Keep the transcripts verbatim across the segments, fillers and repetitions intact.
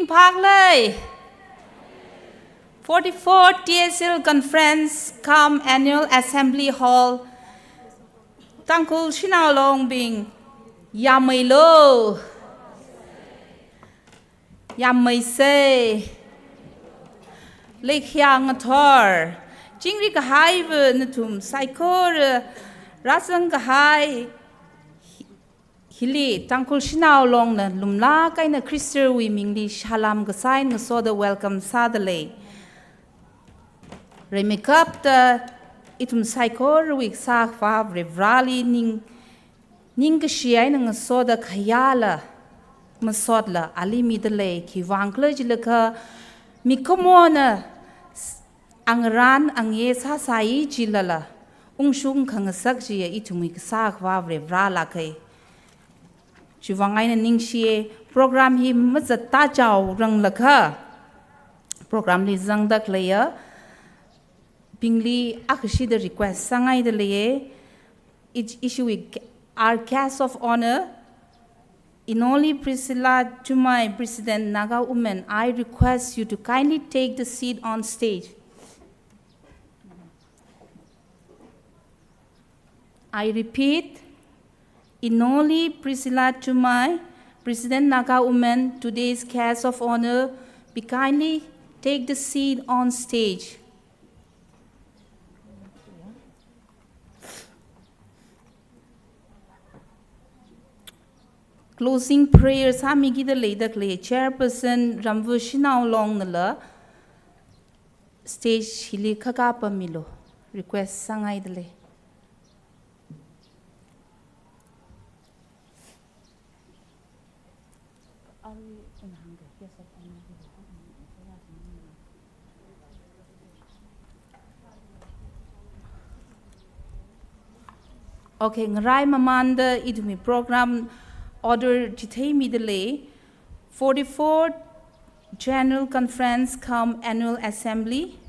Phāklei. Forty-fourth T S L Conference cum Annual Assembly Hall, Tangkhul Shanao Longbing, yāmmeilo. Yāmmeisei. Leikhayā ngathor. Chingri kahaiva nathum saikora rāzang kahai hili Tangkhul Shanao Longna lumlāk eina Khristawui mingli salām kasā eina ngasoda welcome sādalei. Rimeikapta ithum saikorawui Kasā Akhava Varivarāli ning, ningkashi eina ngasoda khayāla masotla ali midalei, khiwuivang khala jilakha mikumona s-, angarān angayei sāsai jilala ungshung khangasak chiya ithumwui Kasā Akhava Varivarā lākhai. Chiwuivang eina ningshiya, program hi mazattāchaoranglakha, program li zangda khaleiya bingli akhashida request sāngaida leiya. Ish-, ishiwui g-, our guest of honor, Inoli Priscilla Chumai, President Naga Women, I request you to kindly take the seat on stage. I repeat, Inoli Priscilla Chumai, President Naga Women, today's guest of honor, be kindly take the seat on stage. Closing prayer sāmikida leida khalei Chairperson Ramva Shanao Longnala stage hili khakā pammilu. Request sāngaida lei. Okay, ngarai mamānda ithumwui program order chitheimida lei. Forty-fourth General Conference cum Annual Assembly,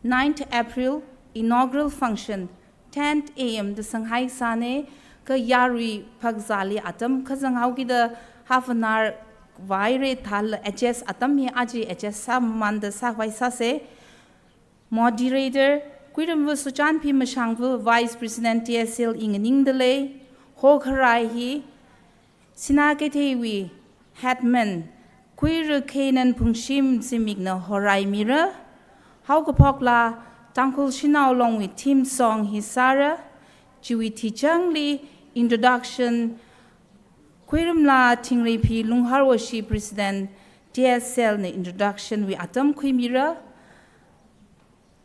ninth April, inaugural function, ten A M da sanghai sāna, kha yarui phakzāli atam kazang haokida half an hour vāhaira thālala adjust atam hi aja adjust sāmamānda sākhavai sāsa. Moderator, Khuiramva Suchanphi Mashangva, Vice President T S L, i nganingda lei. Hokharai hi Sinakeitheiwui Headman Khuira Khenan Phungshim Zimikna horaimira. Haokaphokla Tangkhul Shanao Longwui theme song hi sāra. Chiwui thichangli introduction, Khuiramla Thingreiphi Lungharwashi, President T S L na introduction wui atam khuimira.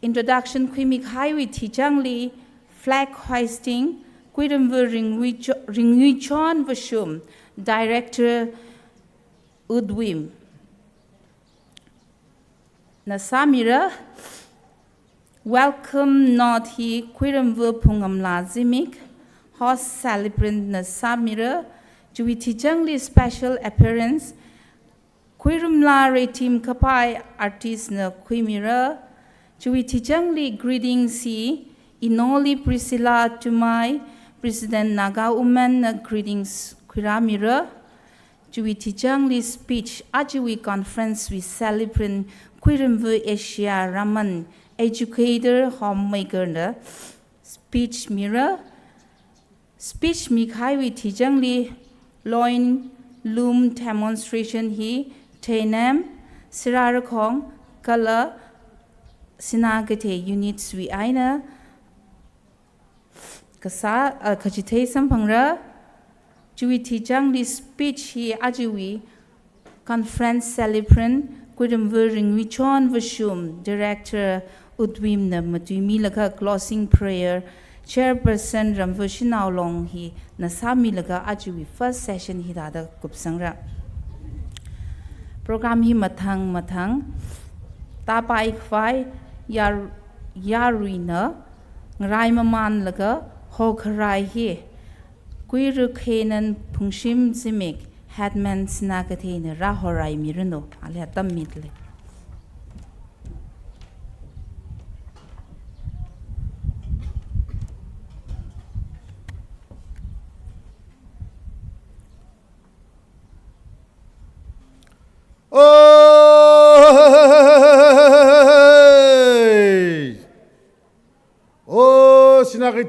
Introduction khuimikahaiwui thichangli flag hoisting, Khuiramva Ringwui Cho-, Ringwuichon Vashum, Director, UDWIM na sāmira. Welcome note hi Khuiramva Phungamla Zimik, host celebrant na sāmira. Chiwui thichangli special appearance, Khuiramla Reithim Kaphai artist na khuimira. Chiwui thichangli greetings hi Inoli Priscilla Chumai, President Naga Women na greetings khuirāmira. Chiwui thichangli speech, ajawui conference wui celebrant Khuiramva Asia Raman, educator, homemaker na speech mira. Speech mikahaiwui thichangli loin loom demonstration hi Theinem, Sirarakhong kala Sinakeithei units wui eina kasā, ah, kachithei samphangra. Chiwui thichangli speech hi ajawui conference celebrant Khuiramva Ringwuichon Vashum, Director, UDWIM na matuimilaga closing prayer Chairperson Ramva Shanao Long hina sāmilaga ajawui first session hithāda kupsangra. Program hi mathang mathang tāpai khavai yar-, yaruina ngarai mamānlaga hokharai hi Khuira Khenan Phungshim Zimik, Headman Sinakeitheina rāhorai miranu. Ali atam mida lei.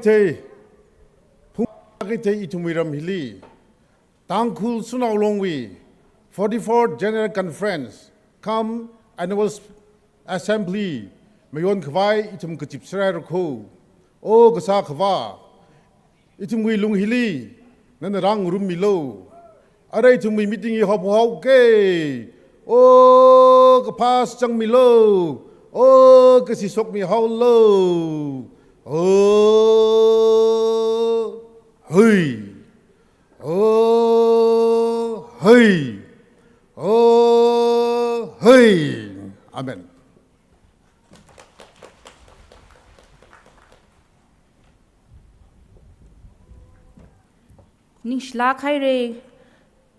Thei, phung thei ithumwui ram hili Tangkhul Shanao Long wui forty-fourth General Conference cum Annual Assembly mayon khavai ithum kazip sārai rakho. O Kasā Akhava, ithumwui lung hili nana rāngarum milu. Arui ithumwui meeting hi haophok haoke. O kaphā sāchang milu. O kashi shokmi haolu. O hui. O hui. O hui. Amen. Ningshilāk haira,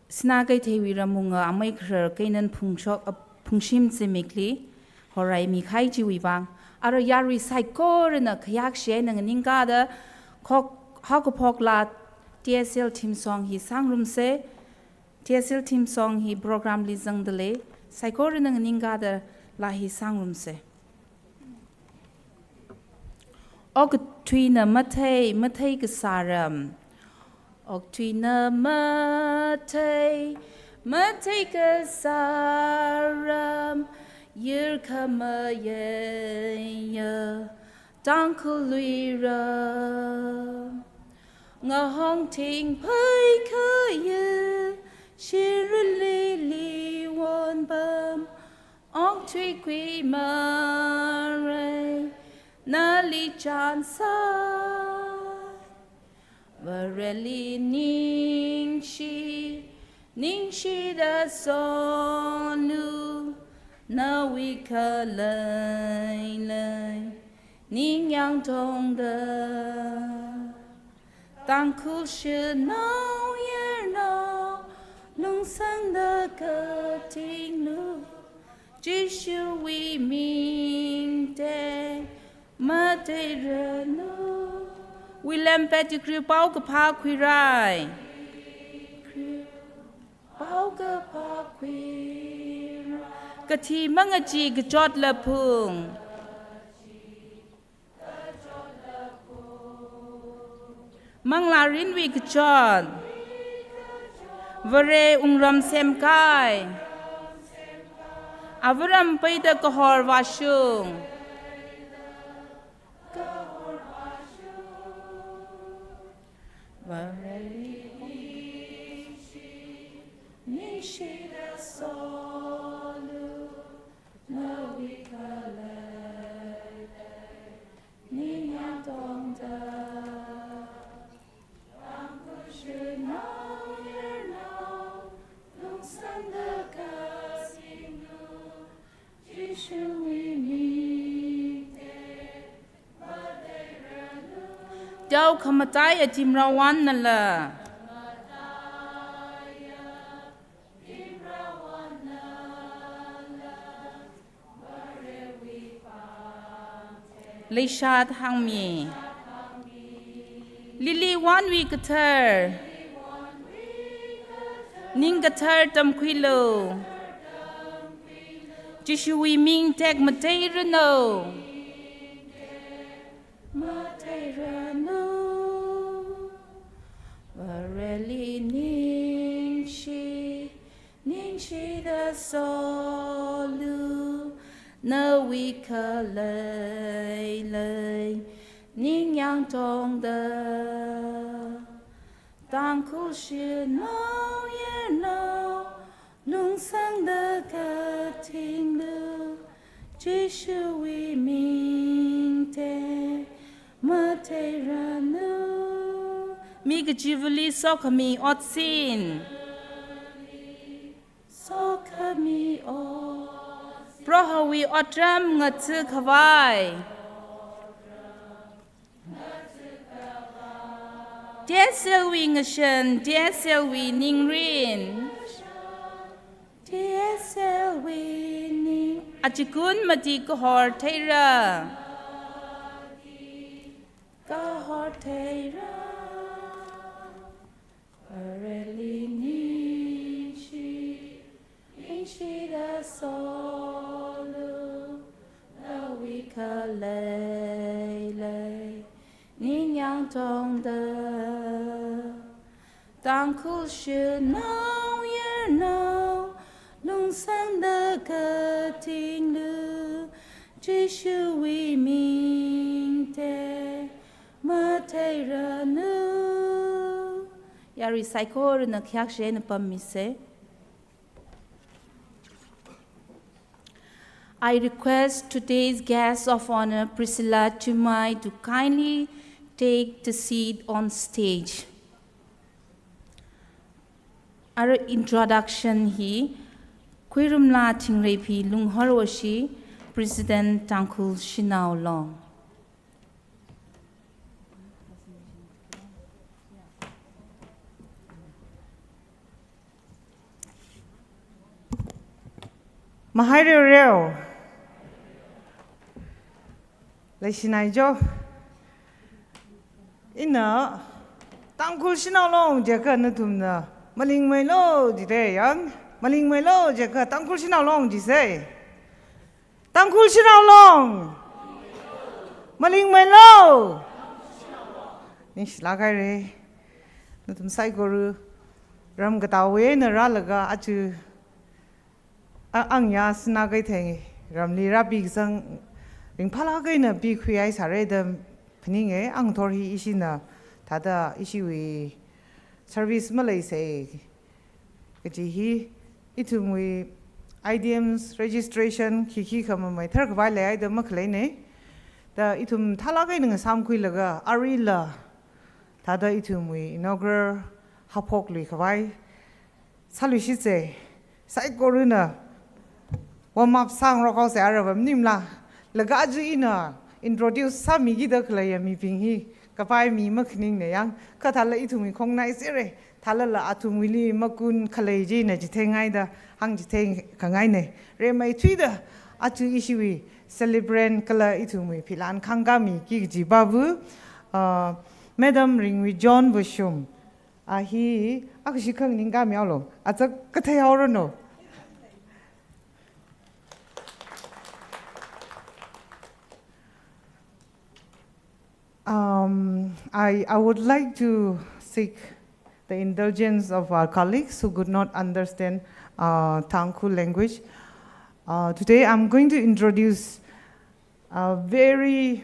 Sinā Keitheiwui ramwunga amei kharar Keinan Phungshok, a, Phungshim zimikli horai mikahai chiwui vang. Ara yarui saikorana khayākshi eina nganingkāda khok, haokaphok laa T S L theme song hi sāngarumsa. T S L theme song hi program li zangda lei, saikorana nganingkāda laa hi sāngarumsa. Okathuina mathei, mathei kasā ram. Okathuina mathei, mathei kasā ram, yur khamayeiya Tangkhulwui ram. Ngahong thingphei khayu, shirili liwon pam, ongthui khuimarei, nali chānsai. Vareli ningshi, ningshida sonu, nawui khaleilei ningyāng tongda. Tangkhul shanao yarnao, lungsangda katinglu, Jishuwui ming teng matheiranu. William Pettigrew paokaphā khuirai. Paokaphā khuirai. Kathi mangachee kachotla phung. Manglā rinwui kachot. Vare wungram semkahai. Ava ram peida kahor vāshung. Vareli ningshi, ningshida sonu, nawui khaleilei ningyāng tongda. Tangkhul shanao yarnao, lungsangda katinglu, Jishuwui ming teng matheiranu. Teo khamataiya timrawannala. Leishat hāngmi. Lily Wanwui kathar. Ning kathar tamkhuilu. Jishuwui ming teng matheiranu. Matheiranu. Vareli ningshi, ningshida sonu, nawui khaleilei ningyāng tongda. Tangkhul shanao yarnao, lungsangda katinglu, Jishuwui ming teng matheiranu. Mi kachivali sokhami otsin. Sokhami ot. Prohowui otram ngatha khavai. T S L wui ngashan, T S L wui ningrin. T S L wui ning. Achikun mati kahor theira. Kahor theira. Vareli ningshi, ningshida sonu, nawui khaleilei ningyāng Tangkhul shanao yarnao, lungsangda katinglu, Jishuwui ming te matheiranu. Yarui saikorana khayākshi eina pammise. I request today's guest of honor, Priscilla Chumai, to kindly take the seat on stage. Ara introduction hi Khuirumla Thingreiphi Lungharwashi, President Tangkhul Shanao Long. Mahaireoreo. Leishinai jo. Ina Tangkhul Shanao Long jiakha nathumna malingmeilu jide yang. Malingmeilu jiakha Tangkhul Shanao Long jise. Tangkhul Shanao Long. Malingmeilu. Ningshilāk haire. Nathum saikora ram katā eina rālaga aja a-, angya sinā kathei ramli rāpi kasang ringphālāk eina pikhuihai sāre da phaninge. Angthor hi ishina thāda ishiwui service maleisei kaji hi ithumwui I D Ms registration khikhi khamamei tharkhavai leihaida makhaleine. Da ithum thālāk eina ngasāmkhuilaga aruila thāda ithumwui inaugural haophokluikhavai sāluishitse. Saikorana warm up sāngarok haose, ara va maningla. Laga aja ina introduce sāmikida khaleiya mibing hi kapai mi makhaningne yang. Kha thāla ithumwui khongnai sere. Thālala athumwuili makun khalei china chitheingaida hāngchithei khangaine. Rimeithuida aja ishiwui celebrant kala ithumwui philan khangkāmiki kaji pāva, uh, Madam Ringwui John Vashum. A hi, a kashi khang ningkāmihaolu. Achak kathei haoranu. Um, I, I would like to seek the indulgence of our colleagues who could not understand, uh, Tangkhul language. Uh, today I'm going to introduce a very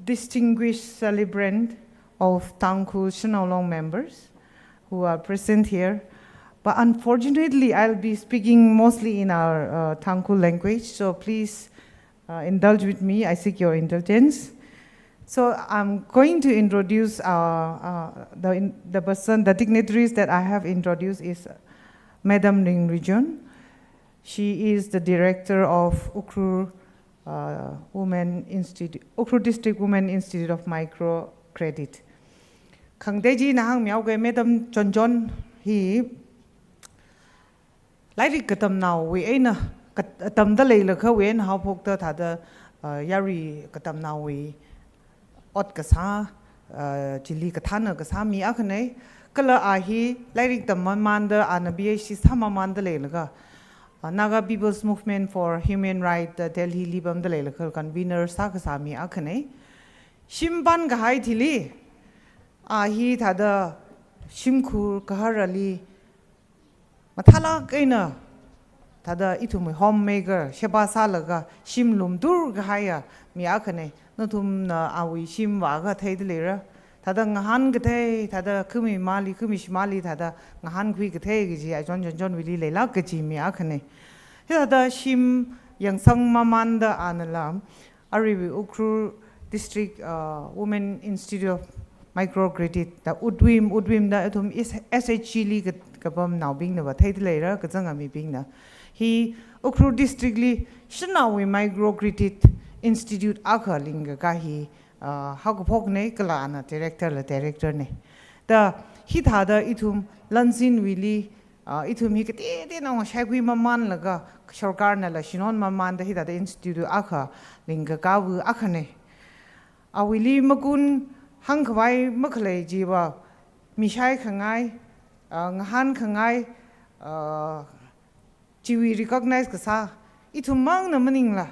distinguished celebrant of Tangkhul Shanao Long members who are present here. But unfortunately, I'll be speaking mostly in our, uh, Tangkhul language, so please, uh, indulge with me. I seek your indulgence. So I'm going to introduce, uh, uh, the, in-, the person, the dignitaries that I have introduced is Madam Ring Rijun. She is the director of Ukhrul, uh, Women Institute, Ukhrul District Women Institute of Microcredit. Khangatei chi ina hāngmihaoke, Madam Chonchon hi lairik katamnaowui eina, kat-, tamda leilakhawui eina haophokta thāda, uh, yarui katamnaowui ot kasā, uh, chili kathāna kasā mi akhane. Kala a hi lairik tammamanda ana P H D sāmamanda leilaga, uh, Naga People's Movement for Human Rights, uh, Delhili pamda leilaga convener sākasā mi akhane. Shim pankahai thili, a hi thāda shimkhur gaharali mathālāk eina thāda ithumwui homemaker, sheba sālaga shim lumtur kahaiya mi akhane. Nathumna awui shim vākha theida leira. Thāda ngahān kathei, thāda khami mali, khami shimali, thāda ngahānkhui kathei kaji, a John John John wuili leilāk kaji mi akhane. Hithāda shim yangsangmamanda anala aruiwui Ukhrul District, uh, Women Institute of Microcredit da UDWIM, UDWIM da athum S-, S H G li ka-, kapamnaobingna va theida leira, kazanga mibingna. Hi Ukhrul District li shanaowui microcredit institute akha lingkaka hi, uh, haokaphokne, kala ana director la director ne. Da hithāda ithum lansinwuili, ah, ithum hi kateoteonao shaikhuimamanlaga, sorkarnala shinonmamanda hithāda institute akha lingkakava akhane. Awuili makun hāngkhavai makhalei chiva, mi shaikhangai, ah, ngahānkhangai, ah, chiwui recognize kasā, ithummangna maningla,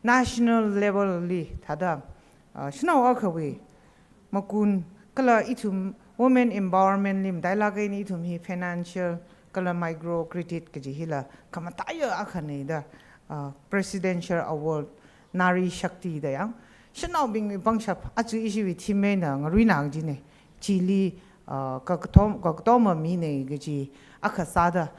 national level li thāda, ah, shanao akhawui makun kala ithum Women empowerment li matailāk eina ithum hi financial kala micro credit kaji hila khamataiya akhana da, uh, Presidential Award Nari Shakti da yang. Shanaobingwui pangshap aja ishiwui theme eina ngaruina kajina. Chili, uh, kakatom, kakatoma mina kaji akha sāda,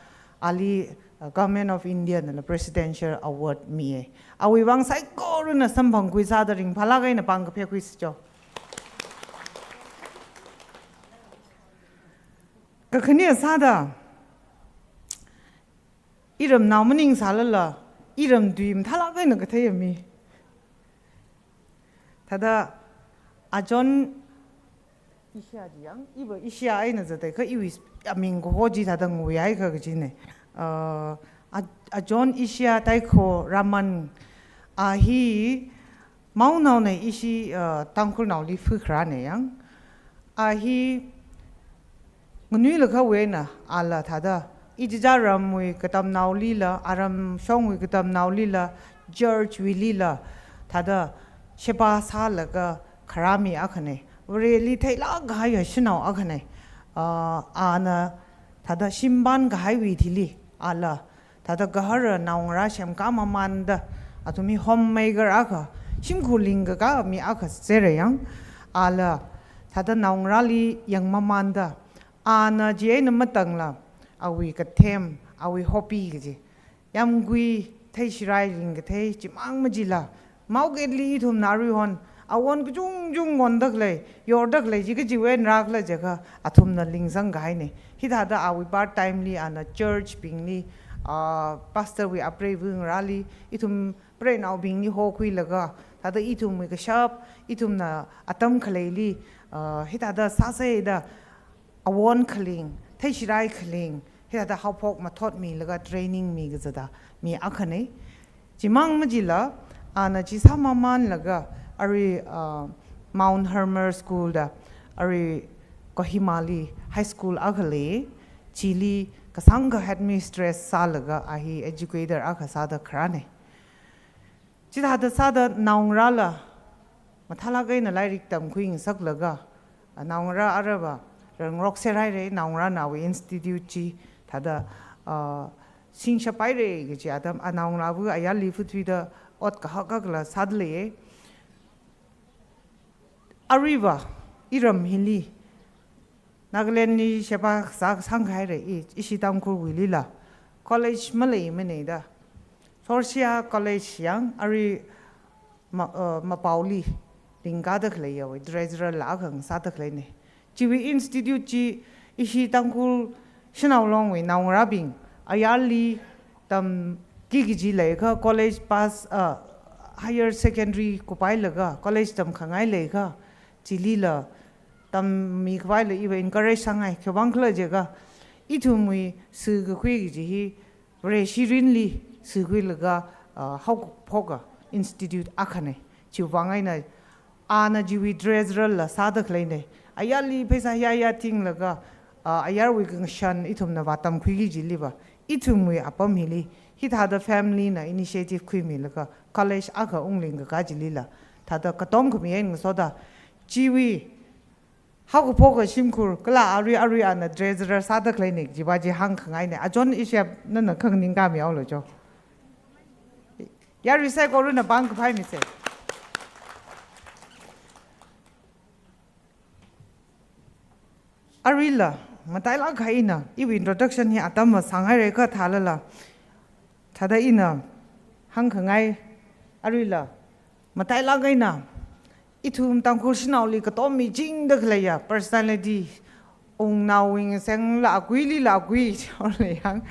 ali, uh, Government of India nala Presidential Award miya. Awui vang saikorana samphangkhui sāda ringphālāk eina pāng kaphekhui sicho. Kakhane sāda, iramnao maningsālala, iram tui mathālāk eina katheiya mi. Thāda, Ajon Asia ji yang, iva Asia eina zatekha iwui aming kaho chi thāda nguihai kha kajina. Uh, A-, Ajon Asia Taikho Raman, a hi maonaona ishi, uh, Tangkhulnaoli phukharāna yang. A hi nganuilakha wena ala thāda, ichicha ramwui katamnaolila, aram shongwui katamnaolila, church wuilila, thāda sheba sālaga kharā mi akhana. Vareli theilāk kahaiya shanao akhana. Uh, ana thāda shimpan kahaiwui thili, ala thāda gahara naongarā semkā mamanda, athum hi homemaker akha, shimkhur lingkakā mi akha sera yang, ala thāda naongarāli yang mamanda, ana chieina matangla, awui kathem, awui hobby kaji, yāmgui, theishirai ringkathei, chimang machila, market li ithumna aruihon, awon kachungchung wonda khalei, yorda khalei chi kachiwui eina rākhala jiakha, athumna lingsang kahaina. Hithāda awui part time li ana church bingli, ah, pastor wui apreiva ngarāli, ithum preinaobingli hokhuilaga, thāda ithumwui kashap, ithumna atam khaleili, ah, hithāda sāsei da, awon khaling, theishirai khaling, hithāda haophok mathot milaga training mi kazata mi akhana. Chimang machila, ana chi sāmamanlaga, arui, uh, Mount Hermon School da, arui Kohima li high school akha lei, chili kasāngkha headmistress sālaga a hi educator akha sāda kharāna. Chithāda sāda naongarāla mathālāk eina lairik tamkhuingasaklaga, a, naongarā arava rangrokser haira, naongarāna awui institute chi thāda, a, singshap haira kaji atam, a, naongarāva ayarli phuthuida ot kahak hakla sāda leiya. Aruiva iram hili Nagaland li sheba sā kasāngkha haira, i, ishi Tangkhulwuilila college maleimana da. Sorshia College yang arui ma-, uh, Mapaoli lingkada khaleiya wui, treasurer la akha ngasāda khaleina. Chiwui institute chi ishi Tangkhul Shanao Longwui naongarābing ayarli tamki kaji leikha, college pass, uh, higher secondary kuphailaga college tamkhangai leikha, chilila tammi khavaila iva encourage sāngai, khiwuivang khala jiakha, ithumwui sikakhui kaji hi Vareshi mirinli sikhuilaga, ah, haokaphoka institute akhana. Chiwuivang eina ana chiwui treasurer la sāda khaleina. Ayarli pheisā yāyā tinglaga, ah, ayarwui khangashan ithumna vātamkhuiki kajiliva, ithumwui apam hili hithāda family na initiative khuimilaga college akha unglingkakā chilila thāda katom khami eina ngasoda, chiwui haokaphoka shimkhur, kala arui arui ana treasurer sāda khaleina, chiva chi hāngkhangaina. Ajon Asia, nana khanganing kami aolo cho. Yarui saikorana pāng kaphaimisei. Aruila matailāk eina, iwui introduction hi atam masāngai reka thālala, thāda ina hāngkhangai, aruila matailāk eina ithum Tangkhul shanaoli katom michingda khaleiya personality, wungnaowui ngasengla akui, lila akui, chao lei yang.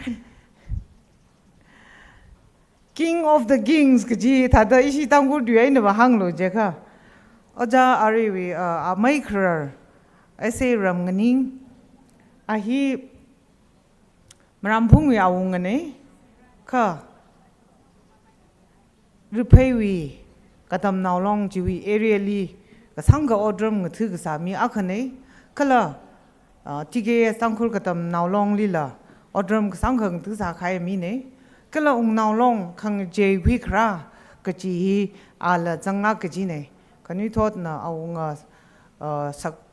King of the Kings kaji thāda ishi Tangkhul tui einava hānglu jiakha, Ojā Aruiwui, uh, amei kharar, S A Ramnganing, a hi Maramphungwui awungana, kha Ripheiwui Katamnao Long chiwui area li kasāngkha otram ngatha kasā mi akhana, kala, ah, T K S Tangkhul Katamnao Longlila otram kasāngkha ngatha sākahai mina, kala Wungnao Long khangachei huikharā kaji hi ala zanglāk kajina. Khanuithotna awunga, ah, sak-,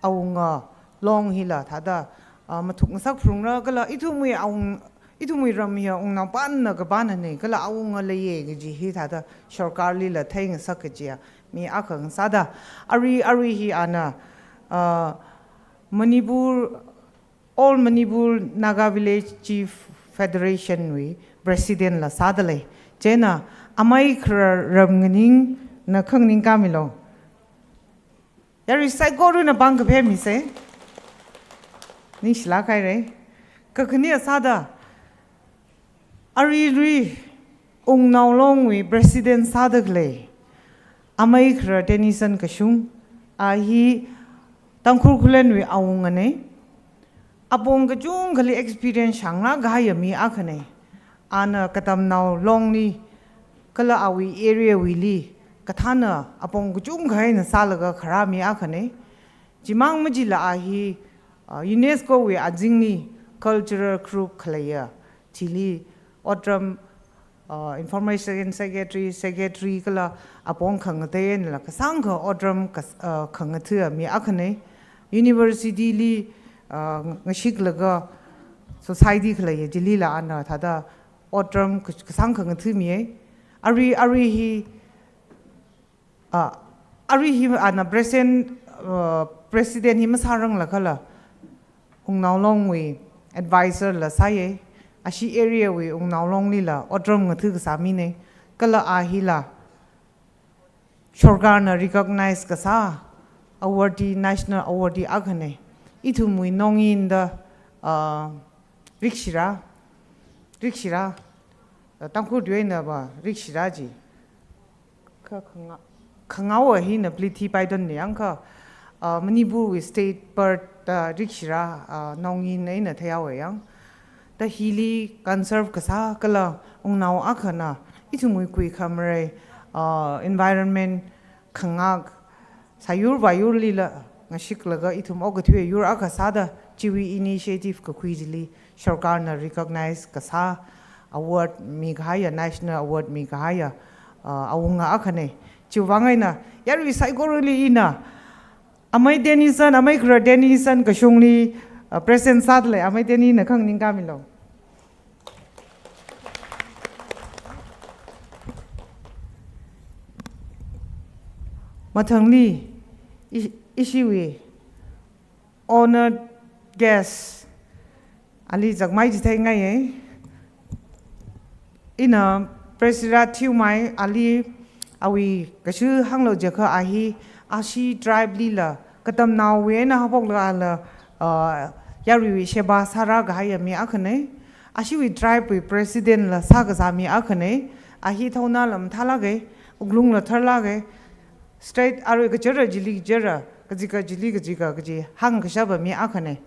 awunga Long hila thāda, ah, mathuk ngasak phrungra kala ithumwui awung, ithumwui ram hiya wungnaopanna kapanna ne, kala awunga leiya kaji hi thāda sarkarlila theingasak kajiya mi akha ngasāda, arui, arui hi ana, ah, Manipur, All Manipur Naga Village Chief Federation wui President la sāda lei. Chieina amei kharā Ramnganingna khanganing kāmilu. Yarui saikorana pāng kaphā mise. Ningshilāk haira. Kakhane sāda, aruirui Wungnao Longwui President sāda khalei amei kharā Tenison Kashung, a hi Tangkhul Khullenwui awungana. Apong kachungkhali experience shānglāk kahaiya mi akhana. Ana Katamnao Longli kala awui area wuili kathāna apong kachungkha eina sālaga kharā mi akhana. Chimang machila a hi, uh, UNESCO wui azingli cultural group khaleiya, chili otram, uh, information secretary, secretary kala apong khangatei einala kasāngkha otram kas-, uh, khangatha mi akhana. University li, uh, ngashiklaga society khaleiya chilila ana thāda otram kas-, kasāngkha ngathamiya. Arui, arui hi, ah, arui hi ana present, uh, President hi masāranglakhala Wungnao Longwui advisor la sāya. Ashi area wui Wungnao Longlila otram ngatha kasā mina. Kala a hila sarkarna recognize kasā awardee, national awardee akhana. Ithumwui nongyinda, ah, rikshira, rikshira, ah, Tangkhul tuina va rikshira ji. Kha khanga-, khangaowa hina plithi paidon ne yangkha, ah, Manipurwui state bird, ah, rikshira, ah, nongyin eina theihaowa yang. Da hili conserve kasā kala wungnao akhana ithumwui kuikhamarei, ah, environment khangak, sāyur vāyurlila ngashiklaga ithum okathui yur akha sāda chiwui initiative kakhui chili sarkarna recognize kasā award mikahaiya, national award mikahaiya, ah, awunga akhana. Chiwui vang eina yarui saikorali ina amei Tenison, amei kharā Tenison Kashungli, uh, present sāda lei, amei Tenina khanganing kāmilu. Mathangli, i-, ishiwui honored guest, ali zakmai chitheingai. Ina Priscilla Thiumai ali awui kashu hānglu jiakha a hi ashi tribe lila Katamnaowui eina haophokla ala, ah, yaruiwui sheba sāra kahaiya mi akhana. Ashiwui tribe wui president la sākazā mi akhana. A hi thaona lam thalāka, wuklungla tharlāka. Straight arui kachara chili kachara, kajika chili kajika kaji hāngkashapa mi akhana.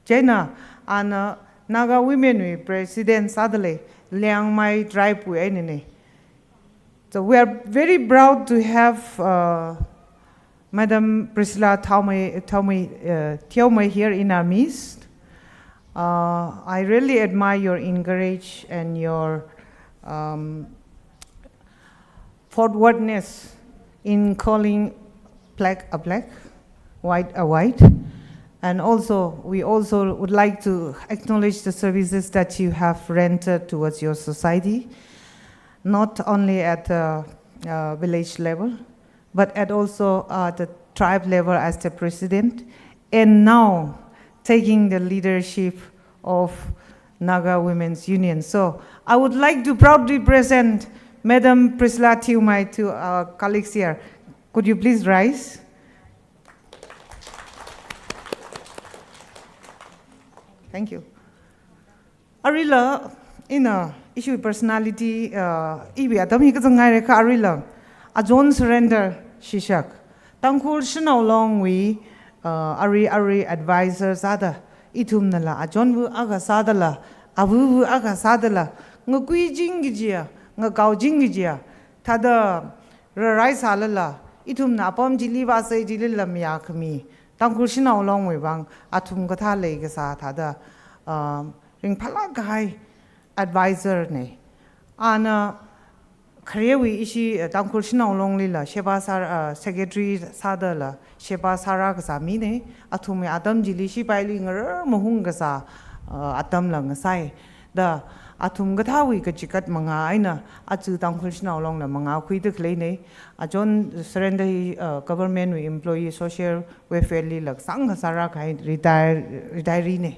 Chieina ana Naga Women wui President sāda lei, Liangmai tribe wui einana. So we are very proud to have, uh, Madam Priscilla Thaumai, Thaumai, uh, Thiaumai here in our midst. Uh, I really admire your encourage and your, um, forwardness in calling black a black, white a white. And also, we also would like to acknowledge the services that you have rendered towards your society, not only at the, uh, village level, but at also, uh, the tribe level as the president, and now taking the leadership of Naga Women's Union. So I would like to proudly present Madam Priscilla Thiumai to our colleagues here. Could you please rise? Thank you. Aruila, ina, ishiwui personality, uh, iwui atam hi kazang ngaira kha aruila, Ajahn Surrender Shishak, Tangkhul Shanao Longwui, uh, arui arui advisor sāda, ithumnala Ajahn wu akha sādala, awu wu akha sādala, ngakuiching kajiya, ngakaoching kajiya, thāda rarai sālala, ithumna apam chili vāsai chilila mayākhami, Tangkhul Shanao Longwui vang athum kathā leikasā thāda, um, ringphālāk kahai advisor na. Ana Kharewui ishi, uh, Tangkhul Shanao Longlila sheba sāra, uh, secretary sādala sheba sāra kasā mina, athumwui atam chili shipaili ngarar mahung kasā, uh, atamla ngasai. Da athum kathāwui kachikat mangā eina aja Tangkhul Shanao Longla mangā khuida khaleina. Achon surrender hi, uh, government wui employee social welfare lila kasang kasāra kahai retire, retiree na.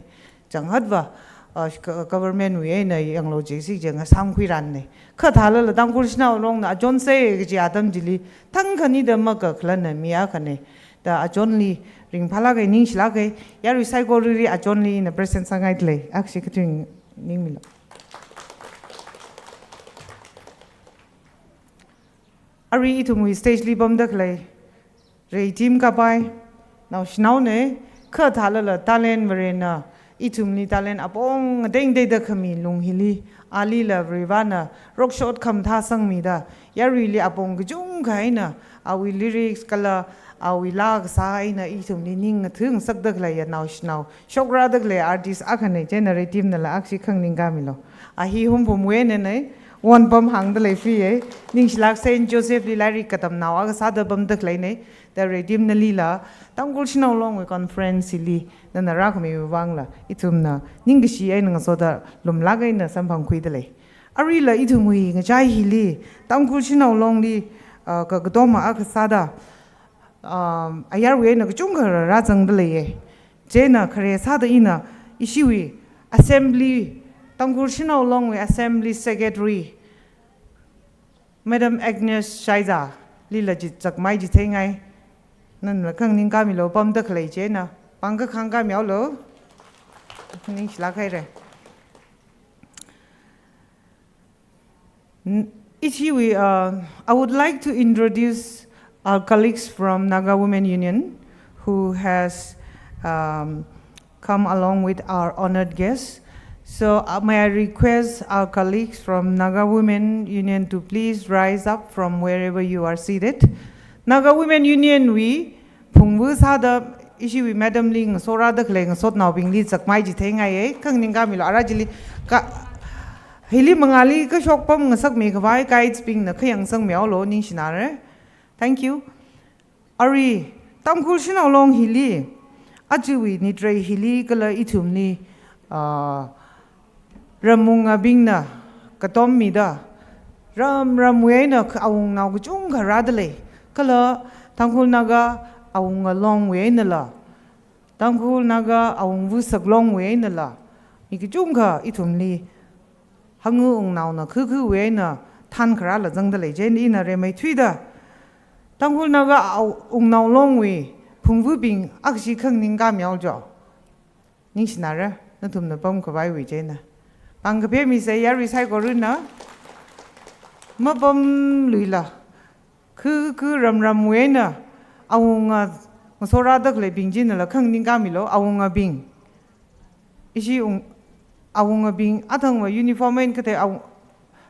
Changhatva, uh, sh-, ka-, government wui eina yanglo jisi je ngasam khuiranna. Kha thālala Tangkhul Shanao Longna achon sai kaji atam chili thangkhanida makakhalanna mi akhana. Da achonli ringphālāka, ningshilāka, yarui saikorali achonli ina present sāngaida lei, akhashi kathuing ningmilu. Arui ithumwui stage li pamda khalei Reitim Kapai, naoshinaona, kha thālala talent Varena ithumli talent apong ngateng teida khami lung hili, alila Varena rokshot khamathā sangmida, yaruili apong kachungkha eina, awui lyrics kala awui laa kasā eina ithumli ning ngathang sakda khaleiya naoshinao, shokrada khalei artist akhana, chieina Reitimnala akhashi khanganing kamilu. A hi Hungpungwui einana, Wonpam hāngda lei fee, ningshilāk Saint Joseph li lairik katamnao akha sāda pamda khaleina, da Reitim nalila, Tangkhul Shanao Longwui conference hili, nana rākhamiwui vangla, ithumna ningkashi eina ngasoda lumlāk eina samphang khuida lei. Aruila ithumwui ngachai hili, Tangkhul Shanao Longli, ah, ka-, katoma akha sāda, um, ayarwui eina kachungkha rāzangda leiya. Chieina khare sāda ina ishiwui assembly, Tangkhul Shanao Longwui assembly secretary, Madam Agnes Shaiza lila chi chakmai chitheingai. Nanala khanganing kamilu, pamda khalei chieina. Pāng kakhang kamiaolu. Ningshilāk haira. N-, ishiwui, uh, I would like to introduce our colleagues from Naga Women Union who has, um, come along with our honored guests. So, uh, may I request our colleagues from Naga Women Union to please rise up from wherever you are seated. Naga Women Union wui phungvu sāda ishiwui madam li ngasorāda khalei ngasotnaobingli chakmai chitheingai, khanganing kamilu, ara chili ka, hili mangāli kashok pamngasakmi khavai guides bingna khayang sangmiaolu, ningshinara. Thank you. Arui, Tangkhul Shanao Long hili, ajawui nitrei hili kala ithumli, ah, ramwungabingna katommida, ram ramwui eina kha-, awungnao kachungkha rāda lei, kala Tangkhul Naga awunga longwui einala, Tangkhul Naga awungva saklongwui einala, mi kachungkha ithumli, hangu wungnaona khukhuwui eina thankharāla zangda lei, chieina ina rimeithuida, Tangkhul Naga aw-, wungnao longwui phungvubing akhashi khanganing kamiaolu jo. Ningshinara, nathumna pamkhavaiwui chieina. Pāng kaphemise yarui saikorana, mapamluila, khukhu ramramwui eina, awunga ngasorāda khaleibing chinala khanganing kamilu, awungabing. Ishi wung-, awungabing, athangva uniform eina kathei awung-,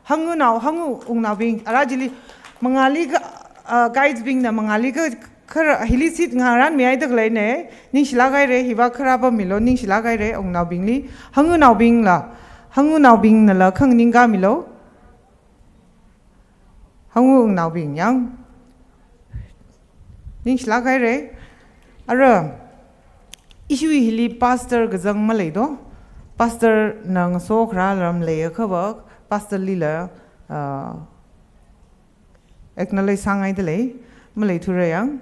hangunao, hangu wungnaobing, ara chili mangāli ka, ah, guides bingna mangāli ka, khara, hili seat ngaranmihaida khaleina, ningshilāk haira, hiva khara pammilu, ningshilāk haira, wungnaobingli, hangunaobingla, hangunaobingnala khanganing kamilu. Hangu wungnaobing yang. Ningshilāk haira. Ara, ishiwui hili pastor kazang maleido. Pastor na ngasokharā lam leiakhava, pastor lila, ah, acknowledge sāngaida lei, maleithura yang.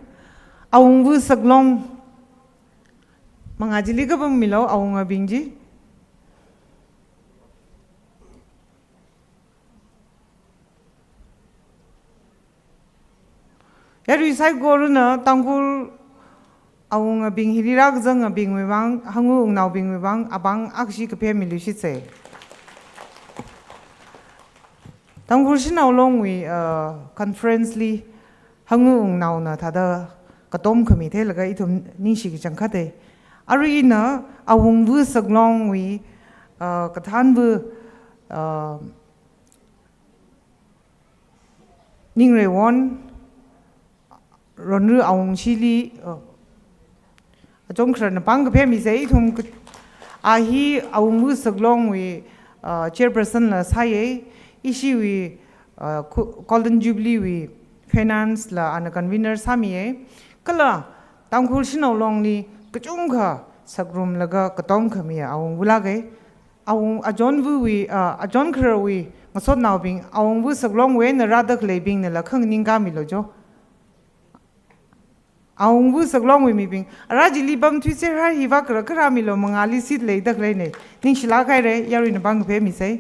Awungva saklong, mangā chili kapammilu, awungabing chi. Yarui saikorana Tangkhul awungabing hili rākazangabingwui vang, hangu wungnaobingwui vang, apāng akhashi kaphemilu shitse. Tangkhul Shanao Longwui, uh, conference li hangu wungnaona thāda katom khami theilaga ithum ningshi kachangkhata. Arui ina awungva saklongwui, uh, kathānva, uh, Ningreiwon, Ronru Awungshili, uh, achon khararna pāng kaphemise, ithum ka-, a hi awungva saklongwui, uh, chairperson la sāya, ishiwui, uh, Ku-, Golden Jubilee wui finance la ana convener sāmiya. Kala Tangkhul Shanao Longli kachungkha sakrumlaga katomkhamiya awungvulāka. Awung, Ajahn Vu wui, uh, Ajahn Kharar wui ngasotnaobing, awungvu saklongwui eina rāda khaleibingnala khanganing kāmilu jo. Awungvu saklongwui mibing. Ara chili pamthuiser, hi vak kara kara milo, mangāli seat leida khaleina. Ningshilāk haira, yaruina pāng kaphā misa.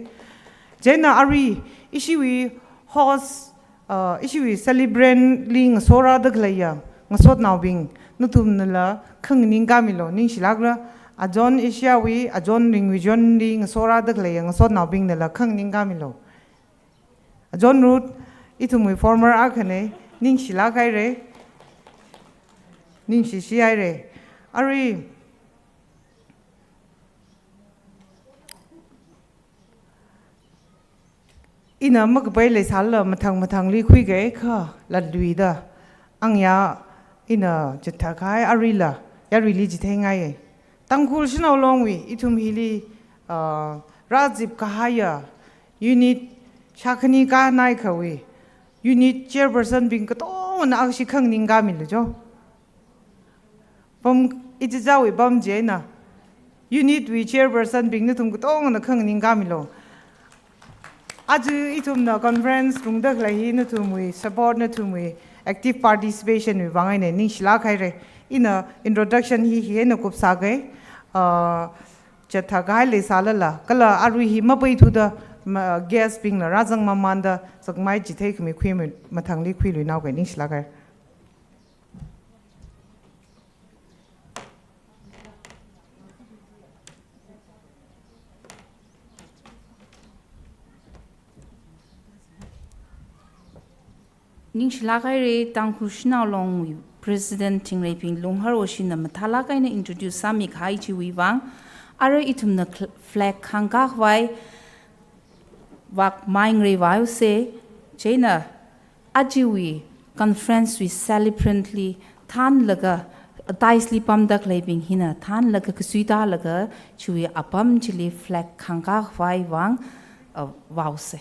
Chieina arui, ishiwui host, uh, ishiwui celebrant li ngasorāda khaleiya ngasotnaobing, nathumnala khanganing kāmilu, ningshilākra. Ajahn Asia wui, Ajahn Ringvichon li ngasorāda khaleiya ngasotnaobingnala khanganing kāmilu. Ajahn Ruth, ithumwui former akhana, ningshilāk haira. Ningshishi haira. Arui, ina makapai leisālala mathang mathangli khuikakha latluida. Angya ina chithākahai aruila, yaruili chitheingai. Tangkhul Shanao Longwui, ithum hili, ah, rāzipkahaiya unit shākhani kanai khawui unit chairperson bing katongna akhashi khanganing kāmilu jo. Pam, ichichāwui pam chieina unit wui chairperson bing nathum katongna khanganing kāmilu. Aja ithumna conference rungda khalei hi nathumwui support, nathumwui active participation wui vang eina, ningshilāk haira. Ina introduction hi hi eina kupsāka. Uh, chithākahai leisālala, kala arui hi mapaithuda, ma, guest bingla rāzang mamānda, sakmai chitheikhami khuimi mathangli khuiluinaoka, ningshilāk haira. Ningshilāk haira, Tangkhul Shanao Longwui President Thingreiping Lungharwashina mathālāk eina introduce sāmikahai chiwui vang. Ara ithumna cl-, flag khangkā khavai vak mai ngareivaosa, chieina ajawui conference wui celebrant li thānlaga, dais li pamda khaleibing hina thānlaga, kasuitālaga, chiwui apam chili flag khangkā khavai vang, uh, vaosa.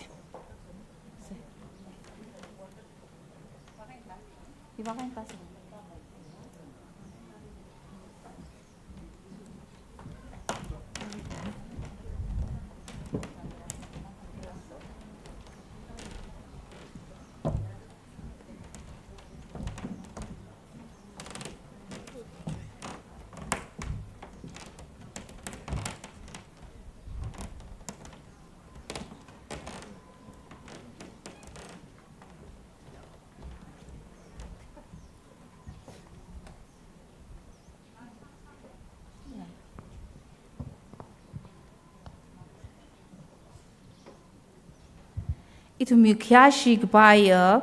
Ithumwui khayāshi kapaiya,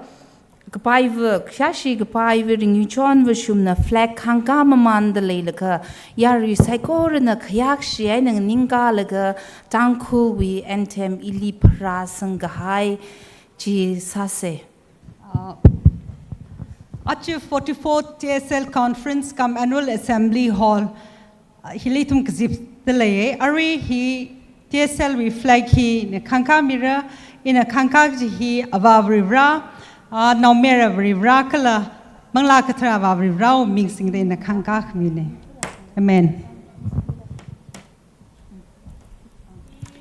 kapaiva, khayāshi kapaiva Ringyuchon Vashumna flag khangkā mamānda leilakha, yarui saikorana khayākshi eina nganingkālaga Tangkhulwui anthem Ili Pharāsangkahai chi sāsa. Uh, aja forty-fourth T S L Conference cum Annual Assembly Hall, uh, hili ithum kazipda leiya. Arui hi T S L wui flag hi ina khangkāmira, ina khangkā kaji hi Avā Varivarā, uh, Naomayara Varivarā kala Manglā Kathara Avā Varivarāwui ming singda ina khangkākhamina. Amen.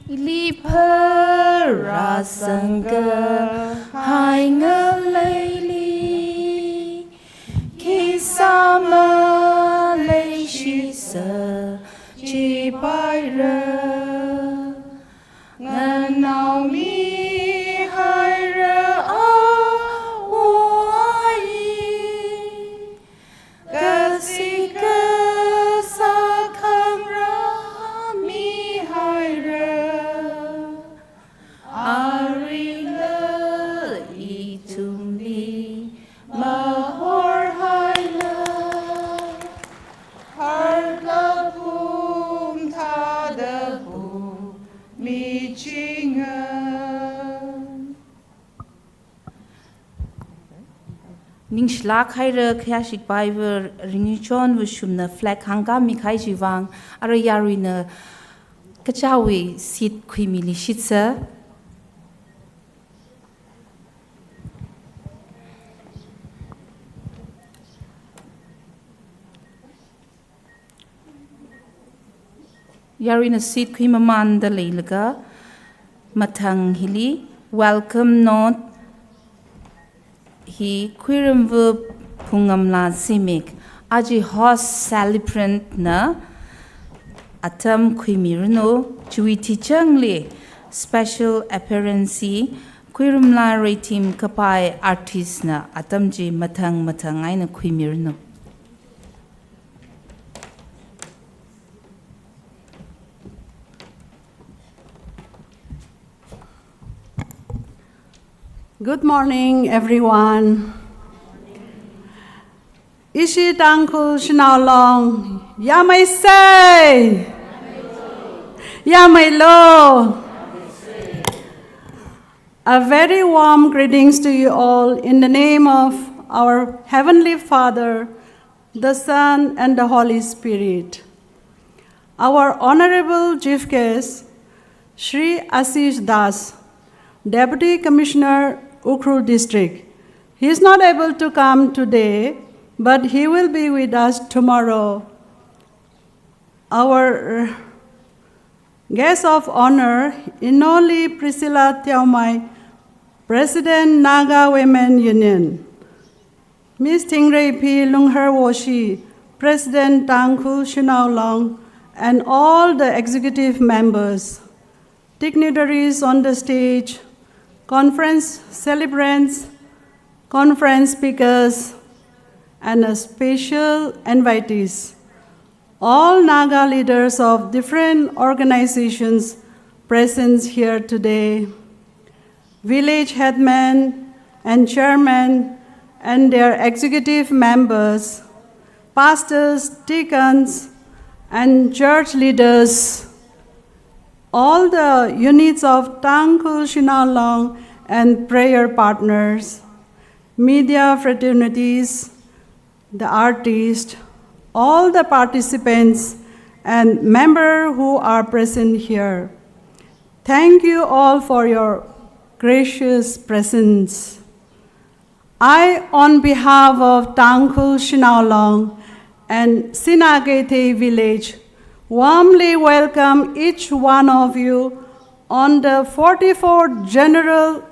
Ili pharāsangkahai ngaleili, khi sāmaleishisa chipaira. Nganaomihaira awo ayi, kasik kasā khangarān mihaira, aruila ithumli mahorhaila, harkapum thāda pumichinga. Ningshilāk haira khayāshi kapaiva Ringyuchon Vashumna flag khangkāmikahai chiwui vang, ara yaruina kachāwui seat khuimilishitsa. Yaruina seat khuimamanda leilaga, mathang hili welcome note hi Khuiramvup Phungamla Zimik, aja host celebrant na atam khuimiranu. Chiwui tichangli special appearance hi Khuiramla Reithim kapai artist na atam chi mathang mathang eina khuimiranu. Good morning, everyone. Ishi Tangkhul Shanao Long, yameisei! Yameilo! A very warm greetings to you all in the name of our Heavenly Father, the Son, and the Holy Spirit. Our Honorable Chief Guest, Shri Ashish Das, Deputy Commissioner, Ukhrul District. He is not able to come today, but he will be with us tomorrow. Our Guest of Honor, Inoli Priscilla Teomai, President, Naga Women Union. Miss Thingreiphi Lungharwoshi, President, Tangkhul Shanao Long, and all the executive members, dignitaries on the stage, conference celebrants, conference speakers, and a special invitees. All Naga leaders of different organizations present here today, village headmen and chairmen and their executive members, pastors, deacons, and church leaders, all the units of Tangkhul Shanao Long and prayer partners, media fraternities, the artists, all the participants and members who are present here. Thank you all for your gracious presence. I, on behalf of Tangkhul Shanao Long and Sinakeithei village, warmly welcome each one of you on the forty-fourth General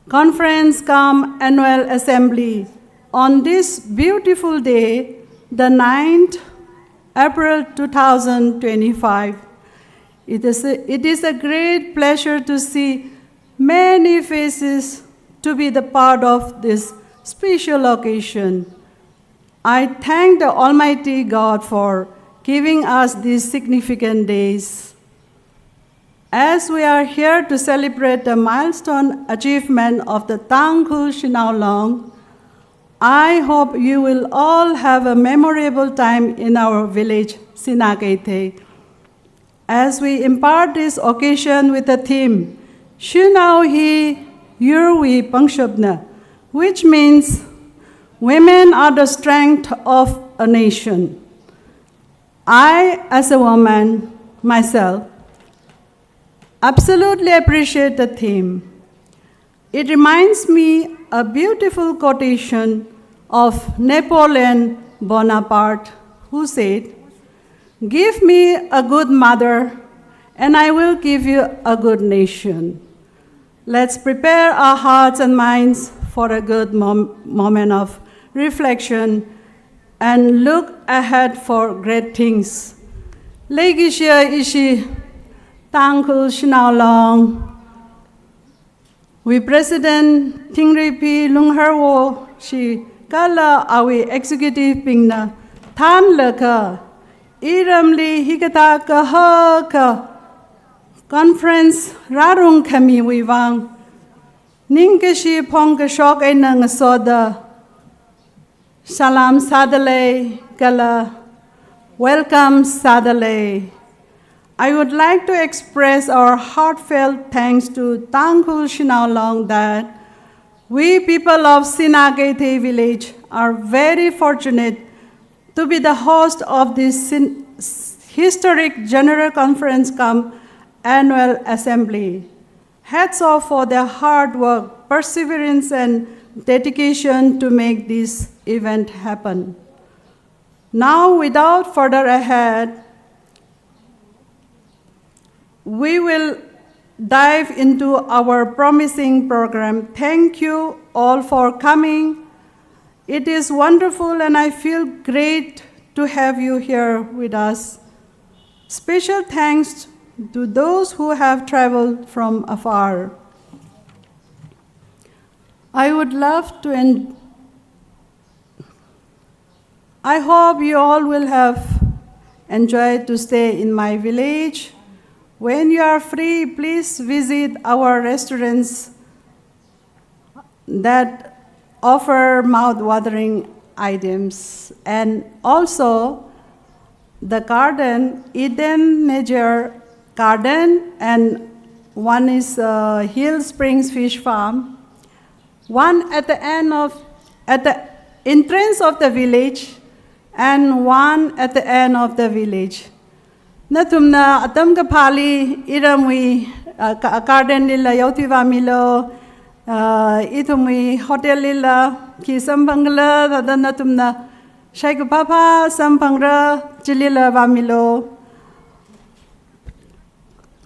Conference cum Annual Assembly on this beautiful day, the ninth April two thousand twenty-five. It is a, it is a great pleasure to see many faces to be the part of this special occasion. I thank the Almighty God for giving us these significant days. As we are here to celebrate the milestone achievement of the Tangkhul Shanao Long, I hope you will all have a memorable time in our village, Sinakeithei, as we impart this occasion with the theme, Shanao hi Yurwui Pangshapna, which means women are the strength of a nation. I, as a woman myself, absolutely appreciate the theme. It reminds me a beautiful quotation of Napoleon Bonaparte, who said, "Give me a good mother, and I will give you a good nation." Let's prepare our hearts and minds for a good mom- moment of reflection and look ahead for great things. Leikashiya ishi Tangkhul Shanao Long wui President Thingreiphi Lungharwoshi kala awui executive bingna thanlaga, iramli hikathā kahaka conference rārung khamiwui vang ningkashi phongkashok eina ngasoda salam sādalei kala welcome sādalei. I would like to express our heartfelt thanks to Tangkhul Shanao Long that we people of Sinakeithei village are very fortunate to be the host of this sin- historic General Conference cum Annual Assembly. Hats off for their hard work, perseverance, and dedication to make this event happen. Now, without further ahead, We will dive into our promising program. Thank you all for coming. It is wonderful, and I feel great to have you here with us. Special thanks to those who have traveled from afar. I would love to en- I hope you all will have enjoyed to stay in my village. When you are free, please visit our restaurants that offer mouth-watering items, and also the garden, Eden Nature Garden, and one is, uh, Hill Springs Fish Farm. One at the end of, at the entrance of the village, and one at the end of the village. Nathumna atam kaphāli iramwui, uh, ka-, garden lila yaothui vāmilu, uh, ithumwui hotel lila khi samphangkhala, thāda nathumna shaikaphā phā samphangra, chilila vāmilu.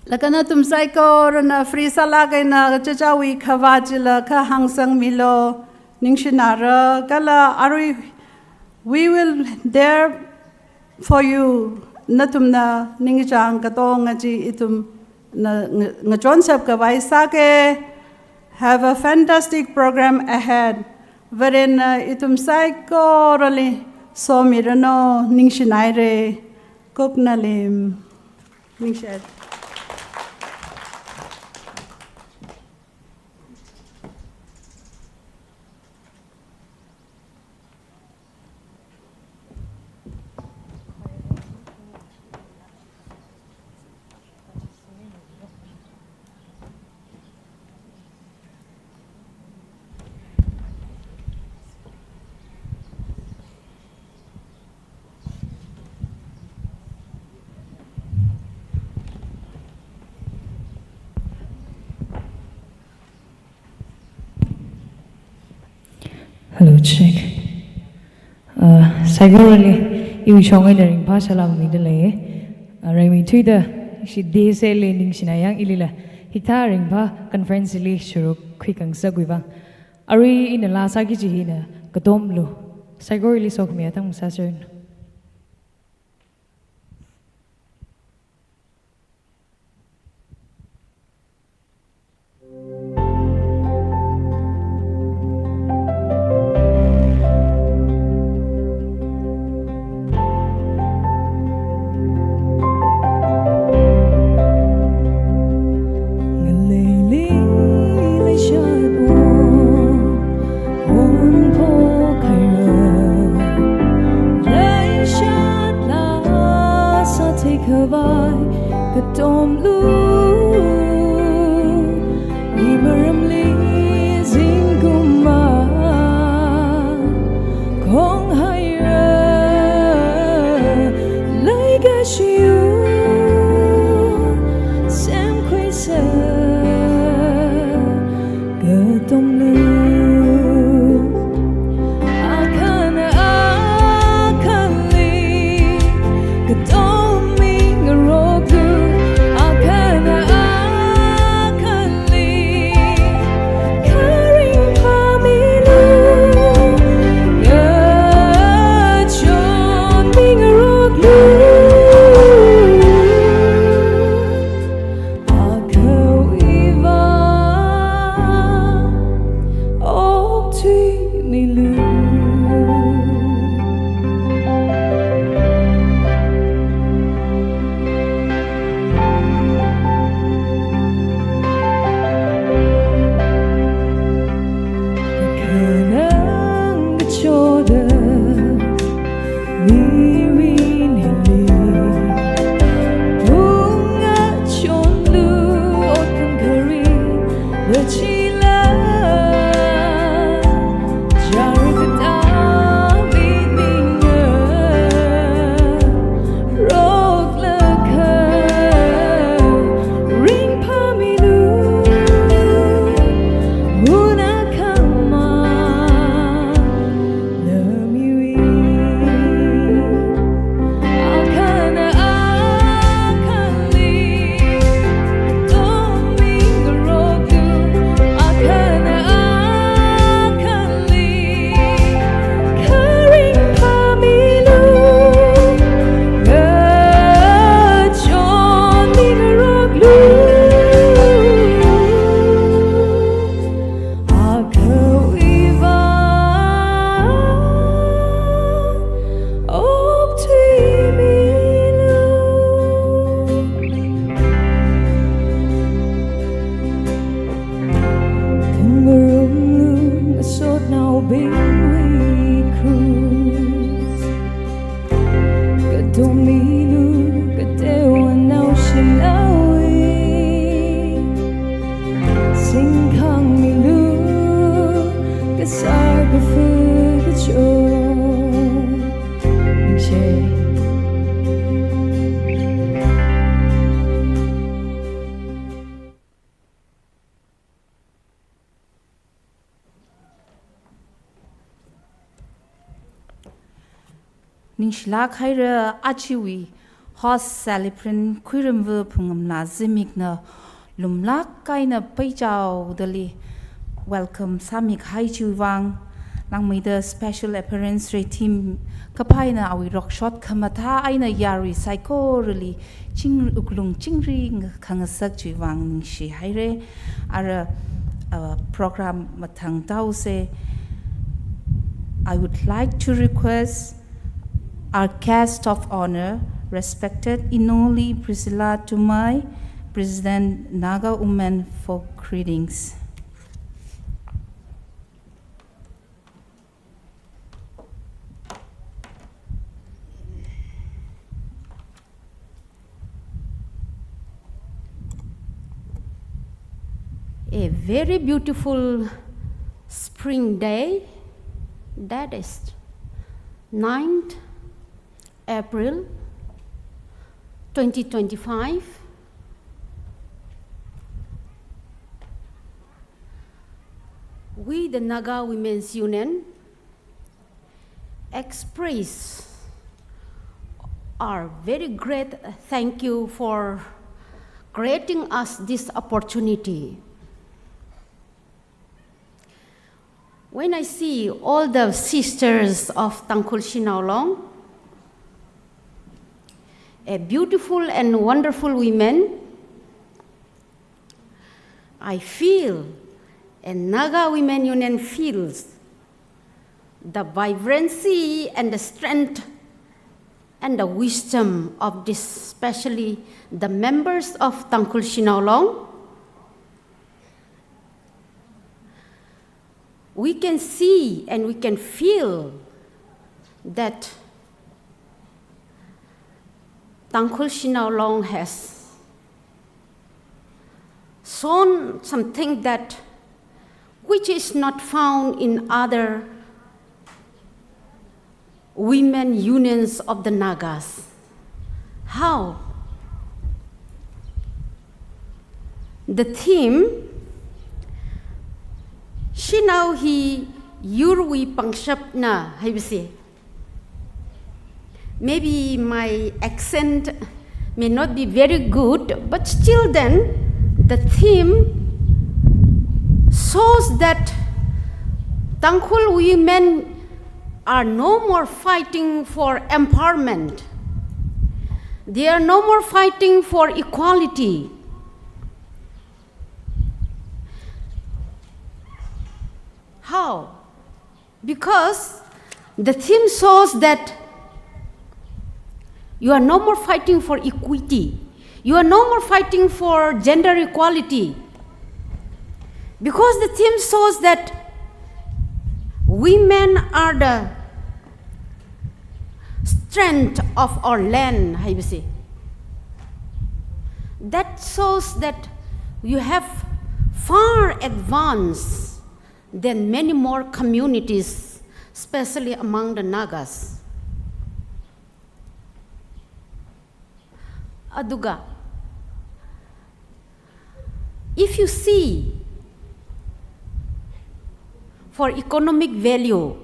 Laga nathum saikorana free sālāk eina chichāwui khavā chila kha hāngsangmilu, ningshinara, kala arui we will there for you. Nathumna ningchāng katonga chi ithumna nga-, ngachonshap khavai sāke. Have a fantastic program ahead. Varena ithum saikorali somiranu, ningshinaire. Kupnalim. Ningshai. Hello, check. Uh, saikorali iwui shong eina ringphā salām mida lei. Uh, ringmi thuida, ishi dei sāli ningshina yang ilila. Hikathā ringphā conference li shuruk khuikhangasak wui vang. Arui ina laa sāki kaji hina katomlu. Saikorali sokhami atam sāsāra. Ningshilāk haira ajawui host celebrant Khuiramva Phungamla zimikna lumlāk eina peichaodali welcome sāmikahai chiwui vang. Langmeida special appearance red team kaphā eina awui rokshot khamathā eina yarui saikorali ching wuklung chingri khangasak chiwui vang ningshi haira. Ara, uh, program mathang taosa. I would like to request our guest of honor, respected Inoli Priscilla Tumai, President Naga Women, for greetings. A very beautiful spring day, that is ninth April twenty twenty-five. We, the Naga Women's Union, express our very great thank you for creating us this opportunity. When I see all the sisters of Tangkhul Shanao Long, a beautiful and wonderful women, I feel, and Naga Women Union feels, the vibrancy and the strength and the wisdom of this, especially the members of Tangkhul Shanao Long. We can see and we can feel that Tangkhul Shanao Long has shown something that which is not found in other women unions of the Nagas. How? The theme, Shanao hi yurwui pangshapna haibasi. Maybe my accent may not be very good, but still then, the theme shows that Tangkhul women are no more fighting for empowerment. They are no more fighting for equality. How? Because the theme shows that you are no more fighting for equity. You are no more fighting for gender equality. Because the theme shows that women are the strength of our land, haibasi. That shows that you have far advanced than many more communities, especially among the Nagas. Aduga, if you see for economic value,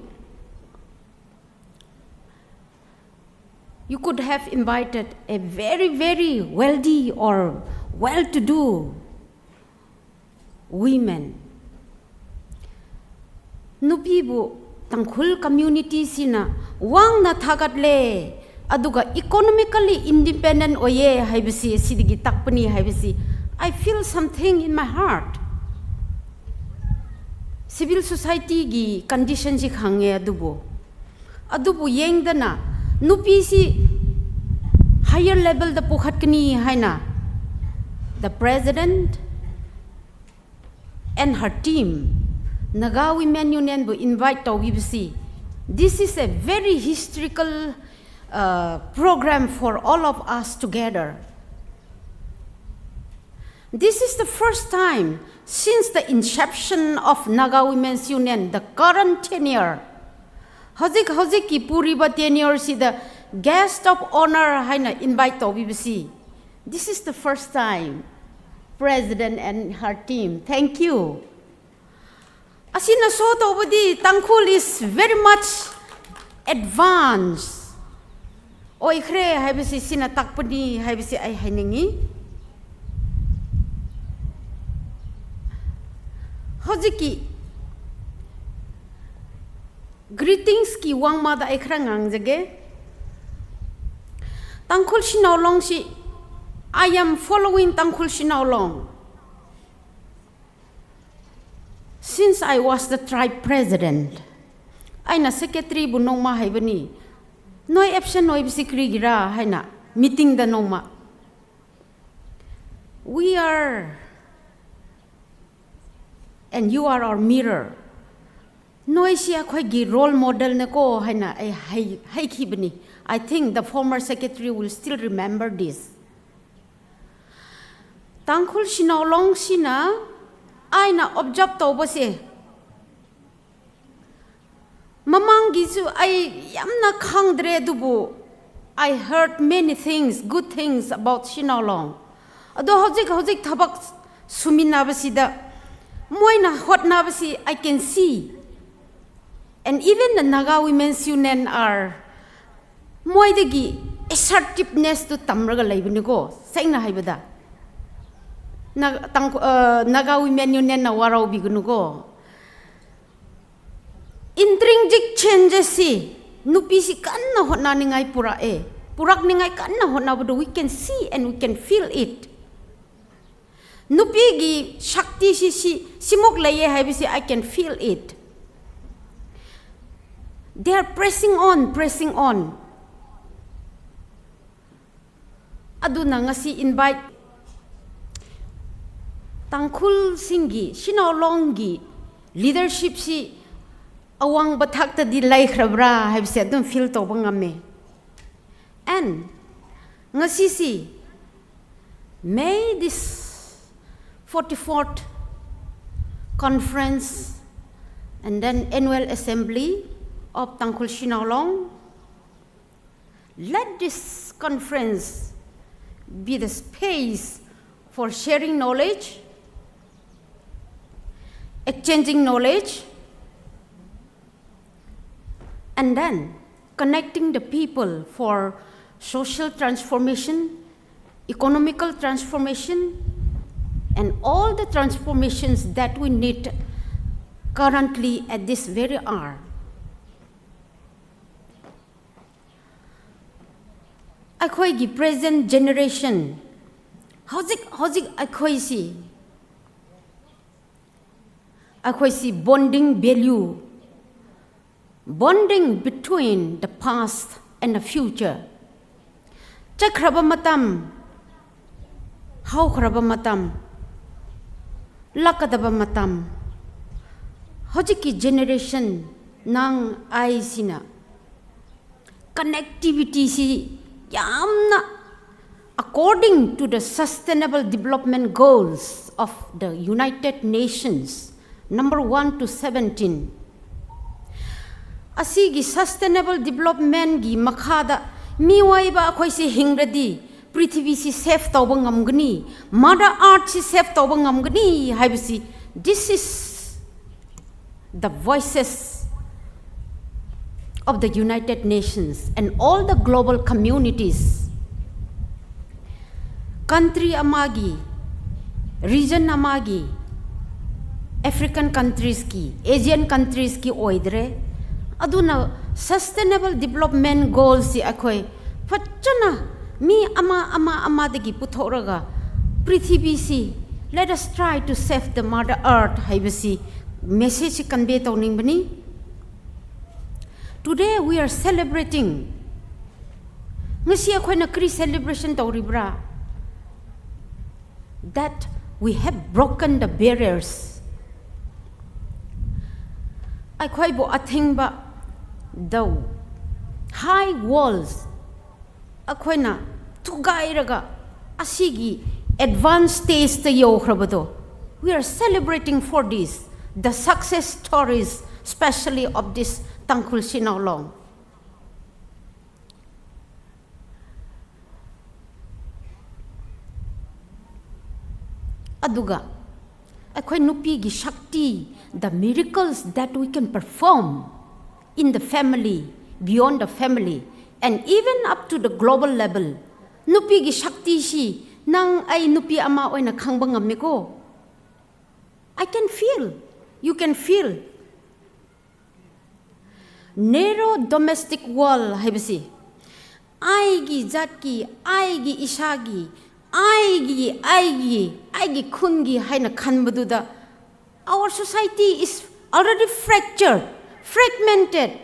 you could have invited a very, very wealthy or well-to-do women. Nupibu Tangkhul community sina wangna thakatle, aduga economically independent oye haibasi, sidagi takpani haibasi, I feel something in my heart. Civil society gi condition chi khange adubu. Adubu yangdana, nupi si higher level da pukhatkani haina, the president and her team, Naga Women Union bu invite tobibasi. This is a very historical, uh, program for all of us together. This is the first time since the inception of Naga Women's Union, the current tenure. Hojik, hojikki puriba tenure sida guest of honor haina invite tobibasi. This is the first time, President and her team. Thank you. Asina show tobadi Tangkhul is very much advanced. oikhare haibasi, sina takpani haibasi ai hainingi. Hojiki greetings ki wangmada ai khara ngangjage. Tangkhul Shanao Long si, I am following Tangkhul Shanao Long since I was the tribe president. Aina secretary bu nongma haibani. Noi absent oibasi karigira haina meeting da nongma. We are, and you are our mirror. Noi si akhoigi role model na ko haina ai hai, haikhibani. I think the former secretary will still remember this. Tangkhul Shanao Long sina aina observe tobase. Mamanggi chu ai yamna khangdre dubu, I heard many things, good things about Shanao Long. Ado hojik, hojik thabak suminabasida, moina hotnabasi, I can see. And even the Naga Women's Union are, moidagi assertiveness tu tamraga leibani ko, sengna haibada. Na, tang, uh, Naga Women Union na warao bigunu ko. Intrinsic changes si, nupi si kanna hotnaningai pura e. Purakningai kanna hotnabadu, we can see and we can feel it. Nupigi shakti si, si, simok leiye haibasi, I can feel it. They are pressing on, pressing on. Aduna ngasi invite Tangkhul singgi, Shanao Long gi leadership si awang bathak tadi leikharabra haibasi adun feel toba ngame. And ngasi si, may this forty-fourth conference and then annual assembly of Tangkhul Shanao Long, let this conference be the space for sharing knowledge, exchanging knowledge, and then connecting the people for social transformation, economical transformation, and all the transformations that we need currently at this very hour. Aikhoigi present generation, hojik, hojik aikhoisi, aikhoisi bonding value, bonding between the past and the future. Chakharaba matam, haokharaba matam, lakadaba matam, hojiki generation nang aisina connectivity si yamna, according to the Sustainable Development Goals of the United Nations, number one to seventeen. Asigi Sustainable Development gi makhada miwaiba akhoisi hingradi, prithibi si save toba ngamgani, Mother Earth si save toba ngamgani haibasi, this is the voices of the United Nations and all the global communities. Country amagi, region amagi, African countries ki, Asian countries ki oidre. Aduna Sustainable Development Goals si aikhoi phachana mi ama ama amadagi puthoraga prithibi si, let us try to save the Mother Earth haibasi message convey toningbani. Today we are celebrating. Ngasi akhoina kri celebration toribra? That we have broken the barriers. Aikhoibo athingba, the high walls, akhoina thugairaga asigi advanced stage ta yokharabado. We are celebrating for this, the success stories, especially of this Tangkhul Shanao Long. Aduga, aikhoi nupigi shakti, the miracles that we can perform in the family, beyond the family, and even up to the global level. Nupigi shakti chi, nang ai nupi ama oina khangba ngammiko. I can feel, you can feel. Narrow domestic world haibasi, aigi jatki, aigi ishāki, aigi, aigi, aigi khunki haina khanbadada, our society is already fractured, fragmented.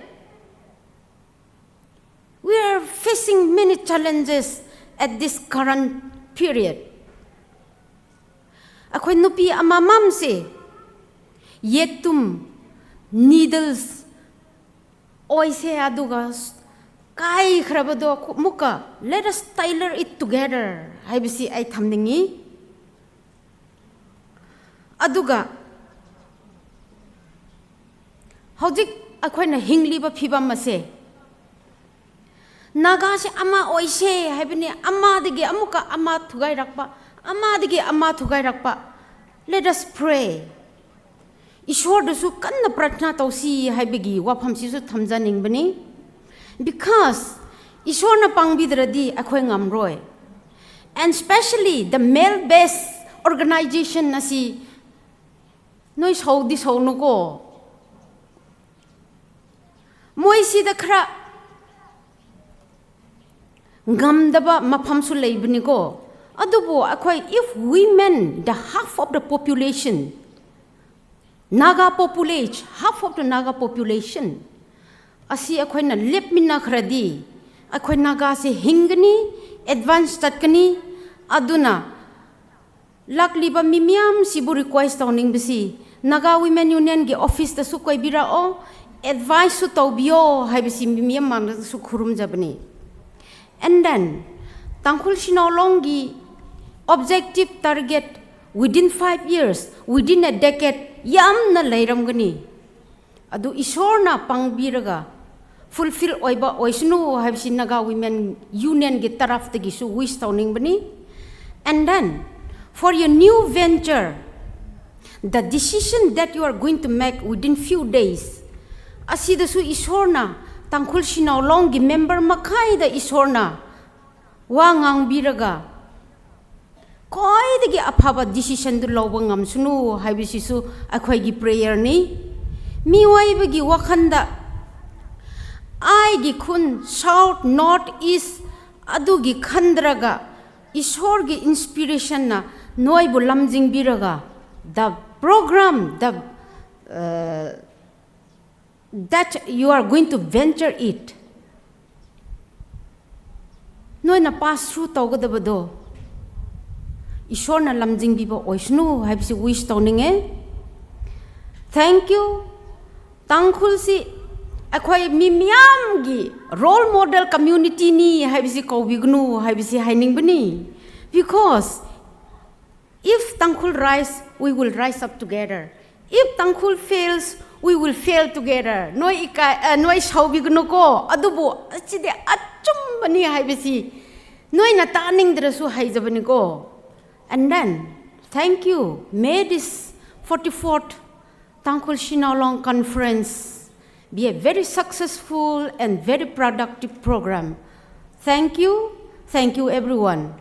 We are facing many challenges at this current period. Akhoi nupi amamamse, yetum, needles, oise aduga s-, kaikharabado khu-, muka, let us tailor it together haibasi ai thamningi. Aduga, hojik akhoina hingliba phibam ase. Naga chi ama oise haibani, amadagi amuka ama thukhairakpa, amadagi ama thukhairakpa. Let us pray. Ishordasu kanna prarthana tausi haibagi waphamsisu thamzaningbani. Because Ishorna pangbidaradi akhoi ngamroi. And especially the male-based organization asi, noi shaodi shaonuko. Moisida khara ngamdaba maphamsu leibaniko. Adubu akhoi, if women, the half of the population, Naga population, half of the Naga population, asi akhoina lepminakharadi, akhoi Nagase hingkani, advance zatkani, aduna lakliba mi miyamsibu request tauningbasi, Naga Women Union-gi office-dasu koibirao, advice-su taubiyo haibasi mi miyam mangdasu khurumzabani. And then, Tangkhul Shanao Long-gi objective target within five years, within a decade, yamna leiramgani. Adu Ishorna pangbiraga fulfill oiba oisanu haibasi Naga Women Union-gi tarafdagisu wish tauningbani. And then, for your new venture, the decision that you are going to make within few days, asidasu Ishorna, Tangkhul Shanao Long-gi member makhaida Ishorna wā ngangbiraga, khaidagi aphaba decision-du laoba ngamsanu haibasisu akhoigi prayer-ni. Miwui bagi wakhanda, aigi khun, south, north, east, adugi khandraga, Ishorgi inspiration-na noibu lamzingbiraga, the program, the, uh, that you are going to venture it, noina pass through taugadabado, Ishorna lamzingbiba oisanu haibasi wish tauninge. Thank you. Tangkhulsi akhoi mi miyamgi role model community-ni haibasi kaobiganu haibasi hainingbani. Because if Tangkhul rise, we will rise up together. If Tangkhul fails, we will fail together. Noi ikai, eh, noi shaobiganuko, adubu, achide achumbani haibasi noina taningdrasu haizabaniko. And then, thank you. May this forty-fourth Tangkhul Shanao Long Conference be a very successful and very productive program. Thank you. Thank you, everyone.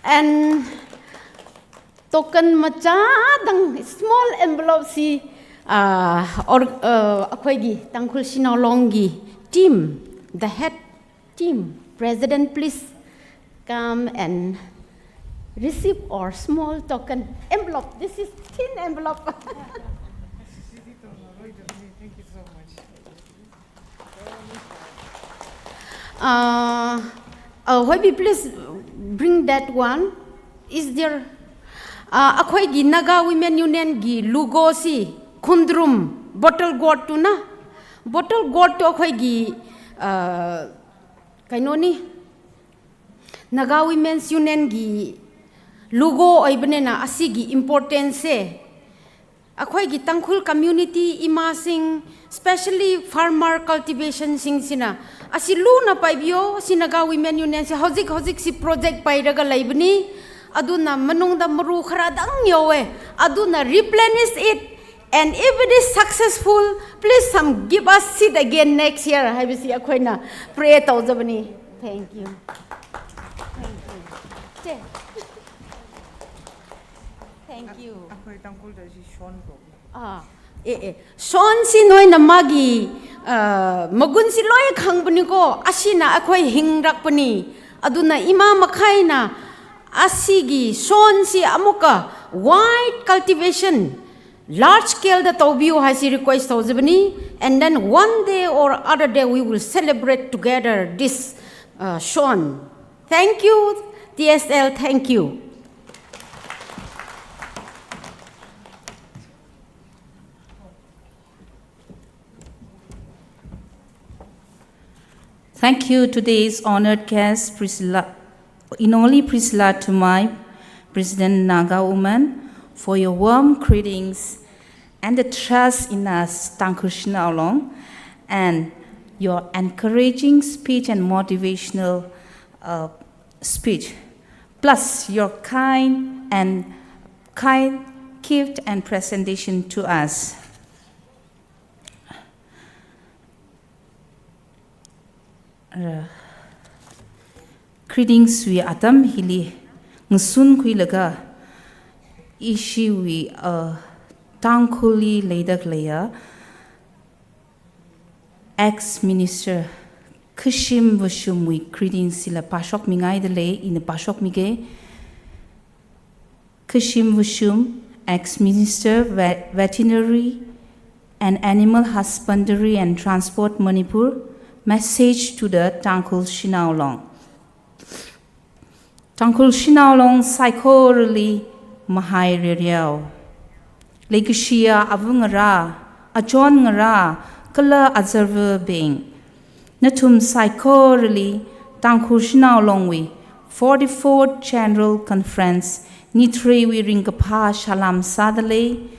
And token machadang, small envelope si, ah, or, ah, akhoigi Tangkhul Shanao Long-gi team, the head team, President, please come and receive our small token envelope. This is thin envelope. Thank you so much. Uh, uh, Hoibi, please bring that one. Is there, uh, akhoigi Naga Women Union-gi logo si khundrum bottle gourd-tuna. Bottle gourd-tu akhoigi, uh, kainoni, Naga Women's Union-gi logo oibanena asigi importance-se. Akhoigi Tangkhul community imasing, especially farmer cultivation sing sina, asi luna paibiyo, si Naga Women Union si hojik hojik si project pairaga leibani, aduna manungda maru kharadang yaowe, aduna replenish it, And if it is successful, please some give us seat again next year. Haibasi akhoina pray tauzatvani. Thank you. Thank you. Che. Thank you. Akhoi Tangkhul da si Sean ko. Ah, eh, eh. Sean si noina magi, ah, magun si loi khangpani ko, ashina akhoi hingrakpani. Aduna ima makhaina, asigi Sean si amuka wide cultivation, large scale da taubiu haisi request tauzatvani, and then one day or other day we will celebrate together this, uh, Sean. Thank you, T S L, thank you. Thank you, today's honored guest, Priscilla, Inoli Priscilla Tumai, President Naga Women, for your warm greetings and the trust in us, Tangkhul Shanao Long, and your encouraging speech and motivational, uh, speech, plus your kind and kind gift and presentation to us. Ra, greetings wui atam hili ngasun khuilaga ishiwui, uh, Tangkhulli leida khaleiya ex-minister Khashim Vashum wui greetings sila pāshokmingaida lei, ina pāshokmige. Khashim Vashum, ex-minister, Ve-, Veterinary and Animal Husbandry and Transport, Manipur, message to the Tangkhul Shanao Long. Tangkhul Shanao Long saikorali mahai rereo. Leikashiya avāngarā, achonngarā, kala azarvabing, nathum saikorali Tangkhul Shanao Longwui forty-fourth General Conference nithareiwui ringkaphā salām sāda lei.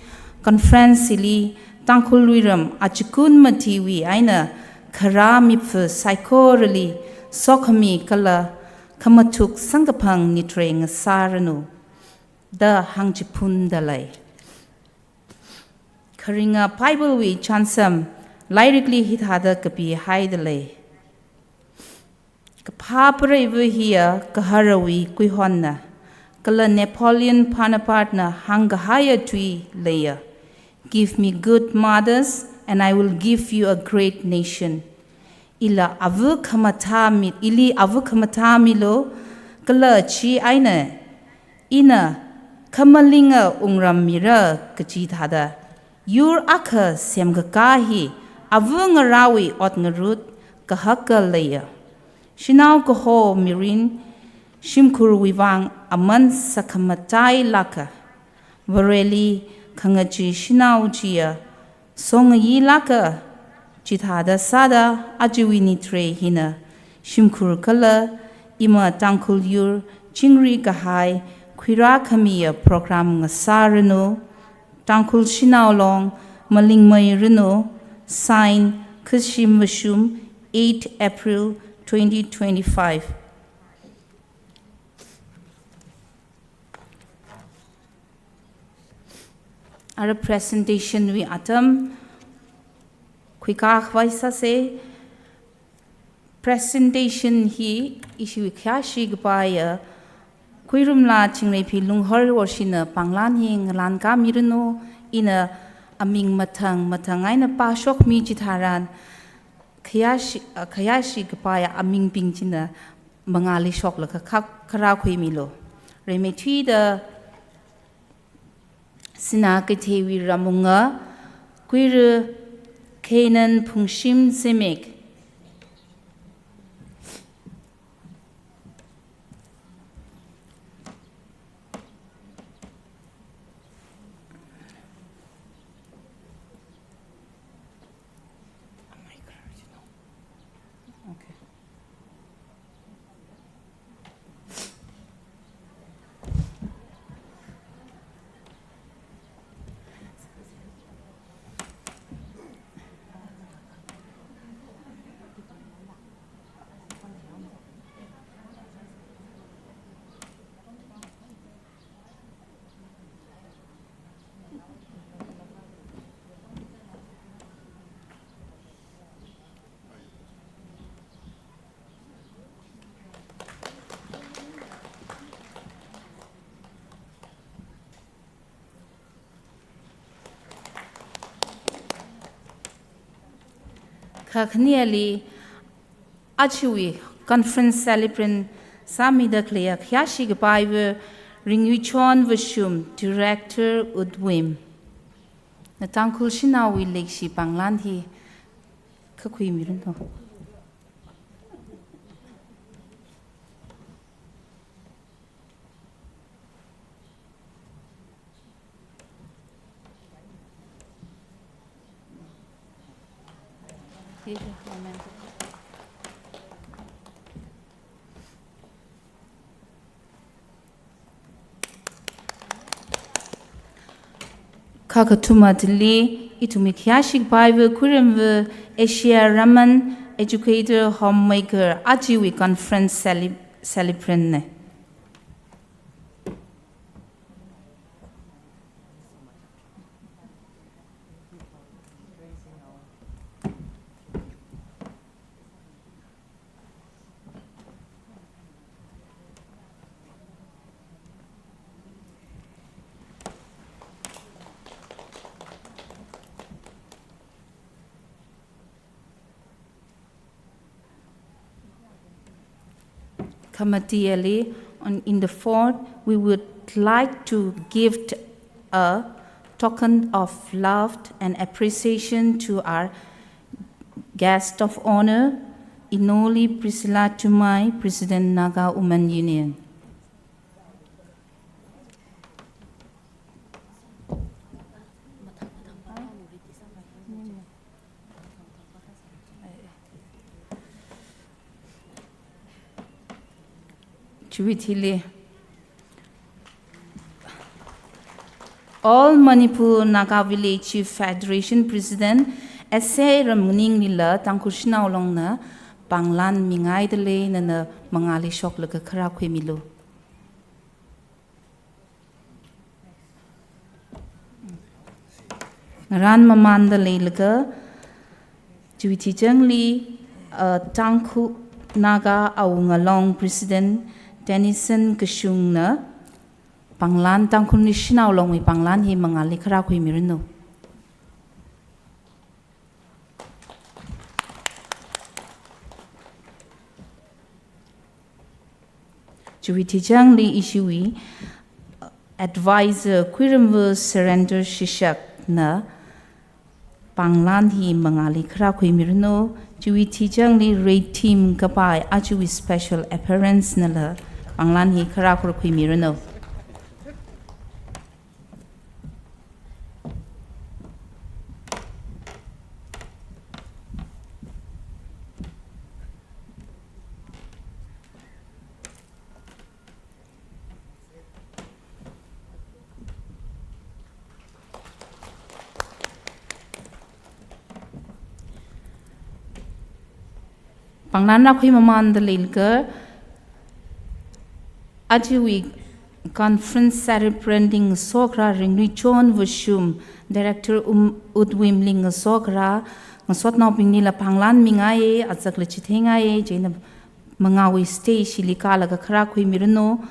Conference hili Tangkhul luiram achikun matiwui eina kharā mipha saikorali sokhami kala khamathuk samkaphang nitharei ngasāranu da hāngchiphunda lei. Kharinga Bible wui chānsam lairikli hithāda kapihaida lei. Kaphā pareiva hiya gaharawui kuihonna, kala Napoleon Bonaparte na hāngkahaiya tui leiya, "Give me good mothers and I will give you a great nation." Ila avā khamathā mi, ili avā khamathā milu, kala chi eina ina khamalinga wungram mira kachi thāda, yur akha semkakā hi avāngarāwui ot ngarut kahaka leiya. Shanao kaho mirin shimkhurwui vang aman sākhamatailāka, Vareli khangachee shanao chiya songailāka, chithāda sāda ajawui nitharei hina shimkhur kala ima Tangkhul yur chingri kahai khuirākhamiya program ngasāranu. Tangkhul Shanao Long malingmeiranu. Sign, Khashim Vashum, eight April twenty twenty-five. Ara presentation wui atam khuikā khavai sāse. Presentation hi ishiwui khayāshi kapaiya Khuirumla Chingreiphi Lunghor Worshina pānglan hi ngalānkā miranu. Ina aming mathang mathang eina pāshokmi chitharan khayāshi, ah, khayāshi kapaiya amingbing china mangāli shoklaga khak kharā khuimilu. Rimeithuida Sinā Keitheiwui Ramwunga, Khuira Canaan Phungshim Zimik. Kakhaneli, ajawui conference celebrant sāmida khaleiya khayāshi kapaiva Ringluichon Vashum, Director, UDWIM. Na Tangkhul Shanaowui leikashi pānglan hi khuikhuimiranu. Kakathuma thili, ithumwui khayāshi kapaiva Khuiramva Asia Raman, educator, homemaker, ajawui conference cele-, celebrant na. Khamatiali, on, in the fourth, we would like to give a token of love and appreciation to our guest of honor, Inoli Priscilla Tumai, President, Naga Women Union. Chiwui thili, All Manipur Naga Village Chief Federation President, S A Ramnganinglila Tangkhul Shanao Longna pānglan mingaidalei, nana mangāli shoklaga kharā khuimilu. Ngarān mamānda leilaga, chiwui thichangli, uh, Tangkhul Naga Awunga Long President Tennyson Kashungna pānglan, Tangkhul Naga Shanao Longwui pānglan hi mangāli kharā khuimiranu. Chiwui thichangli ishiwui, uh, advisor Khuiramva Surrender Shishakna pānglan hi mangāli kharā khuimiranu. Chiwui thichangli red team kapai ajawui special appearance nala pānglan hi kharā khuimiranu. Pānglan rākhui mamānda leilaga, ajawui conference celebrant li ngasokharā Ringluichon Vashum, Director, um, UDWIM li ngasokharā ngasotnaobinglila pānglan mingaiya, azakla chitheingaiya, chieina mangāwui stage hili kālaga kharā khuimiranu.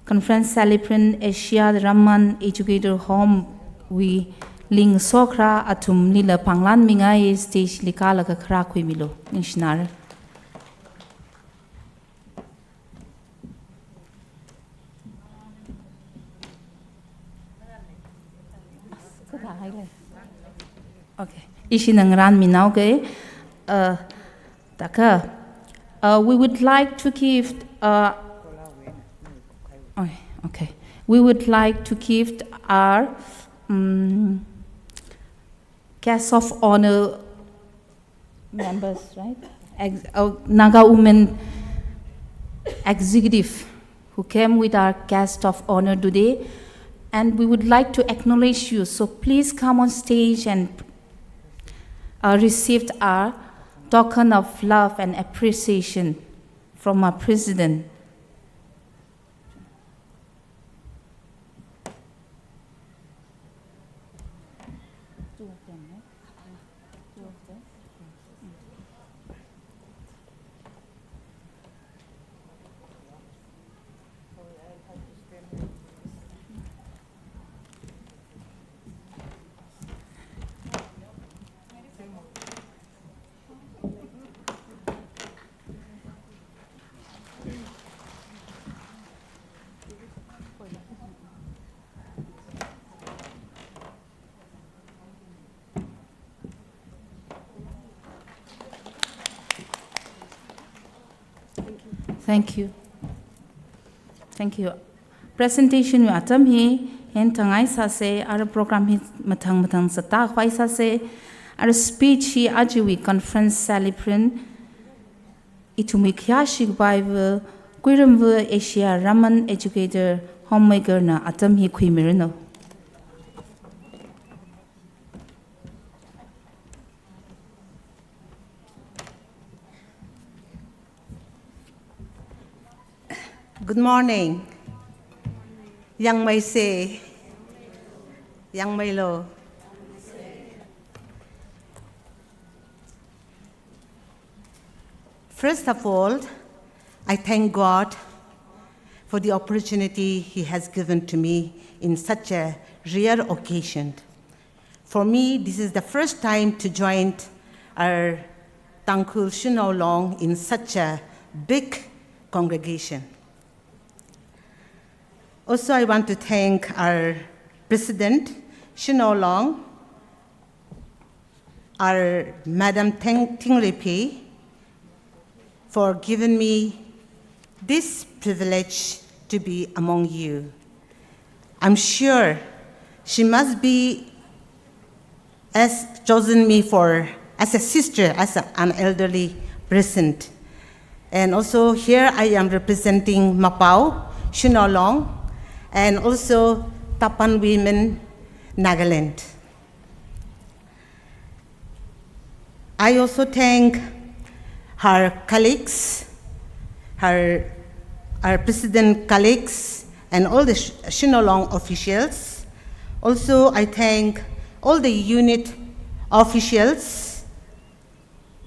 Conference celebrant Asia Raman, educator, home wui li ngasokharā athumlila pānglan mingaiya, stage li kālaga kharā khuimilu. Ningshinara. Okay. Ishina ngarān minaoke. Uh, taka, uh, we would like to give, uh, oh, okay. We would like to give our, um, guest of honor members, right? Ex-, uh, Naga Women Executive who came with our guest of honor today. And we would like to acknowledge you. So please come on stage and, uh, receive our token of love and appreciation from our president. Thank you. Thank you. Presentation wui atam hi hieina tangai sāsa, ara program hi mathang mathang sāda khavai sāsa, ara speech hi ajawui conference celebrant, ithumwui khayāshi khavaiva, Kuiramva Asia Raman educator, homemaker na atam hi khuimiranu. Good morning. Yangmeisa. Yangmeilo. First of all, I thank God for the opportunity He has given to me in such a rare occasion. For me, this is the first time to join our Tangkhul Shanao Long in such a big congregation. Also, I want to thank our President, Shanao Long, our Madam Teng Tingripi, for giving me this privilege to be among you. I'm sure she must be as chosen me for as a sister, as a, an elderly present. And also here I am representing Mapao, Shanao Long, and also Tapan Women, Nagaland. I also thank her colleagues, her, her president colleagues, and all the Sh-, Shanao Long officials. Also, I thank all the unit officials,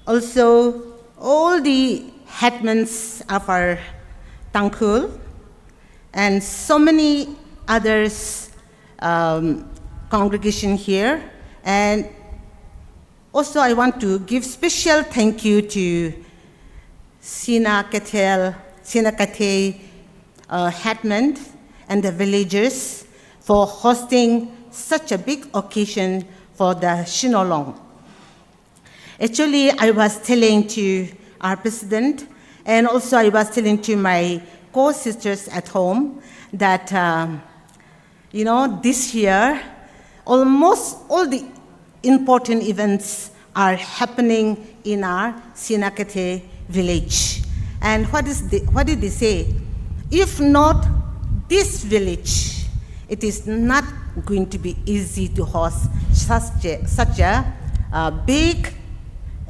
also all the headmans of our Tangkhul, and so many others, um, congregation here. And also, I want to give special thank you to Sina Kathel, Sina Kathei, uh, headman and the villagers for hosting such a big occasion for the Shanao Long. Actually, I was telling to our president, and also I was telling to my co-sisters at home that, um, you know, this year, almost all the important events are happening in our Sina Kathei village. And what is the, what did they say? If not this village, it is not going to be easy to host such a, such a, uh, big,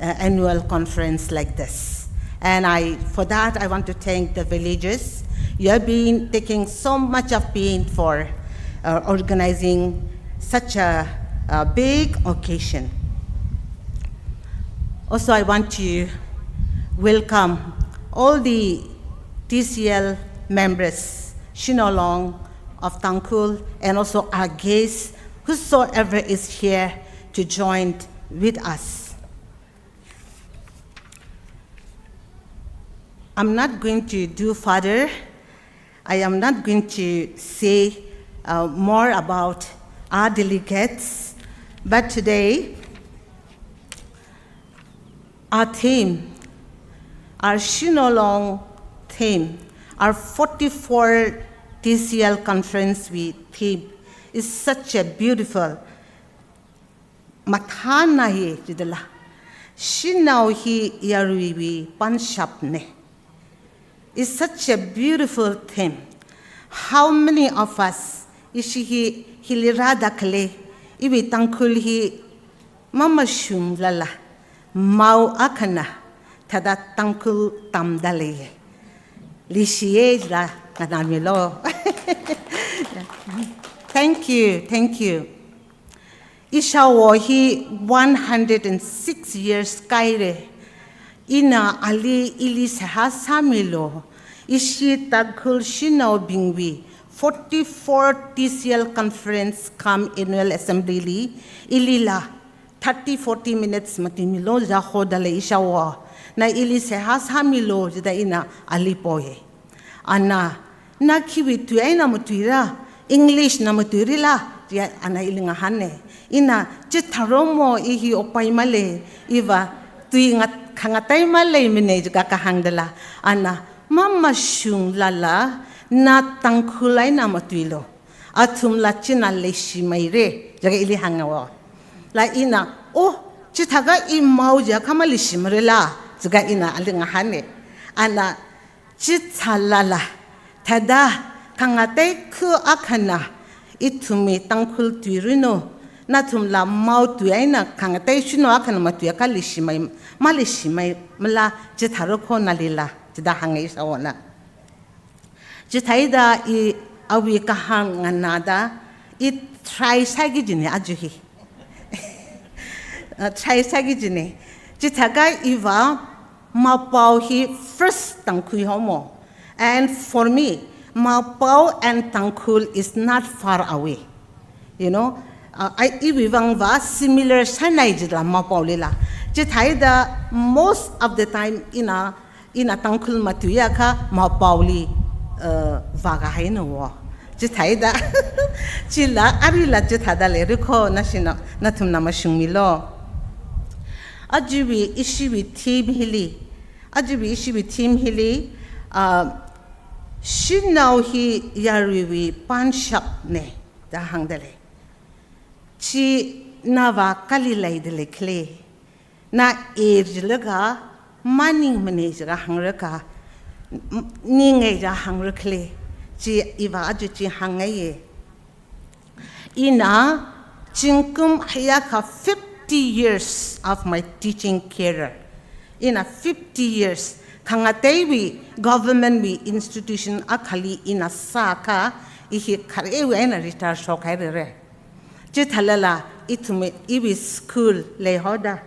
uh, annual conference like this. And I, for that, I want to thank the villagers. You have been taking so much of pain for, uh, organizing such a, a big occasion. Also, I want to welcome all the T C L members, Shanao Long of Tangkhul, and also our guests, whosoever is here to join with us. I'm not going to do further. I am not going to say, uh, more about our delegates, but today, our theme, our Shanao Long theme, our forty-four T C L conference wui theme is such a beautiful, mathāna hi jidala, Shanao hi yaruiwui panshapna. It's such a beautiful theme. How many of us, ishi hi, hili rāda khalei, iwui Tangkhul hi mamashunglala, mao akhana thāda Tangkhul tamda lei. Leishiya la nganāmilo. Thank you, thank you. Ishāwo hi one hundred and six years kaire. Ina ali ili seihā sāmilo. Ishi Tangkhul Shanaobingwui forty-four T C L conference cum annual assembly li, ilila thirty, forty minutes matuimilo jiakha hodalei ishāwo. Na ili seihā sāmilo jida ina ali poye. Ana, na khiwui tui eina matuira, English na matuirila, jiakha ana ili ngahāne. Ina, chitharomo, i hi opai malei, iva tui ngat-, khangatei maleimane jiakha kahāngdala. Ana, mamashunglala, na Tangkhul eina matuilu. Athumla china leishimeira, jiakha ili hānga wo. La ina, oh, chithākha i mao jiakha maleishimarala, jiakha ina ali ngahāna. Ana, chithālala, thāda, khangatei khu akhana, ithumwui Tangkhul tuiranu, nathumla mao tui eina khangatei shino akhana matuiakha leishimei, maleishimeimala, chithāra kho nalila, jida hānga ishāvāna. Chithāda i awui kahāng nganāda, i try sāki kajina aja hi. Uh, try sāki kajina. Chithākha iva Mapao hi first Tangkhul haomo. And for me, Mapao and Tangkhul is not far away. You know, uh, I, iwui vangva similar sānai jila Mapaolila. Chithāda most of the time ina, ina Tangkhul matuiakha Mapaoli, uh, vākahaina wo. Chithāda, chila arila chithāda leira kho, nashina, nathumna mashungmilu. Ajawui ishiwui theme hili, ajawui ishiwui theme hili, uh, shanao hi yaruiwui pānshapna, da hāngda lei. Chi nava kali leida leikhala. Na A jilaga maningmana jiakha hāngra kha, m-, ningai jiakha hāngra khala. Chi iva aja chi hāngngaiya. Ina zingkum haiakha fifty years of my teaching career. Ina fifty years, khangateiwui government wui institution akhali ina sākha, i hi kharewui eina retire shokhairara. Chithālala, ithum iwui school leihaoda,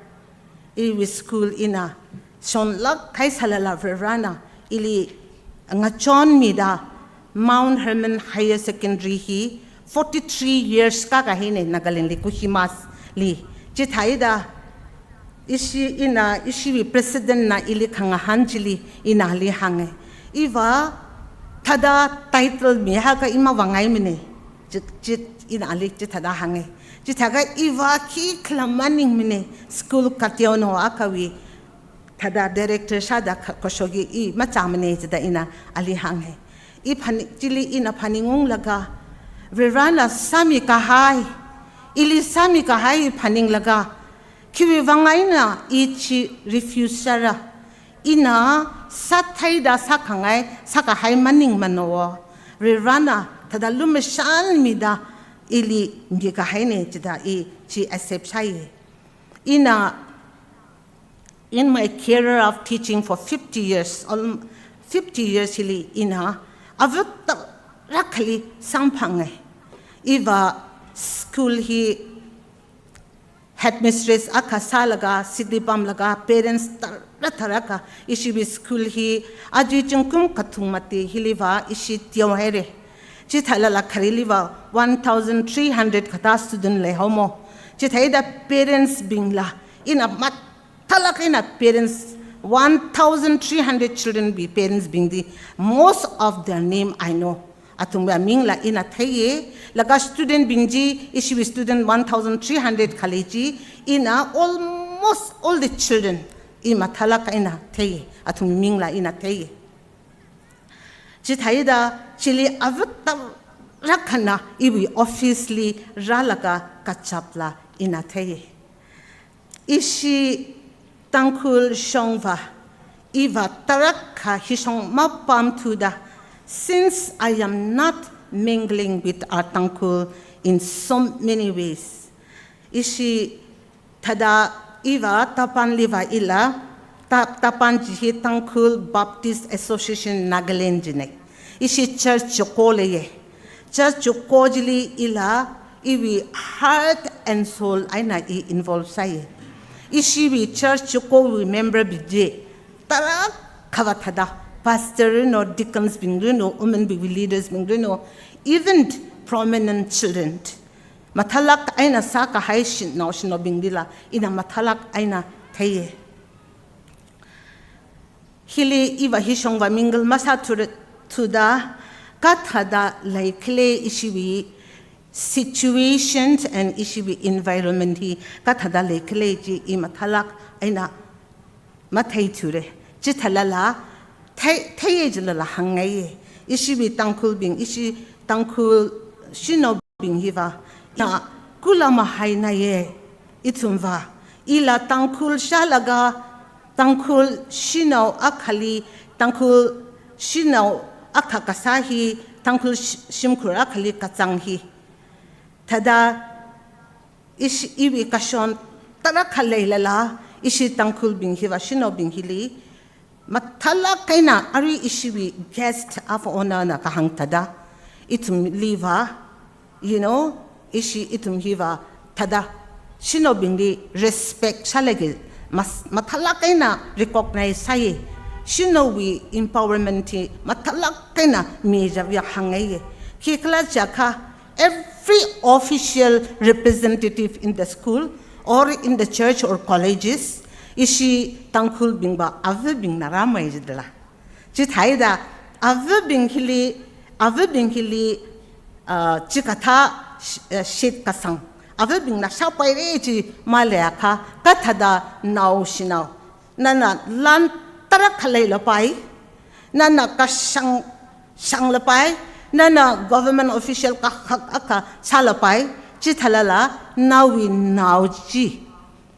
iwui school ina shonlāk kahai sālala Varivarana ili ngachonmida Mount Hermon Higher Secondary hi forty-three years kākahaina Nagalandli Kohimali. Chithāda ishi ina ishiwui presidentna ili khangahān chili ina ali hānga. Iva thāda title miakha i mavāngaimana. Chi, chi ina ali chithāda hānga. Chithākha iva khikhala maningmana, school kateonaoakhawui thāda director sāda kha-, kashokki i machāmana jida ina ali hānga. I phan-, chili ina phaningunglaga, Varivarana sāmikahai, ili sāmikahai phaninglaga, khiwui vang eina i chi refuse sāra. Ina sātheida sākhangai, sākahai maningmana wo. Varivarana thāda lumashanmida ili mikahaina jida i chi accept sāya. Ina, in my career of teaching for fifty years, al-, fifty years hili ina, ava tarākhali samphanga. Iva school hi headmistress akha sālaga, sidi pamlaga, parents tarā tarākha, ishiwui school hi, aja zingkum kathum mati hiliva ishi teohaira. Chithālala khareliva one thousand three hundred kathā student leihaomo. Chithāda parents bingla, ina mathālāk eina parents, one thousand three hundred children wui parents bingli, most of their name I know. Athumwui mingla ina theiya, laga student bing chi, ishiwui student one thousand three hundred khalei chi, ina almost all the children, i mathālāk eina theiya, athum mingla ina theiya. Chithāda chili ava tarākhana iwui office li rālaga kachapla ina theiya. Ishi Tangkhul shongva, iva tarākha hishong mapamthuda, since I am not mingling with our Tangkhul in so many ways. Ishi thāda iva tapanliva ila, ta-, tapan chi hi Tangkhul Baptist Association Nagaland jina. Ishi church chiko leiya. Church chiko chili ila iwui heart and soul eina i involve sāya. Ishiwui church chikowui member bing chi tarākhava thāda, pastor ranu, deacons bing ranu, women bing leaders bing ranu, even prominent children. Mathālāk eina sākahai shanao shanaobinglila ina mathālāk eina theiya. Hili iva hishongva mingle masāthuda, kathāda leikhala ishiwui situations and ishiwui environment hi kathāda leikhala chi i mathālāk eina matheithura. Chithālala thei, theiya jilala hāngngaiya. Ishiwui Tangkhulbing, ishi Tangkhul shanaobing hiva, ina kula mahainaye, ithumva. Ila Tangkhul shālaga, Tangkhul shanao akhali, Tangkhul shanao akha kasā hi, Tangkhul sh-, shimkhur akhali kazang hi. Thāda ishi, iwui kashon tarākha leilala, ishi Tangkhulbing hiva shanaobing hili, mathālāk eina arui ishiwui guest of honour na kahāng thāda, ithumliva, you know, ishi ithum hiva thāda, shanaobingli respect sālaga mas-, mathālāk eina recognize sāya. Shanaowui empowerment hi mathālāk eina mi javiya hāngngaiya. Khikhalajila jiakha, every official representative in the school or in the church or colleges, ishi Tangkhulbingva avabingna rāmei jidala. Chithāda avabing hili, avabing hili, uh, chikathā sh-, uh, shitkasang avabingna shāpaira chi maleiakha, kathāda naoshinao, nana lan tarākha leilapai, nana kashang shanglapai, nana government official kahak akha sālapai, chithālala nawui nao chi,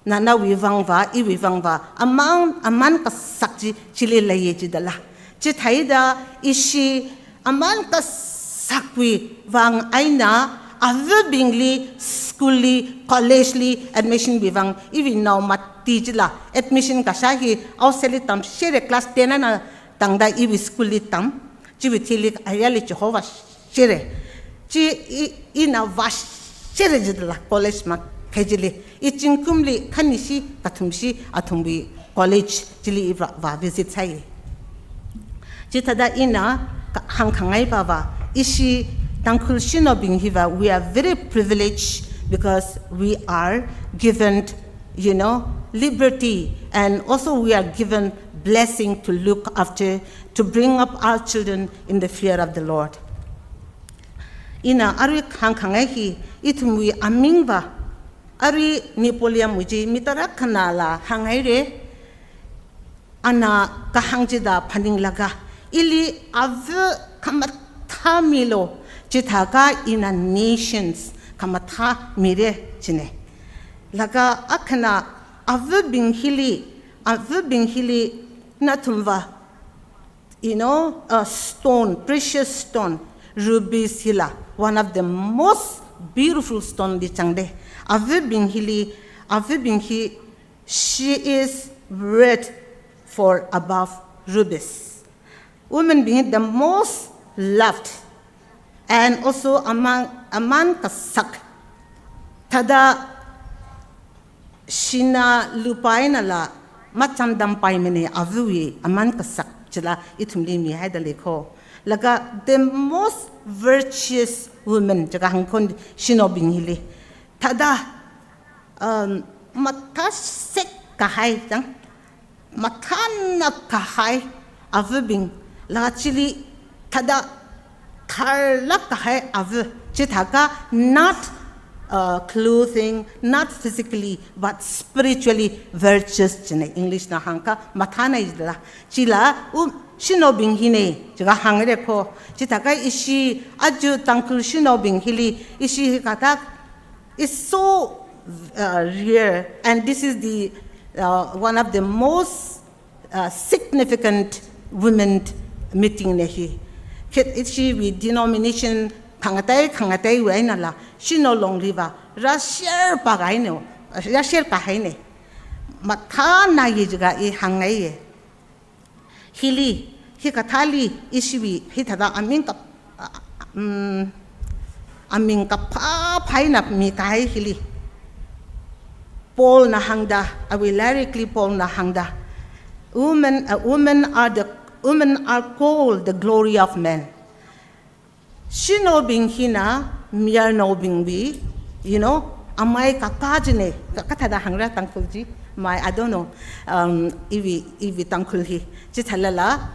na, nawui vangva, iwui vangva, aman, aman kasak chi, chili leiya jidala. Chithāda ishi aman kasakwui vang eina, avabingli, school li, college li, admission wui vang, iwui nao mati chila, admission kashā hi, outside li tamshira, class ten eina tangda iwui school li tam, chiwui thili ayarli chihova shira. Chi i, ina vāshira jidala college makhai chili. I zingkumli khanishi kathumshi athumwui college chili i vā, vā visit sāya. Chithāda ina ka-, hāngkhangai pava, ishi Tangkhul shanaobing hiva, we are very privileged because we are given, you know, liberty, and also we are given blessing to look after, to bring up our children in the fear of the Lord. Ina arui hāngkhangai hi, ithumwui amingva, arui Napoleon wui chi mi tarākhanala hānghaira, ana kahāng chida phaninglaga, ili ava khamathā milu, chithākha ina nations khamathā mira china. Laga akhana avabing hili, avabing hili nathumva, you know, a stone, precious stone, rubies hila, one of the most beautiful stone li zangda. Avabing hili, avabing hi, she is worth for above rubies. Women being the most loved and also among, aman kasak. Thāda sinā lupā einala machamdampaimana, avawui aman kasak chila ithumli mihaida leiko. Laga the most virtuous woman jiakha hāngkon shanaobing hili. Thāda, um, mathāsek kahai zang, mathānā kahai avabing, laga chili thāda tharlāk kahai ava, chithākha not, uh, clothing, not physically, but spiritually virtuous china, English na hāngkha mathānā jila. Chila, um, shanaobing hina, jiakha hāngra ko. Chithākha ishi aja Tangkhul shanaobing hili, ishi hikathā is so, uh, rare, and this is the, uh, one of the most, uh, significant women meeting na hi. Khet ishiwui denomination khangatei, khangateiwui einala, shanao longliva rāshare pākahaina, rāshare kahaina. Mathānāya jiakha i hāngngaiya. Hili, hikathāli, ishiwui, hithāda aming kap-, um, aming kaphāphā eina mikahai hili. Paul na hāngda, awui lairik li Paul na hāngda, women, uh, women are the, women are called the glory of men. Shanaobing hina mayarnaobingwui, you know, amai kakā china, ka-, kathāda hāngra Tangkhul chi, mai, I don't know, um, iwui, iwui Tangkhul hi, chithālala,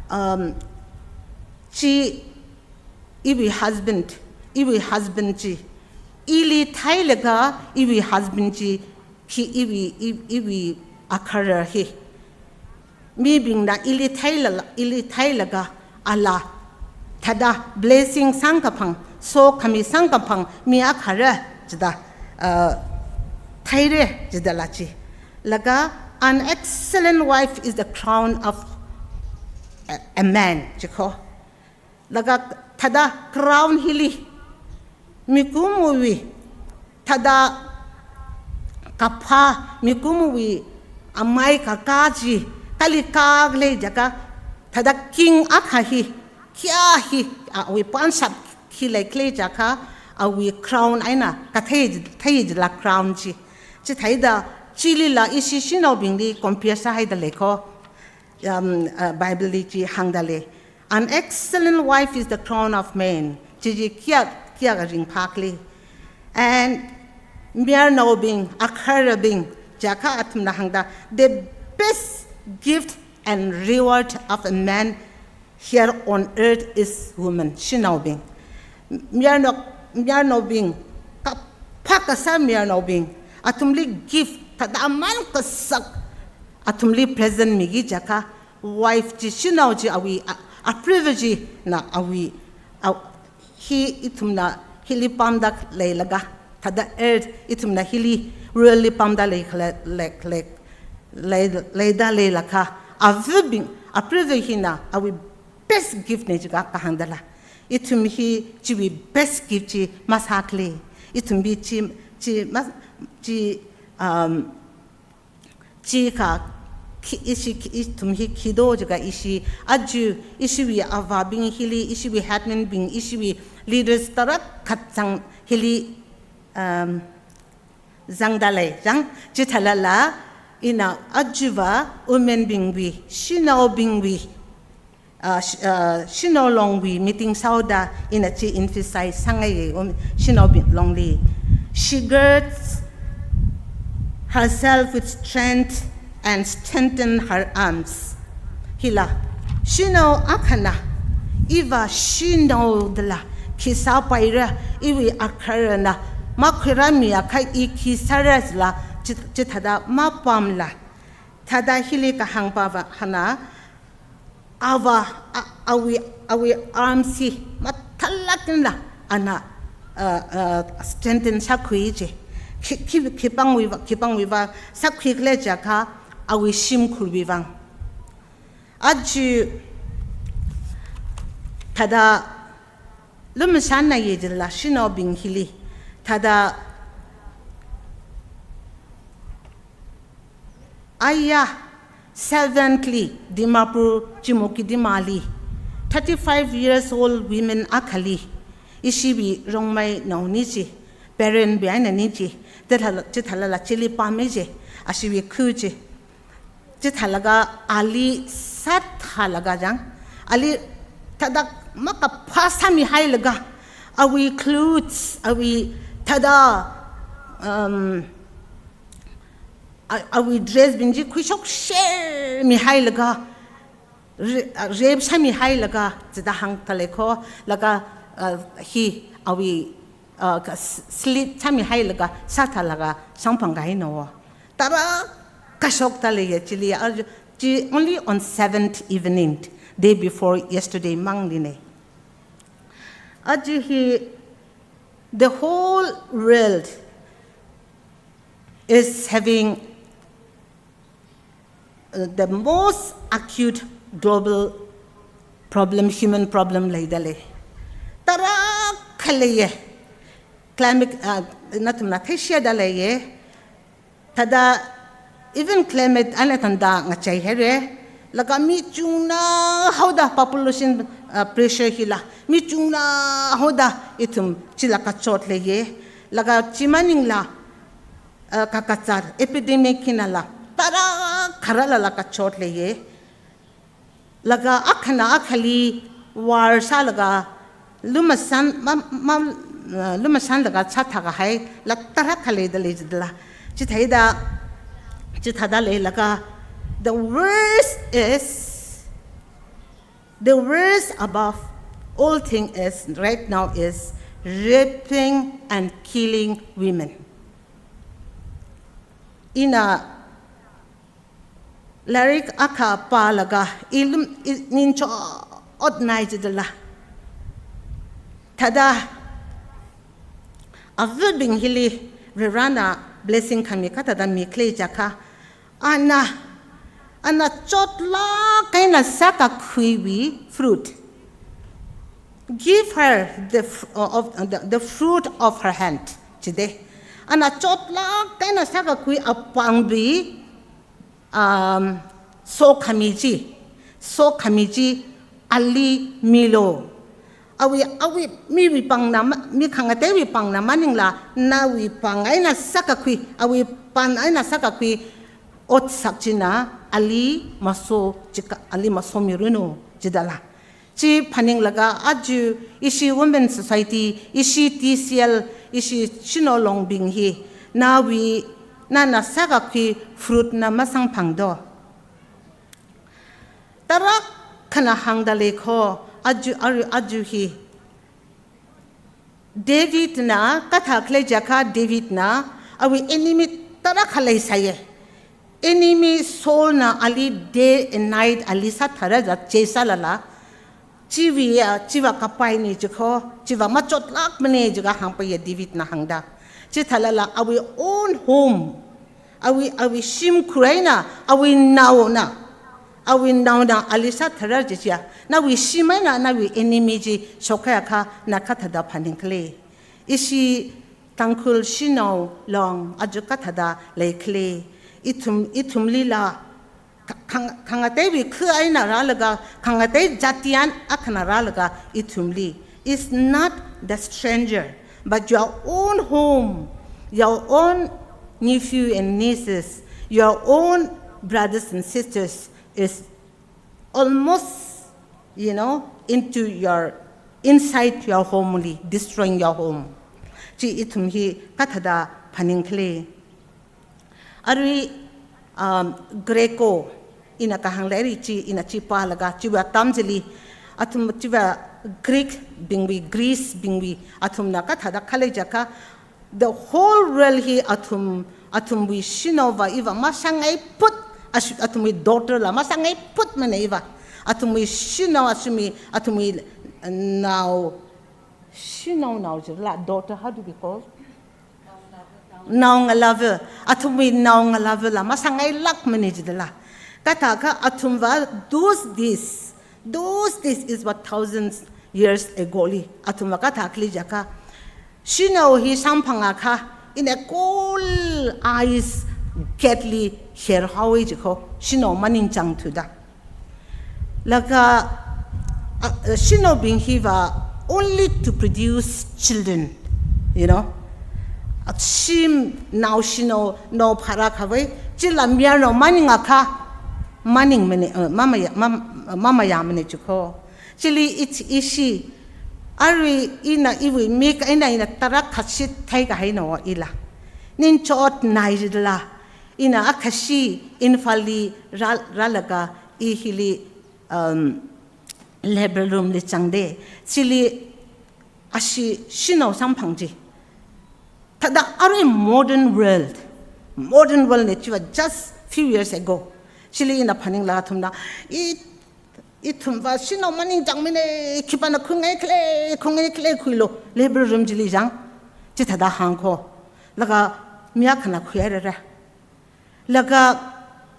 um, chi iwui husband, iwui husband chi, ili theilaga iwui husband chi, khi iwui, i-, iwui akhara hi. mibingna ili theilala, ili theilaga ala thāda blessing sangkaphang, sokhami sangkaphang mi akhara chida, uh, theira chida la chi. Laga, "An excellent wife is the crown of a, a man," jiko. Laga thāda crown hili, mikumowui thāda kaphā, mikumowui amai kakā chi, kali kak lei jiakha, thāda king akha hi, khia hi, awui pānshap khi leikhala jiakha, awui crown eina kathei, thei jila crown chi. Chitheida, chilila ishi shanaobingli compare sāhaida leiko. Um, uh, Bible li chi hāngda lei. "An excellent wife is the crown of man." Chi chi kayākha, kayākha ringphākhala. And mayarnaobing, akharabing, jiakha athumna hāngda, "The best gift and reward of a man here on earth is woman." Shanaobing. Mayarnao, mayarnaobing, kaphā kasā mayarnaobing, athumli gift, thāda aman kasak, athumli present miki jiakha, wife chi, shanao chi awui, a, a privilege na awui, a, hi ithumna hili pamda leilaga, thāda earth ithumna hili world li pamda leikhala, lei, lei, lei, leida leilakha, avabing, a privilege hina awui best gift na jiakha kahāngda la. Ithum hi chiwui best gift chi masākhala. Ithum hi chi, chi mas-, chi, um, chi kha khi, ishi khi, ithum hi khi do jiakha ishi, aja ishiwui avābing hili, ishiwui headman bing, ishiwui leaders tarākha zang hili, um, zangda lei, zang, chithalala, ina ajava women bingwui, shanaobingwui, uh, sh-, uh, shanao longwui meeting sāhaoda ina chi emphasize sāngaiya, um, shanao bing longli. She girds herself with strength and strengthen her arms. Hila, shanao akhana, iva shanao dala, khi sāpaira, iwui akharana makhuirāmiakha i khi sāra jila, chi, chithāda mapamla. Thāda hili kahāngpava hana, ava, a, awui, awui arms hi mathālāk eina ana, uh, uh, strengthen sākhui ji. Khi, khi, khipāngwuiva, khipāngwuiva sākhuikhala jiakha awui shimkhurwui vang. Aja thāda lumashanna ye jila shanaobing hili. Thāda aya seventhly, Dimapur Chimukidimali, thirty-five years old women akhali, ishiwui rongmeinaoni chi, barren bing eina ni chi, chithala-, chithalala chili pammi ji, ashiwui khu chi. Chithālaga ali sāthālaga zang, ali thāda makaphā sāmihailaga, awui clothes, awui thāda, um, a-, awui dress bing chi khuishokshemihailaga, re-, uh, rape sāmihailaga, chida hāngda leiko, laga, uh, hi awui, uh, ka s-, slit sāmihailaga, sāthālaga, samphang kahai no. Tarākha shokda leiya chili, uh, chi only on seventh evening, day before yesterday mangli ne. Aja hi, the whole world is having uh, the most acute global problem, human problem leida lei. Tarākha leiya. Climate, uh, nathumna theishida leiya. Thāda even climate eina thāda ngacheihaira. Laga mi chungna haoda population, uh, pressure hila. Mi chungna haoda ithum chila kachot leiya. Laga chi maningla, uh, kakazat, epidemic hinala, tarākharalala kachot leiya. Laga akhana akhali war sālaga, lumashan, ma, ma, uh, lumashanlaga sāthākahai, la tarākha leida lei jidala. Chitheida, chithāda leilaga, the worst is, the worst above all thing is, right now is, raping and killing women. Ina Lairik akha pālaga, ilum i- ninchotnai jidala. Thāda, avabing hili Varivarana blessing khami kathāda mikhala jiakha, ana, ana chotlāk eina sākakhuiwui fruit. Give her the, fr- of, the, the fruit of her hand. Jide. Ana chotlāk eina sākakhui apāngwui, um, sokhami chi, sokhami chi ali milu. Awui, awui miwui pāngna ma- mi khangateiwui pāngna maningla, nawui pāng eina sākakhui, awui pāng eina sākakhui otsak china ali maso chika, ali masomiranu jidala. Chi phaninglaga aja ishi Women Society, ishi T C L, ishi Shanao Longbing hi, nawui, nana sākakhui fruit na masangphangdo. Tarākhana hāngda lei kho, aja, aja, aja hi. Davidna kathā khalei jiakha Davidna awui enemy tarākha leisāye. Enemy Saulna ali day and night ali sāthara ja chase sālala. Chiwui ya, chiva kapaine jikho, chiva machotlākmane jikha hāngpaiye Davidna hāngda. Chithālala awui own home. Awui, awui shimkhur eina, awui naona, awui naona ali sāthara jiakha, nawui shim eina, nawui enemy chi shokhaiakha, na kathāda phaningkhala. Ishi Tangkhul Shanao Long aja kathāda leikhala. Ithum, ithumlila, kha- khang- khangateiwui kha eina rālaga, khangatei jati akhana rālaga ithumli. It's not the stranger, but your own home, your own nephew and nieces, your own brothers and sisters is almost, you know, into your, inside your home only, destroying your home. Chi ithum hi kathāda phaningkhala. Arui, um, Greco, ina kahāng lairik chi, ina chi pālaga, chiwui atam chili, athum chiwui Greek bingwui, Greece bingwui, athumna kathāda khalei jiakha, the whole world hi athum, athumwui shanaova iva mashangaiput, ash- athumwui daughter la mashangaiputmane iva. Athumwui shanao, athumwui, athumwui nao, shanao nao jila, daughter, how do we call? Naongalāva, athumwui naongalāva la mashangailākmane jidala. Kathākha athumva those days, those days is what, thousands years ago li. Athumva kathā khalei jiakha, shanao hi samphangakha, in a cold ice gate li herhaowe jikho, shanao maningchāngthuda. Laga, uh, uh, shanaobing hiva only to produce children, you know. Shim nao shanao nao phāra khavai, chila mayarnao maningakha, maningmane, uh, mamaya, mam- mamayāmane jikho. Chili it- ishi, arui ina iwui mik eina ina tarākha shithei kahaina ila. Ninchotnai jila. Ina akhashi Imphal li rā- rālaga i hili, um, labor room li zangde. Chili ashi shanao samphang chi. Thāda arui modern world. Modern world ne chiva just few years ago. Chili ina phaninglaga athumna, i- ithumva shanao maningchāngmane, khipāna khuingaikhala, khuingaikhala khuilu, labor room chili zang. Chithāda hāngkho. Laga mi akhana khuihairara. Laga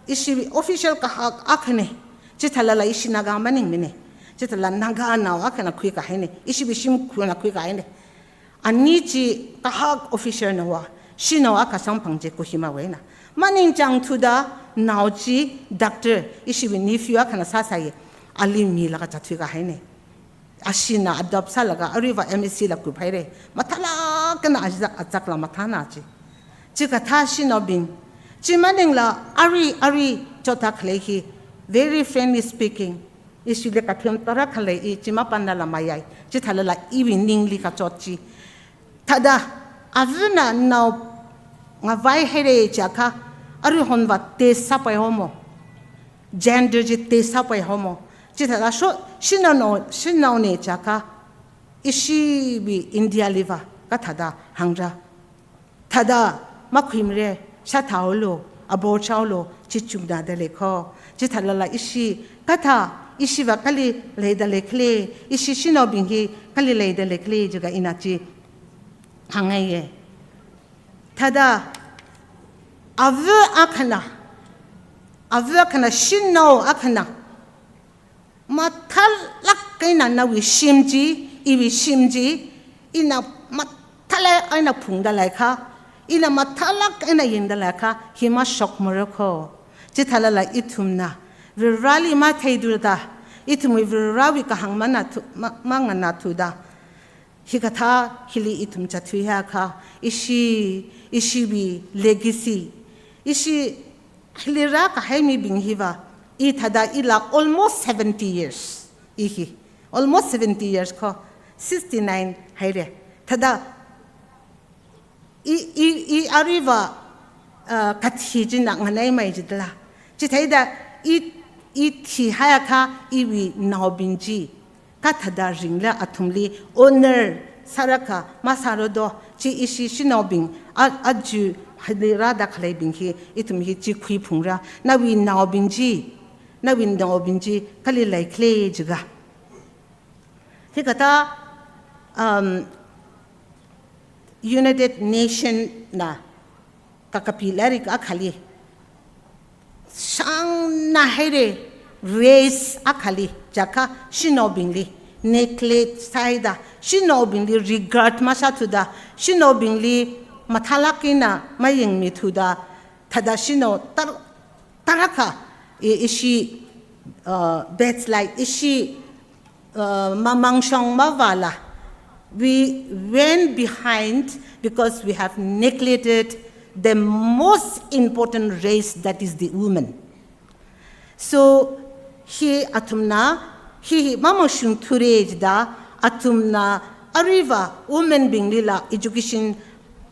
ishi official kahak akhane. Chithālala ishi Naga maningmane. Chithāla Naga nao akhana khuikahaine. Ishiwui shimkhurna khuikahaine. Ani chi kahak officer naova, shanao akha samphang chi Kohima wuina. Maningchāngthuda nao chi doctor, ishiwui nephew akhana sāsāye, ali milaga zatthuikahaine. Ashina adopt sālaga aruiva M S C la kuphaire. Mathālākna aja- achakla mathāna chi. Chikathā shanaobing. Chi maningla arui, arui chotda khalei hi, very frankly speaking, ishili kathem tarākha lei, i chi mapānlala mayai. Chithālala iwui ningli kachot chi. Thāda, avana nao ngavaihaire jiakha, aruihonva test sāpai homo. Gender chi test sāpai homo. Chithāda sho- shanao no- shanaone jiakha, ishiwui India liva kathāda hāngra. Thāda makhuimare, sāthaolu. Abo chaolo, chi chungda dalei kho. Chithālala ishi, kathā, ishiva kali leida leikhala, ishi shanaobing hi kali leida leikhala, jiakha ina chi hāngngaiye. Thāda, ava akhana, ava akhana, shanao akhana, mathālāk eina nawui shim chi, iwui shim chi, ina mathālāk eina phungda leikha, ina mathālāk eina yangda leikha, hi mashokmara kho. Chithālala ithumna, Vareli matheithuda, ithumwui Varewui kahāng manathu, ma, manganathuda, hikathā hili ithum zatthui akha, ishi, ishiwui legacy, ishi hili rākahai mibing hiva, i thāda ila almost seventy years, i hi. Almost seventy years kho, sixty-nine haire. Thāda i, i, i aruiva, uh, kathi china nganaimei jidala. Chithāda i, i thihaiakha iwui naobing chi kathāda ringla athumli honor sārakha masāra do, chi ishi shanaobing, a, aja hili rāda khaleibing hi, ithum hi chi khuiphungra, nawui naobing chi, nawui naobing chi kali leikhala jiakha. Hikathā, um, United Nation na kakapi lairik akhali, shāngna haire, race akhali, jiakha shanaobingli neglect sāhaida, shanaobingli regard masāthuda, shanaobingli mathālāk eina mayangmithuda, thāda shanao tar-, tarākha, i, ishi, uh, backslide, ishi, uh, mamangshong mavāla, we went behind because we have neglected the most important race, that is the woman. So, hi athumna, hi, hi mamashungthure jida, athumna aruiva women binglila education,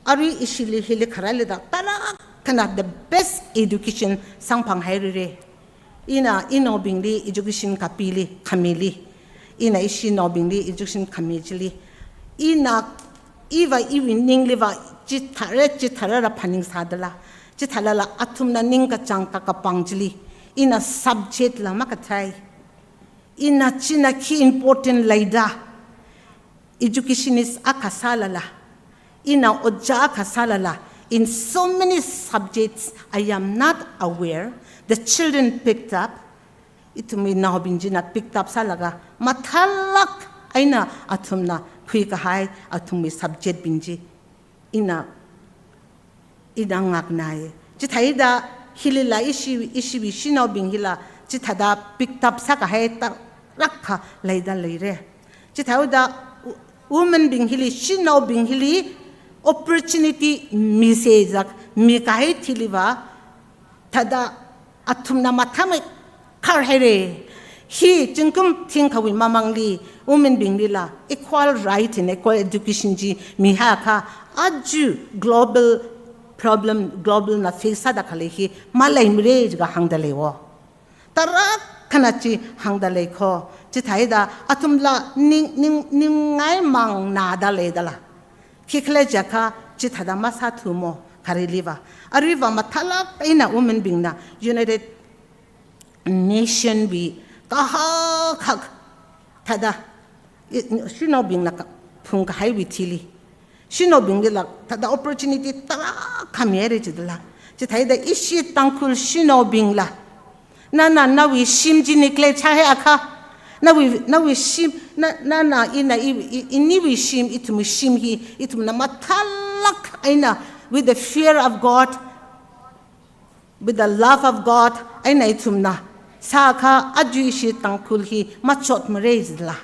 arui ishili hili kharālida, tarākhana the best education samphanghairare. Ina inaobingli education kapili, khamili. Ina ishinaobingli education khami chili. Ina, iva iwui ningliva chithāra, chithārala phaningsādala. Chithālala athumna ningkachāng kakapang chili, ina subject la makathei. Ina china khi important leida. Educationist akha sālala, ina ojā akha sālala, in so many subjects I am not aware, the children picked up, ithumwui naobing china picked up sālaga, mathālāk eina athumna khuikahai athumwui subject bing chi, ina, ina ngaknai. Chithāda hilila ishi, ishiwui shanaobing hila, chithāda picked up sākahai tarākha leida leire. Chithāda wo-, women bing hili, shanaobing hili opportunity mise jiakha, mikahai thiliva, thāda athumna mathāmeikharhaire. Hi zingkum thingkhawui mamangli, women binglila equal right and equal education chi mihaiakha, aja global problem, global na face sāda khalei hi maleimare jiakha hāngda leiwo. Tarākhana chi hāngda lei kho. Chithāda athumla ning, ning, ningngaimang nada leidala. Khikhalei jiakha chithāda masāthumo khareliva. Aruiva mathālāk eina women bingna United Nation wui kahak hak thāda, i, shanaobingna ka, phungkahaiwui thili, shanaobinglila thāda opportunity tarākha mihaire jidala. Chithāda ishi Tangkhul shanaobingla, nana nawui shim chi neglect sāhaiakha, nawui, nawui shim, na, nana ina i, i, iniwui shim, ithumwui shim hi, ithumna mathālāk eina with the fear of God, with the love of God, eina ithumna sākha aja ishi Tangkhul hi machotmare jila.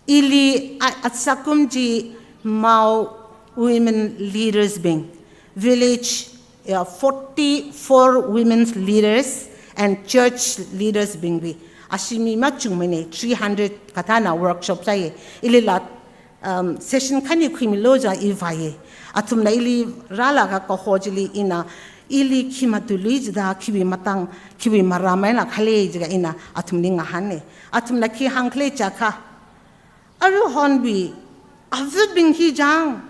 Ili a, asakum chi Mao women leaders bing, village, ya, forty-four women leaders and church leaders bingwui ashee mi machungmane, three hundred kathāna workshop sāye. Ilila um, session khani khuimilu jiakha i vāye. Athumna ili rālaga kaho chili ina, ili khi matului jida, khiwui matang, khiwui maram eina khalei jiakha ina athumli ngahāne. Athumna khi hāngkhalei jiakha, aruihonwui avabing hi chang,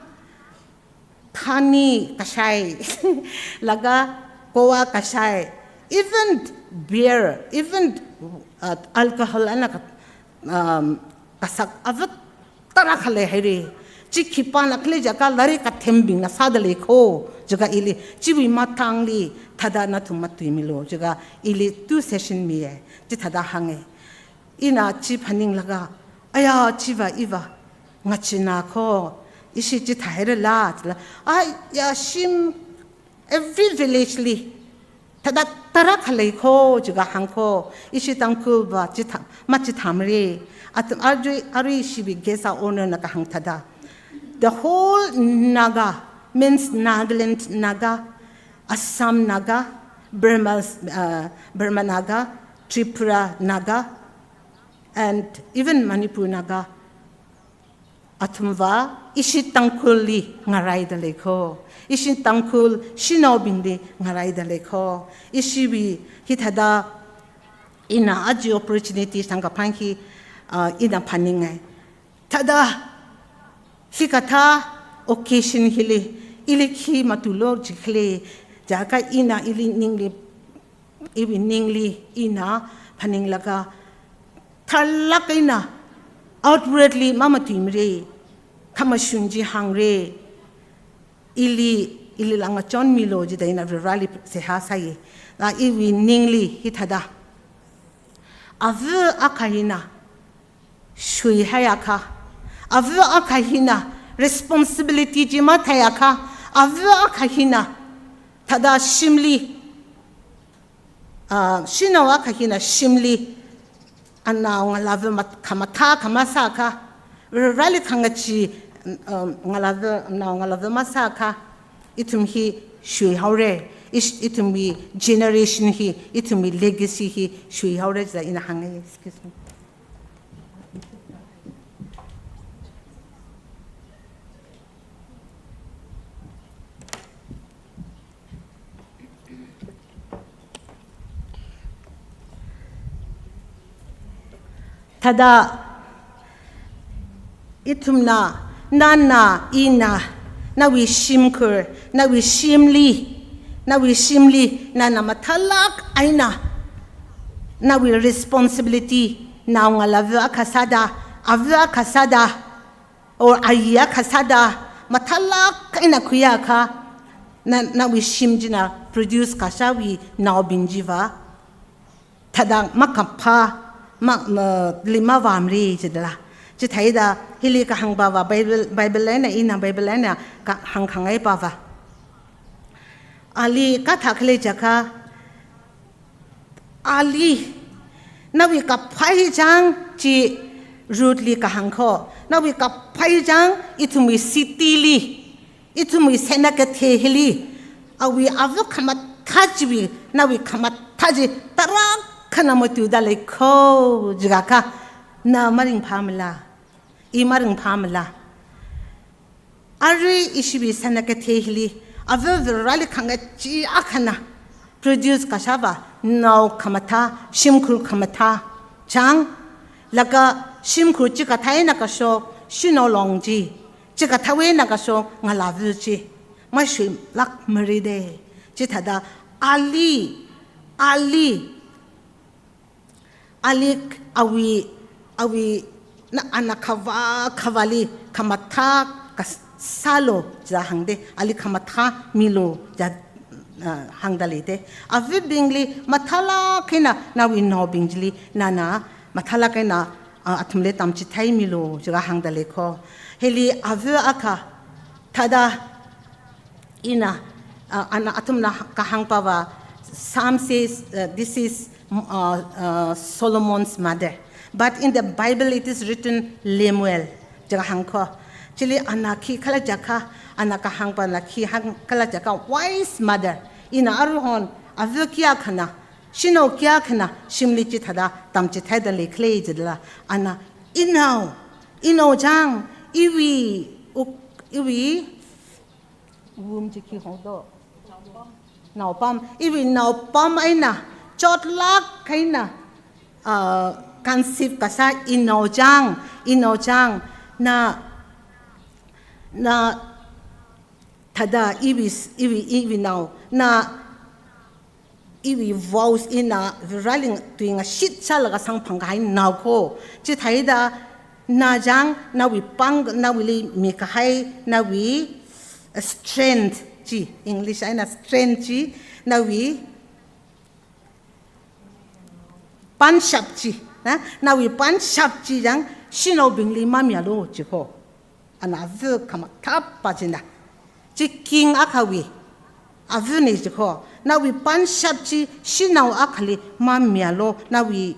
thani kashai laga Kowa kashai, even beer, even, uh, alcohol eina ka-, um, kasak ava tarākha leihaira. Chi khipāna khalei jiakha lairik kathembingna sāda lei kho, jiakha ili chiwui matangli thāda nathum matuimilu, jiakha ili two session miya, chithāda hānga. Ina chi phaninglaga, aya, chiva iva ngachina kho, ishi chithāhairala, chila, aya, shim, every village li thāda tarākha lei kho, jiakha hāng kho, ishi Tangkhulva chithā, machithāmara. Atam arui, arui ishiwui guest of honour na kahāng thāda, the whole Naga, means Nagaland Naga, Assam Naga, Burma, uh, Burma Naga, Tripura Naga, and even Manipur Naga, athumva ishi Tangkhulli ngaraida lei kho. Ishi Tangkhul shanaobingli ngaraida lei kho. Ishiwui hithāda ina aja opportunity sangkaphang hi, uh, ina phaninga. Thāda hikathā occasion hili ili khi matuilu jikhala, jiakha ina ili ningli, iwui ningli ina phaninglaga tharlāk eina outwardly mamatuimara, khamashung chi hāngra. Ili, ilila ngachonmilu jida ina Vareli seihā sāya. Kala iwui ningli hithāda, ava akha hina shuihaiakha, ava akha hina responsibility chi matheiakha, ava akha hina thāda shimli, ah, shanao akha hina shimli anao ngalāva mat-, khamathā khamasāakha, Vareli khangachee, um, ngalāva, nao ngalāva masāakha, ithum hi shuihaora, ish-, ithumwui generation hi, ithumwui legacy hi shuihaora jila ina hānga, excuse me. Thāda ithumna, nana, ina, nawui shimkhur, nawui shimli, nawui shimli, nana mathālāk eina nawui responsibility, nao ngalāva akha sāda, ava akha sāda, or ayi akha sāda, mathālāk eina khuiakha, na, nawui shim china produce kashāwui naobing chiva thāda makaphā, ma, ma, li mavāmara jidala. Chithāda hili kahāngpava Bible, Bible eina, ina Bible eina kahāng khangaipava, ali kathā khala jiakha, ali, nawui kaphā hi chang chi Ruthli kahāng kho, nawui kaphā hi chang ithumwui city li, ithumwui Senakathei hili, awui ava khamathā chiwui, nawui khamathā chi tarākhana matuida lei kho, jiakha na maringphāmala, i maringphāmala. Arui ishiwui Senakathei hili, ava Vareli khangachee akhana produce kashāva nao khamathā, shimkhur khamathā chang, laga shimkhur chikathā eina kashok, shanao long chi, chikathāwui eina kashok ngalāva chi mashuilākmara da. Chithāda ali, ali, ali awui, awui na, ana khavā, khavāli khamathā kasālu jida hāngda, ali khamathā milu jida, ah, hāngda leida. Avabingli mathālāk eina nawui naobing chili nana mathālāk eina, ah, athumli tamchitheimilu jida hāngda lei kho. Hili ava akha thāda ina, uh, ana athumna kahāngpava, Psalm says, uh, this is, uh, uh, Solomon's mother. But in the Bible it is written Lemuel, jida hāng kho. Chili ana khikhala jiakha, ana kahāngpana khi hāngkhala jiakha, wise mother. Ina aruihon, ava kayākhana, shanao kayākhana shimli chithāda tamchitheida leikhala jidala, ana, inao, inao chang, iwui, uk-, iwui, womb chi khi hongdo. Naopam, iwui naopam eina, chotlāk eina, ah, conceive kasā inao chang, inao chang, na, na, thāda iwui, iwui, iwui nao, na, Iwui vows ina Vareli tui ngashit sālaga samphang kahai nao kho. Chithāda na chang, nawui pāng, nawuili mikahai, nawui, uh, strength chi, English eina strength chi, nawui pāngshap chi, na, nawui pāngshap chi chang shanaobingli mamialu chi kho. Ana ava khamathā pa china. Chi king akhawui avane chi kho. Nawui pāngshap chi shanao akhali mamialu, nawui,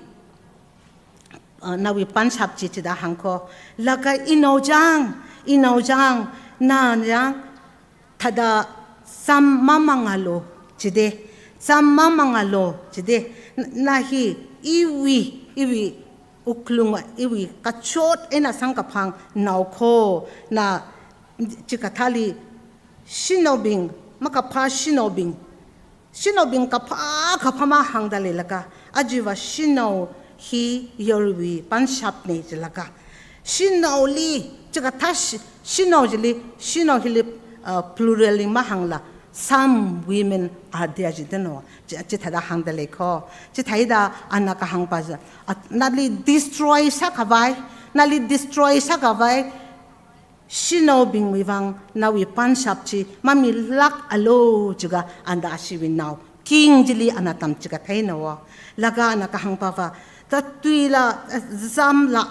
uh, nawui pāngshap chi chida hāng kho. Laga inao chang, inao chang, na chang, thāda zam mamangalu chide, zam mamangalu chide, na hi iwui, iwui wuklung, iwui kachot eina samkaphang nao kho, na chikathāli shanaobing, makaphā shanaobing, shanaobing kaphā kaphā mahāngda leilaga, ajava shanao hi yarui pāngshapne jilaga. Shanaoli, chikathā shi-, shanao chili, shanao hili, uh, plural li mahāngla, some women are there jidano. Chi, chithāda hāngda lei kho. Chithāda ana kahāng pa ja, at-, nali destroy sākhavai, nali destroy sākhavai, shanaobingwui vang nawui pāngshap chi mamilākalu jiakha ana ashiwui nao king chili ana tamchitheinao. Laga ana kahāng pava, ta tuila, eh, zamla,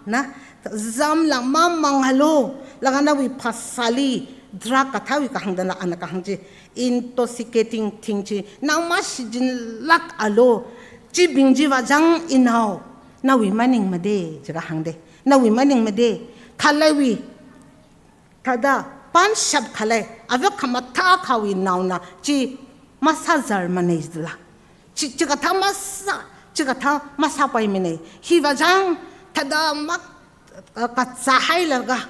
na, zamla mamangalu, laga nawui phasāli drug kathāwui kahāngdala ana kahāng chi, intoxicating thing chi, na mashichinlākalu, chibing chiva chang inao, nawui maningmade jiakha hāngde. Nawui maningmade, khaleiwui, thāda pāngshap khalei, ava khamathā akhawui naona chi masāzarmane jila. Chi, chikathā masā, chikathā masāpaimane. Hiva chang thāda ma, uh, kazāhailaga,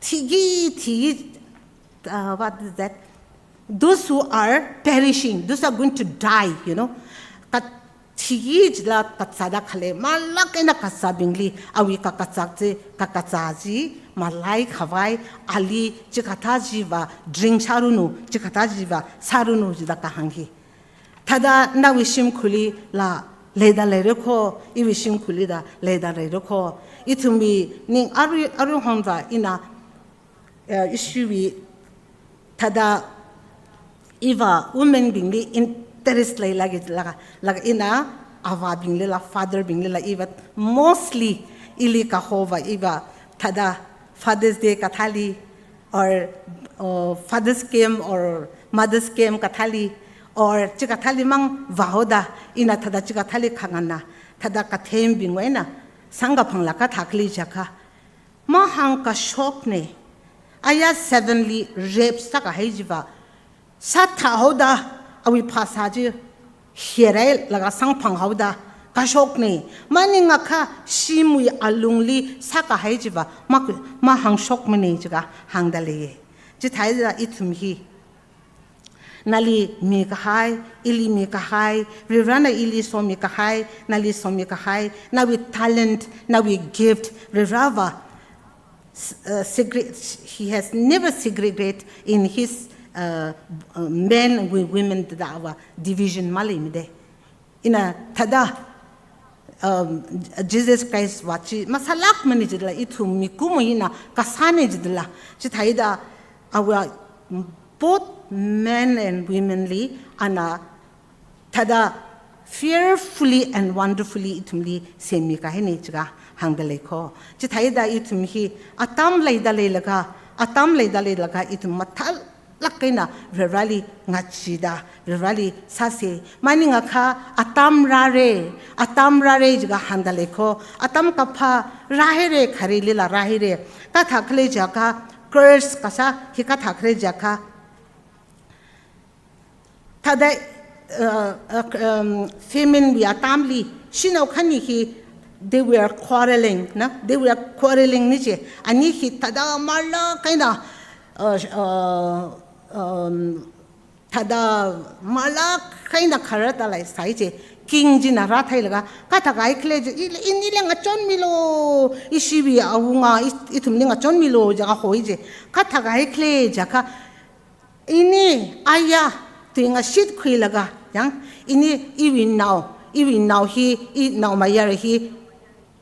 thiki, thiki, uh, what is that? Those who are perishing, those are going to die, you know. Ka thiki jila kazāda khalei, malāk eina kazābingli, awui kakazā chi, kakazā chi malaikhavai, ali chikathā chiva drink sāranu, chikathā chiva sāranu jida kahāng hi. Thāda nawui shimkhurlila leida leira kho, iwui shimkhurlila leida leira kho. Ithumwui ning arui, arui hongda ina, eh, ishiwui thāda iva women bingli interest leilāka jilaga, laga ina avābinglila, father binglila iva mostly ili kahova iva thāda Father's Day kathāli, or, uh, Father's Camp or Mother's Camp kathāli, or chikathāli mang vāhaoda, ina thāda chikathāli khangana, thāda kathembingwui eina samkaphangla kathā khalei jiakha, mahāngkashokne, aya seven li rape sākahai chiva, sāthāhaoda, awui phasā chi herailaga samphanghaoda kashokne, maningakha shimwui alungli sākahai chiva, ma, mahāngshokmane jiakha hāngda leiye. Chithāda ithum hi, nali mikahai, ili mikahai, Varivarana ili somikahai, nali somikahai, nawui talent, nawui gift, Varivarava, s-, uh, segre-, he has never segregate in his, uh, uh, men with women da ava division maleimade. Ina thāda, um, Jesus Christ va chi masālākmane jila, ithum mikumo hina kasāne jila. Chithāda awa both men and women li ana thāda fearfully and wonderfully ithumli semmi kahaine jiakha hāngda lei kho. Chithāda ithum hi atam leida leilaga, atam leida leilaga ithum mathālāk eina Varivarali ngachida, Varivarali sāse. Maningakha atam rāre, atam rāre jiakha hāngda lei kho. Atam kaphā rāhaire, kharilila rāhaire. Kathā khalei jiakha, curse kasā hi kathā khalei jiakha, thāda, uh, uh, um, famine wui atamli, shanao khani hi, they were quarreling, na? They were quarreling ni chi. Ani hi thāda malāk eina, uh, uh, um, thāda malāk eina khararda leisai chi. King china rātheilaga, kathā kahai khala chi, i, inili ngachonmilu, ishiwui awunga, i, ithumli ngachonmilu jiakha hoi chi. Kathā kahai khala jiakha, ini aya Tuingashit khuilaga, yang, ini iwui nao, iwui nao hi, inao mayara hi,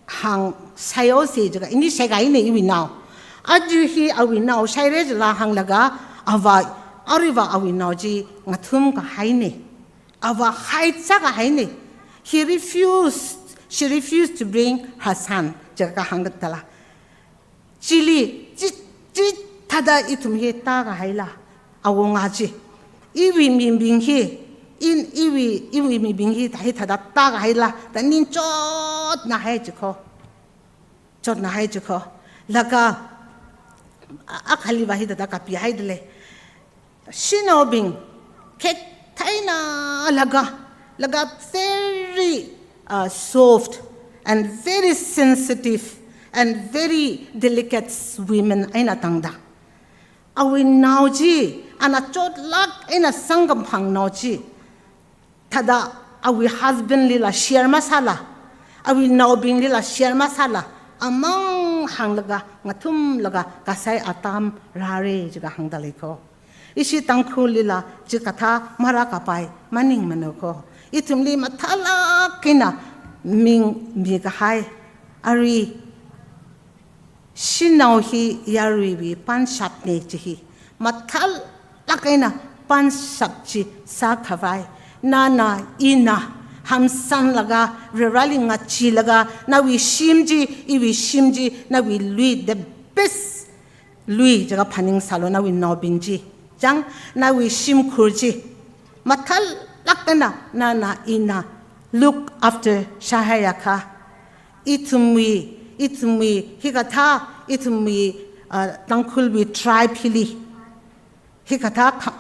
hāngsaihaosi jiakha, ini shaikahaina iwui nao. Aja hi awui nao shaira jila hānglaga, ava, aruiva awui nao chi ngathumkahaina. Ava haisākahaina. He refused, she refused to bring her son, jiakha hāngda tala. Chili, chi, chithāda ithum hi tākahaila, awunga chi. Iwui mibing hi, in, iwui, iwui mibing hi, thāda hithāda tākahaila, da ningchotnahai jikho. Chotnahai jikho. Laga, a-, akhaliva hithāda kapihaida lei. Shanaobing, khek thaina laga, laga very, uh, soft and very sensitive and very delicate women eina tangda. Awui nao chi, ana chotlāk eina sangkhamphang nao chi. Thāda awui husband lila share masāla, awui naobinglila share masāla, amang hānglaga, ngathumlaga kasai atam rāra jiakha hāngda leikho. Ishi Tangkhullila chikathā marākapai maningmana kho. Ithumli mathālāk eina ming mikahai, arui shanao hi yaruiwui pānshapna chi hi. Mathālāk eina pānshap chi sākhavai. Nana ina hamsanlaga, Vareli ngacheelaga, nawui shim chi, iwui shim chi, nawui lui the best lui jiakha phaningsālu nawui naobing chi. Chang, nawui shimkhur chi. Mathālāk eina nana ina look after sāhaiakha. Ithumwui, ithumwui, hikathā, ithumwui, uh, Tangkhulwui tribe hili. Hikathā kha-,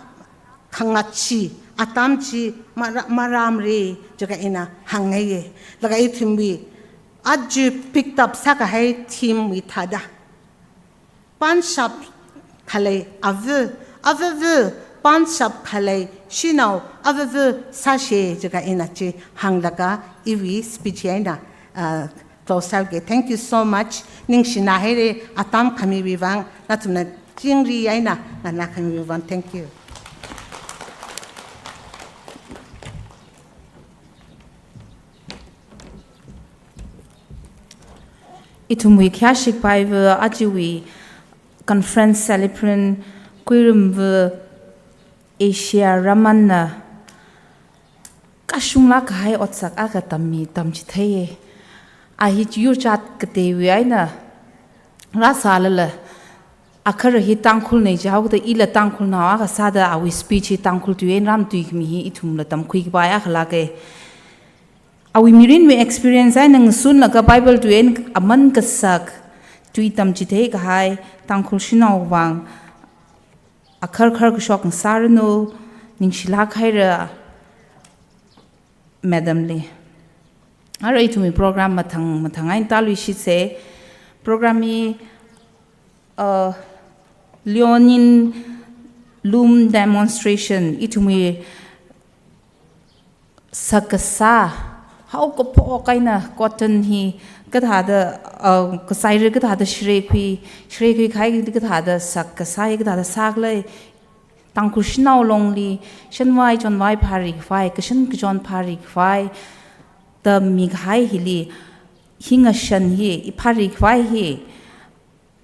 khangachee atam chi mara-, marāmara jiakha ina hāngngaiya. Laga ithumwui, aja picked up sākahai theme wui thāda. Pānshap khalei ava, avava, pānshap khalei shanao avava sāsa jiakha ina chi hānglaga iwui speech eina, uh, close sāuke. Thank you so much. Ningshina haira atam khamiwui vang, nathumna chingri eina nganākhamiwui vang. Thank you. Ithumwui khayāshik paiva ajawui conference celebrant Kuirumva Asia Ramanna kashunglāk kahai otsak akha tammi tamchitheiya. A hi yurchat kateiwui eina rāsālala, akhara hi Tangkhulna jihaoda ila Tangkhulnao akha sāda awui speech hi Tangkhul tui eina rāmatuikhami hi ithumla tamkhuikapai akha lāka. Awui mirinwui experience eina ngasunlaga Bible tui eina aman kasak, tui tamchitheikahai, Tangkhul shanao vang, akhar khar kashok ngasāranu, ningshilāk haira, madam li. Arui ithumwui program mathang, mathang eina tāluishitsa, program hi, uh, Leonin Loom Demonstration, ithumwui sak kasā, haokaphok eina cotton hi kathāda, uh, kasaira kathāda shirekhui, shirekhuikahai kathāda sak kasā hi kathāda sākhala, Tangkhul shanao longli, shanvai chonvai phāri khavai, kashan kachon phāri khavai, da mikahai hili, hi ngashan hi, i phāri khavai hi,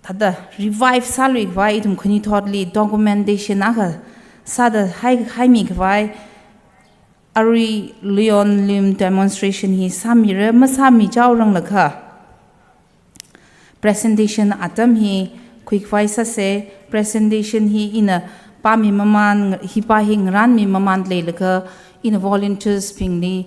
thāda revive sāluikhavai, ithum khanuithotli documentation akha sāda hai, haimikhavai, arui Leonin Loom Demonstration hi sāmira, masāmichaoranglakha presentation atam hi khuikhavai sāsa, presentation hi ina pāmi mamān, hi pā hi ngarānmi mamān leilakha, ina volunteers bingli,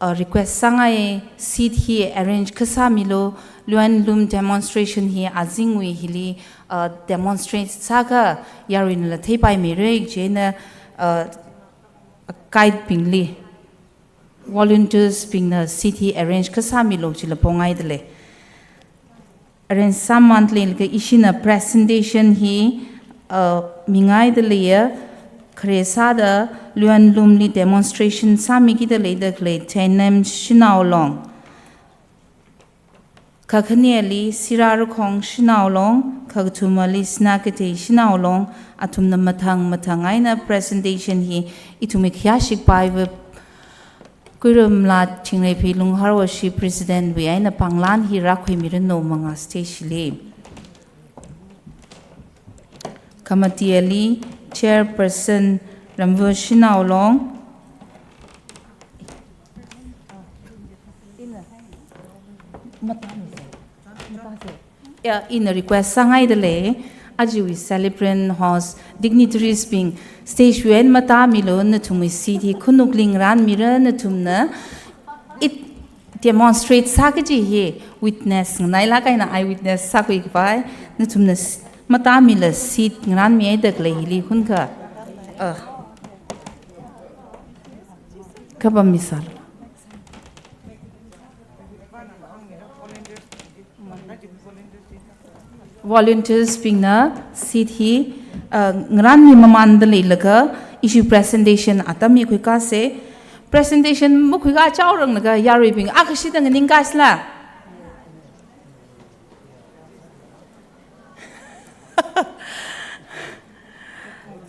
uh, request sāngai, seat hi arrange kasāmilu, Leonin Loom Demonstration hi azingwui hili, uh, demonstrate sāakha yaruinala theipaimeira chieina, uh, guide bingli, volunteers bingna seat hi arrange kasāmilu chila pongaidalei. Arrange sāmān leilaga ishina presentation hi, uh, mingaidalei, khare sāda Leonin Loom li demonstration sāmikida leida khalei Teinem shanao long. Kakhaneli Sirarakhong Shanao Long, kakathumali Sinakeithei Shanao Long, athumna mathang mathang eina presentation hi ithumwui khayāshik paiva Kuirumla Chingreiphi Lungharvashi President wui eina panglan hi rākhuimiranu manga stage li. Kamateali Chairperson Ramva Shanao Long. Ya, ina request sāngaidalei, ajawui celebrant host, dignitaries bing, stage wui eina matāmilu, nathumwui seat hi khanukli ngarānmira, nathumna it demonstrate sākaji hi witness nganailāk eina eyewitness sākhuikapai, nathumna s-, matāmila seat ngarānmihaida khalei hili hunkha. Ah. Kapam misal. Volunteers bingna seat hi, uh, ngarānmi mamānda leilaga, ishi presentation atam hi khuikāsa. Presentation makhuikā chaoranglaga yaruibing, akha shida nganingkāsila.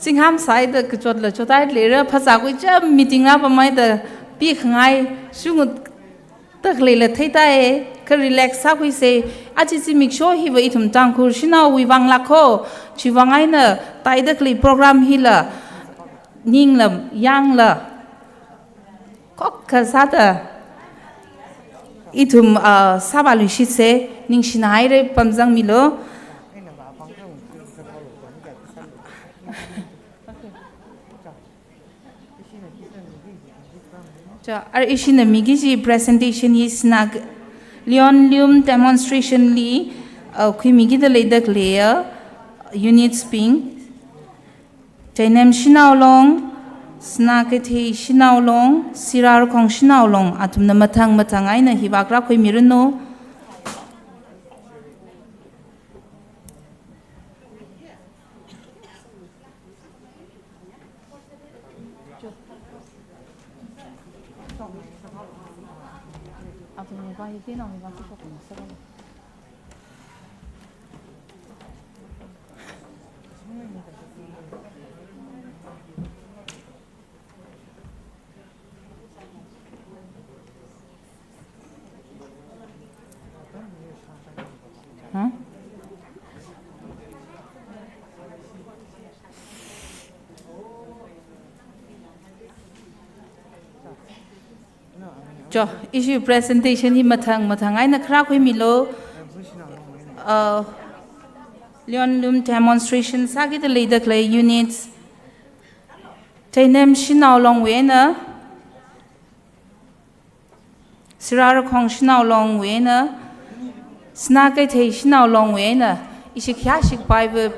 Zingham sāhaida kachotla chothai leira, phasā khuicham meeting rāpamhaida pikhangai shungutda khaleila theitāi, kha relax sākhuisa. Aja zimiksho hiva ithum Tangkhul shanaowui vānglāk kho, chiwui vāng eina tāida khalei program hila, ningla, yangla, khokkha sāda ithum, ah, sāvāluishitsa, ningshinahaira, pamzangmilu. Cha, ar ishina miki kaji presentation hi Sina K-, Lionlum demonstration li, ah, khuimikida leida khaleiya units bing. Chainem Shanao Long, Sinakeithei Shanao Long, Sirarakhong Shanao Long, athumna mathang mathang eina hivāk rākhuimiranu. Huh? Cho, ishi presentation hi mathang mathang eina kharā khuimilu. Uh, Lionlum demonstration sākida leida khalei units. Chainem Shanao Longwui eina, Sirarakhong Shanao Longwui eina, Sinakeithei Shanao Longwui eina, ishi khayāshik paiva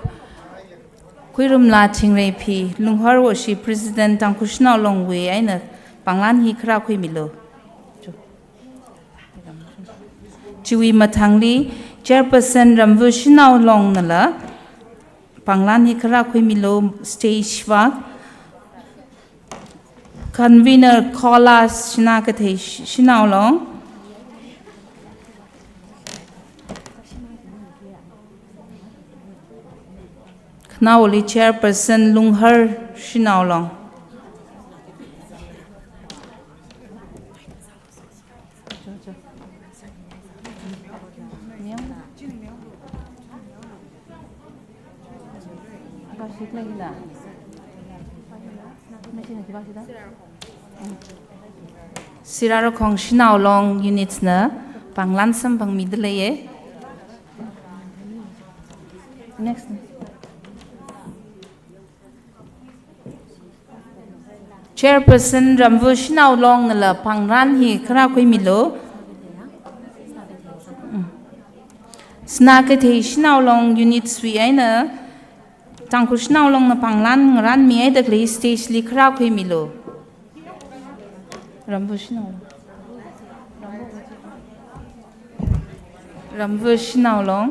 Kuirumla Chingreiphi Lungharvashi President Tangkhul Shanao Longwui eina panglan hi kharā khuimilu. Chiwui mathangli Chairperson Ramva Shanao Longnala panglan hi kharā khuimilu, stage vāk. Convener Kolas Sinakeithei Sh-, Shanao Long. Khanaowali Chairperson Lunghar Shanao Long. Sirarakhong Shanao Long units na panglan samphangmida leiya. Next. Chairperson Ramva Shanao Longnala panglan hi kharā khuimilu. Mm. Sinakeithei Shanao Long units wui eina Tangkhul Shanao Longna panglan ngarānmihaida khalei stage li kharā khuimilu. Ramva Shanao Long. Ramva Shanao Long.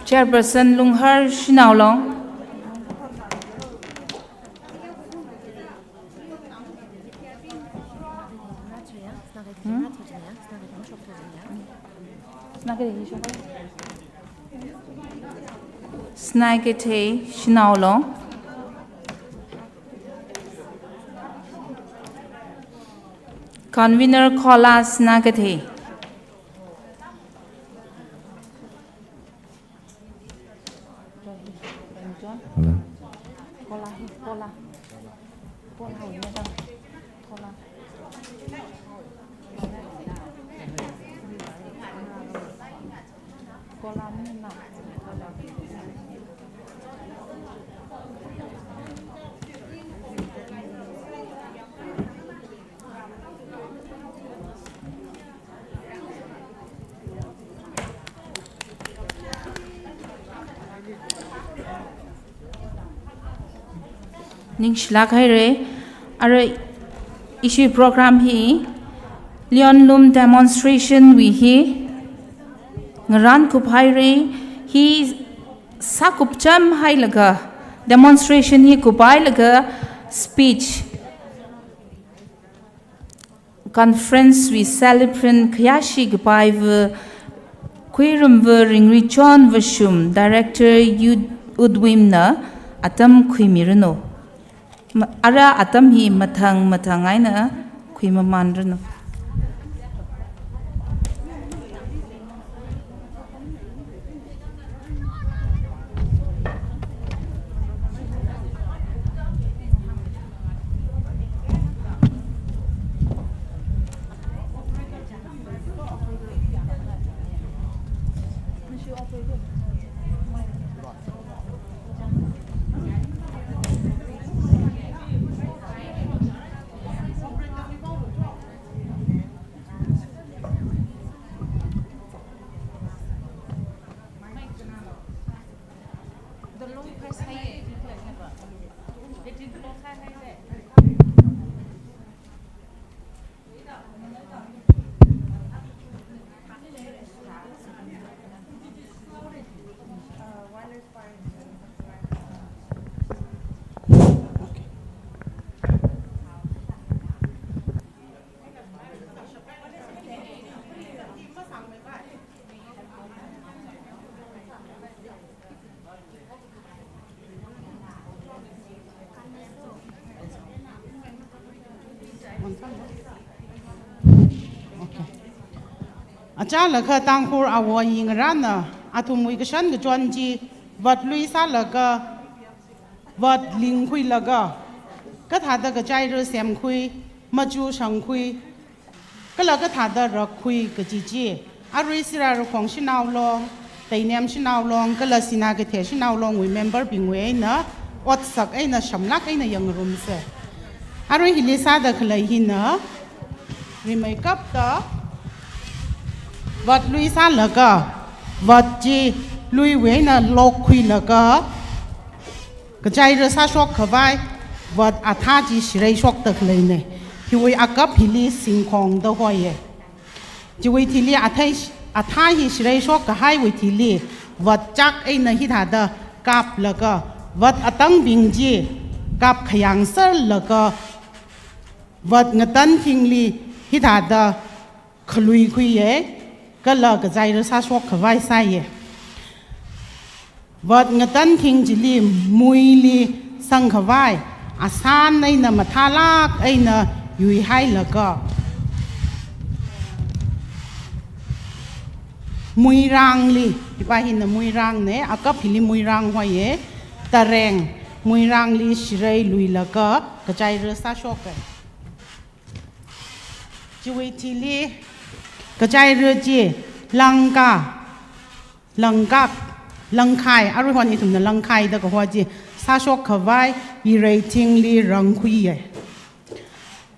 Chairperson Lunghar Shanao Long. Hmm? Sinakeithei Shanaolong. Convener Khola Sinakeithei. Hello. Ningshilāk haira, arui ishi program hi Lionlum demonstration wui hi ngarān kuphaira, hi sākupcham hailaga, demonstration hi kuphailaga speech conference wui celebrant khayāshi kapaiva Khuirumva Ringrichon Vashum, Director Youth Utwim na atam khuimiranu. Ma-, ara atam hi mathang mathang eina khuimamānranu. Okay. Achālakha Tangkhul Awo yingrāna, athumwui kashan kachon chi, vat lui sālaga, vat lingkhuilaga, kathāda kachaira semkhui, machu shangkhui, kala kathāda rakkhui kaji chi, arui Sirarakhong Shanao Long, Teinem Shanao Long, kala Sinakeithei Shanao Longwui member bingwui eina, otsak eina shamlāk eina yangngarumsa. Arui hili sāda khalei hina, rimeikapta, vat lui sālaga, vat chi luiwui eina lokkhuilaga, kachaira sāshok khavai, vat athā chi shireishokda khaleina. Hiwui akap hili singkhongda hoiya. Chiwui thili athā, athā hi shireishok kahaiwui thili, vat chak eina hithāda kaplaga, vat atangbing chi kap khayang serlaga, vat ngatan thingli hithāda khaluikhuiya, kala kachaira sāshok khavai sāya. Vat ngatan thing chili muili sangkhavai, asan eina mathālāk eina yuihailaga, muirangli, hipa hina muirangna, akap hili muirang hoiya, tareng muirangli shirei luilaga kachaira sāshoka. Chiwui thili kachaira chi langka, langkak, langkhai, aruihon ithumna langkhai da kaho chi sāshok khavai, irei thingli rangkhuiya.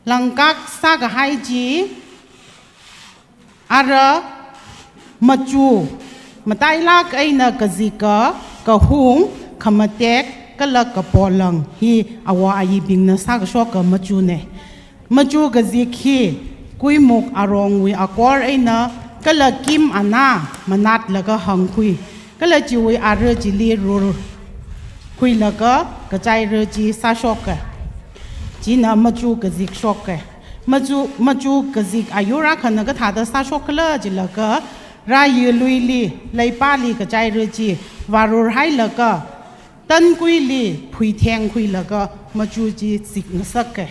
Langkak sākahai chi ara machu, matailāk eina kazika, kahung, khamatek, kala kapolang hi awo ayibingna sākashoka machuna. Machu kazik hi kuimuk arongwui akor eina kala kim anā manatlaga hangkhui, kala chiwui ara chili rurkhuilaga kachaira chi sāshoka. China machu kazik shoka. Machu, machu kazik ayur akhana kathāda sāshok khala jilaga, rāyi luili, leipāli kachaira chi vārur hailaga, tankuili phuitheng khuilaga machu chi zik ngasaka.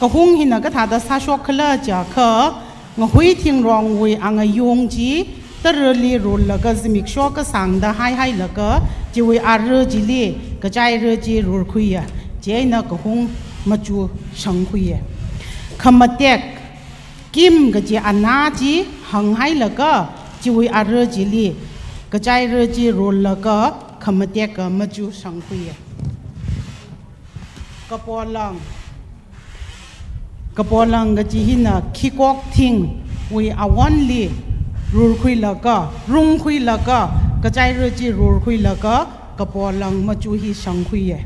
Kahung hina kathāda sāshok khala jiakha, ngahui thingrongwui angayung chi tarali rullaga zimiksho kasāngda haihailaga, chiwui ara chili kachaira chi rurkhuiya. Chieina kahung machu shangkhuiya. Khamatek, kim kaji anā chi hanghailaga, chiwui ara chili kachaira chi rullaga, khamateka machu shangkhuiya. Kapolang. Kapolang kaji hina khikok thingwui awonli rurkhuilaga, rungkhuilaga, kachaira chi rurkhuilaga, kapolang machu hi shangkhuiya.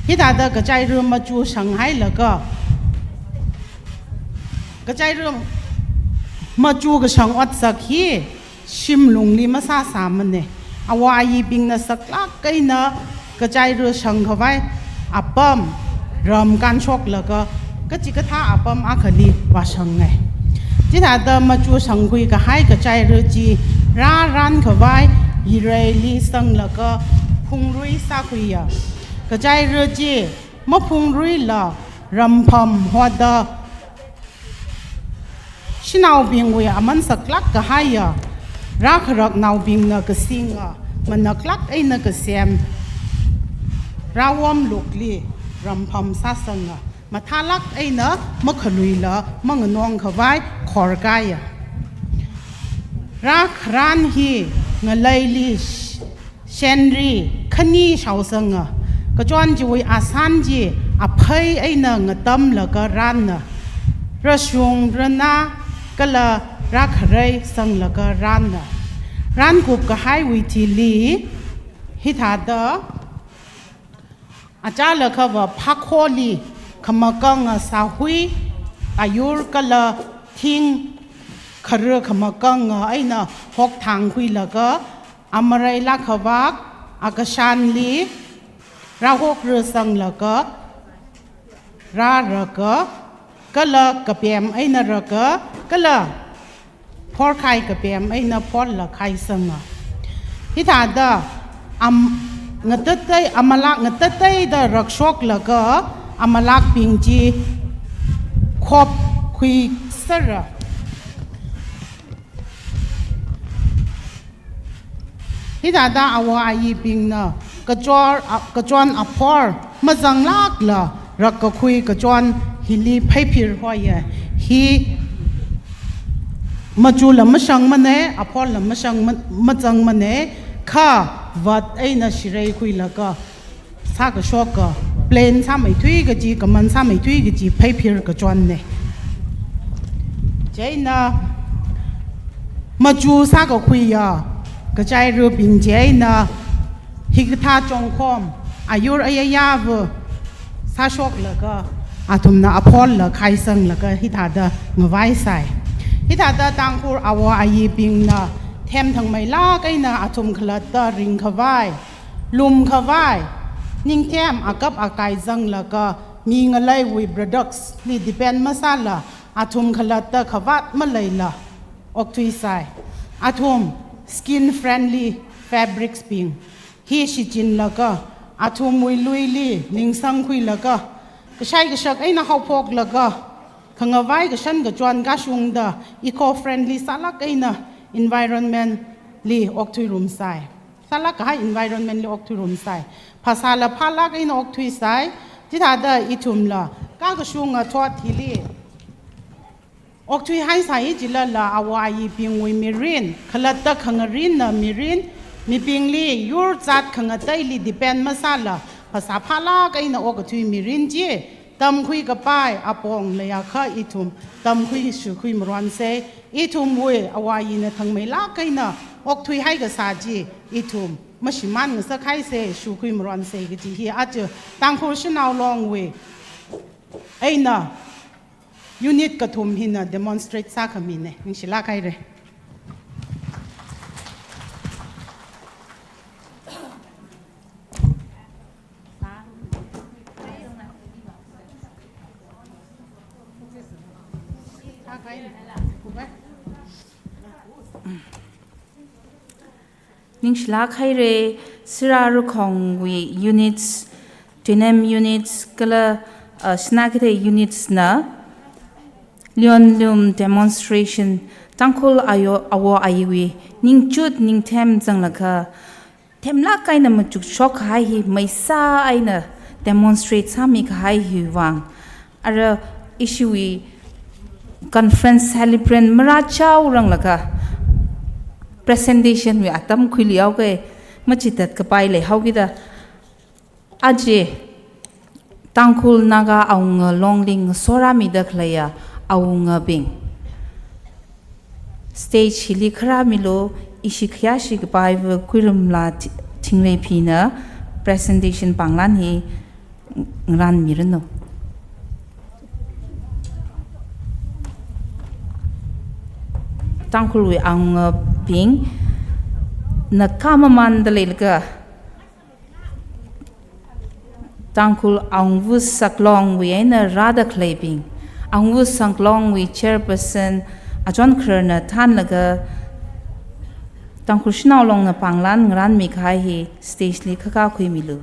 Hithāda kachaira machu shanghailaga, kachaira machu kashang otsak hi shimlungli masāsāmana. Awo ayibingna saklāk eina kachaira shangkhavai apam ram kānshoklaga, kachikathā apam akhali vāshangngai. Chithāda machu shangkhui kahai kachaira chi rārānkhavai yireili sanglaga phungrui sākhuiya. Kachaira chi maphungruila rampham hoda shanaobingwui aman saklāk kahaiya, rākharaknaobingna kasinga, manaklāk eina kasem, rāwom lukli rampham sāsanga, mathālāk eina makhaluila manganongkhavai khorkāya. Rākharān hi ngaleili sh-, shenri khani shaosanga. Kachon chiwui asān chi aphei eina ngatamlaga rānna. Rashung ranā kala rākharei sanglaga rānna. Rānkup kahaiwui thili hithāda achālakhava phakholi khamakanga sāhui, ayur kala thing khara khamakanga eina hokthangkhuilaga, amareila khavak, akashanli rāhokra sanglaga, rāraga, kala kapem eina raga, kala phorkhai kapem eina phorlakhai sanga. Hithāda am, ngatatei, amalak ngatateida rakshoklaga, amalakbing chi khopkhuisera. Hithāda awo ayibingna kachor, a, kachon aphor mazanglākla rakkakhui kachon hili pheiphir hoiya. Hi machula mashangmana, aphorla mashang ma-, mazangmana, kha vat eina shireikhuilaga sākashoka, plain sāmeithui kaji, kaman sāmeithui kaji pheiphir kachonna. Chieina machu sākakhuiya kachairabing chieina hikathā chongkhom, ayur ayayava sāshoklaga, athumna apholla khaisanglaga hithāda ngavaisai. Hithāda Tangkhul awo ayibingna themthangmeilāk eina athum khalatta ringkhavai, lumkhavai, ningthem akap akai zanglaga, mi ngaleiwui products li depend masāla, athum khalatta khavāt maleila okthuisai. Athum skin friendly fabrics bing hi shichinlaga, athumwui luili lingsangkhuilaga, kashai kashak eina haophoklaga, khangavai kashan kachon kashungda eco-friendly sālāk eina environment li okthuirumsai. Sālāk kahai environment li okthuirumsai. Phasāla phālāk eina okthuisai. Chithāda ithumla kakashunga thot hili okthuihaisai chilala awo ayibingwui mirin, khalatta khangarinna mirin, mibingli yurzat khangateili depend masāla, phasā phālāk eina okathui mirin chi, tamkhui kapai apong leiakha ithum tamkhui shukhui maronsei, ithumwui awo ayina thangmeilāk eina okthuihai kasā chi ithum mashimān ngasakhaisei, shukhui maronsei kaji hi aja Tangkhul Shanao Longwui eina unit kathum hina demonstrate sākhamina. Ningshilāk haira. Ningshilāk haira, Sira Rakhongwui units, Tuinem units, kala, uh, Sinakeithei units na Leon Lum demonstration, Tangkhul ayo, awo ayiwui ningchut ningthem zanglaga, themlāk eina machukshok kahai hi maisa eina demonstrate sāmi kahai hi vang. Ara ishiwui conference celebrant marāchao ranglaga presentation wui atam khuilu haoga, machitat kapai leihaokida. Aja Tangkhul Naga Awunga Longling sorāmida khaleiya awungabing, stage hili kharāmilu, ishi khayāshi kapaiva Kuiramla Thi-, Thingreiphina presentation pānglan hi ngarānmiranu. Tangkhulwui awungabingna khamamānda leilaga, Tangkhul Awungva Saklongwui eina rāda khaleibing, Awungva Saklongwui chairperson Achon Khararna thānlaga, Tangkhul Shanao Longna pānglan ngarānmi kahai hi stage li khakā khuimilu.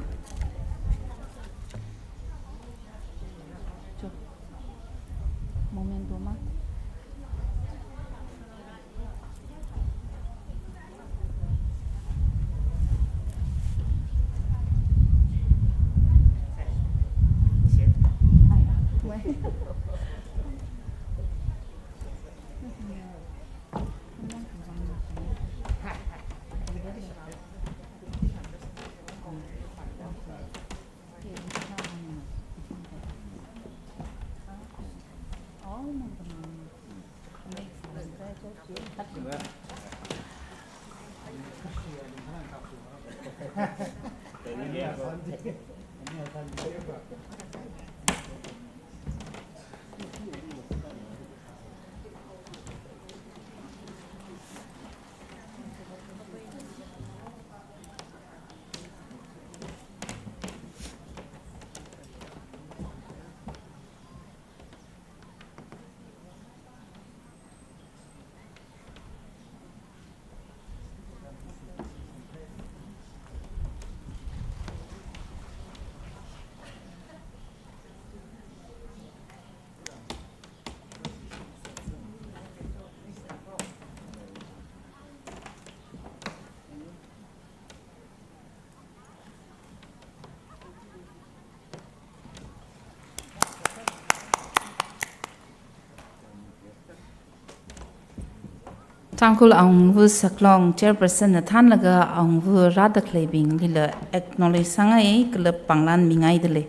Tangkhul Awungva Saklong chairperson na thānlaga awungva rāda khaleibinglila acknowledge sāngai kala pānglan mingaida lei.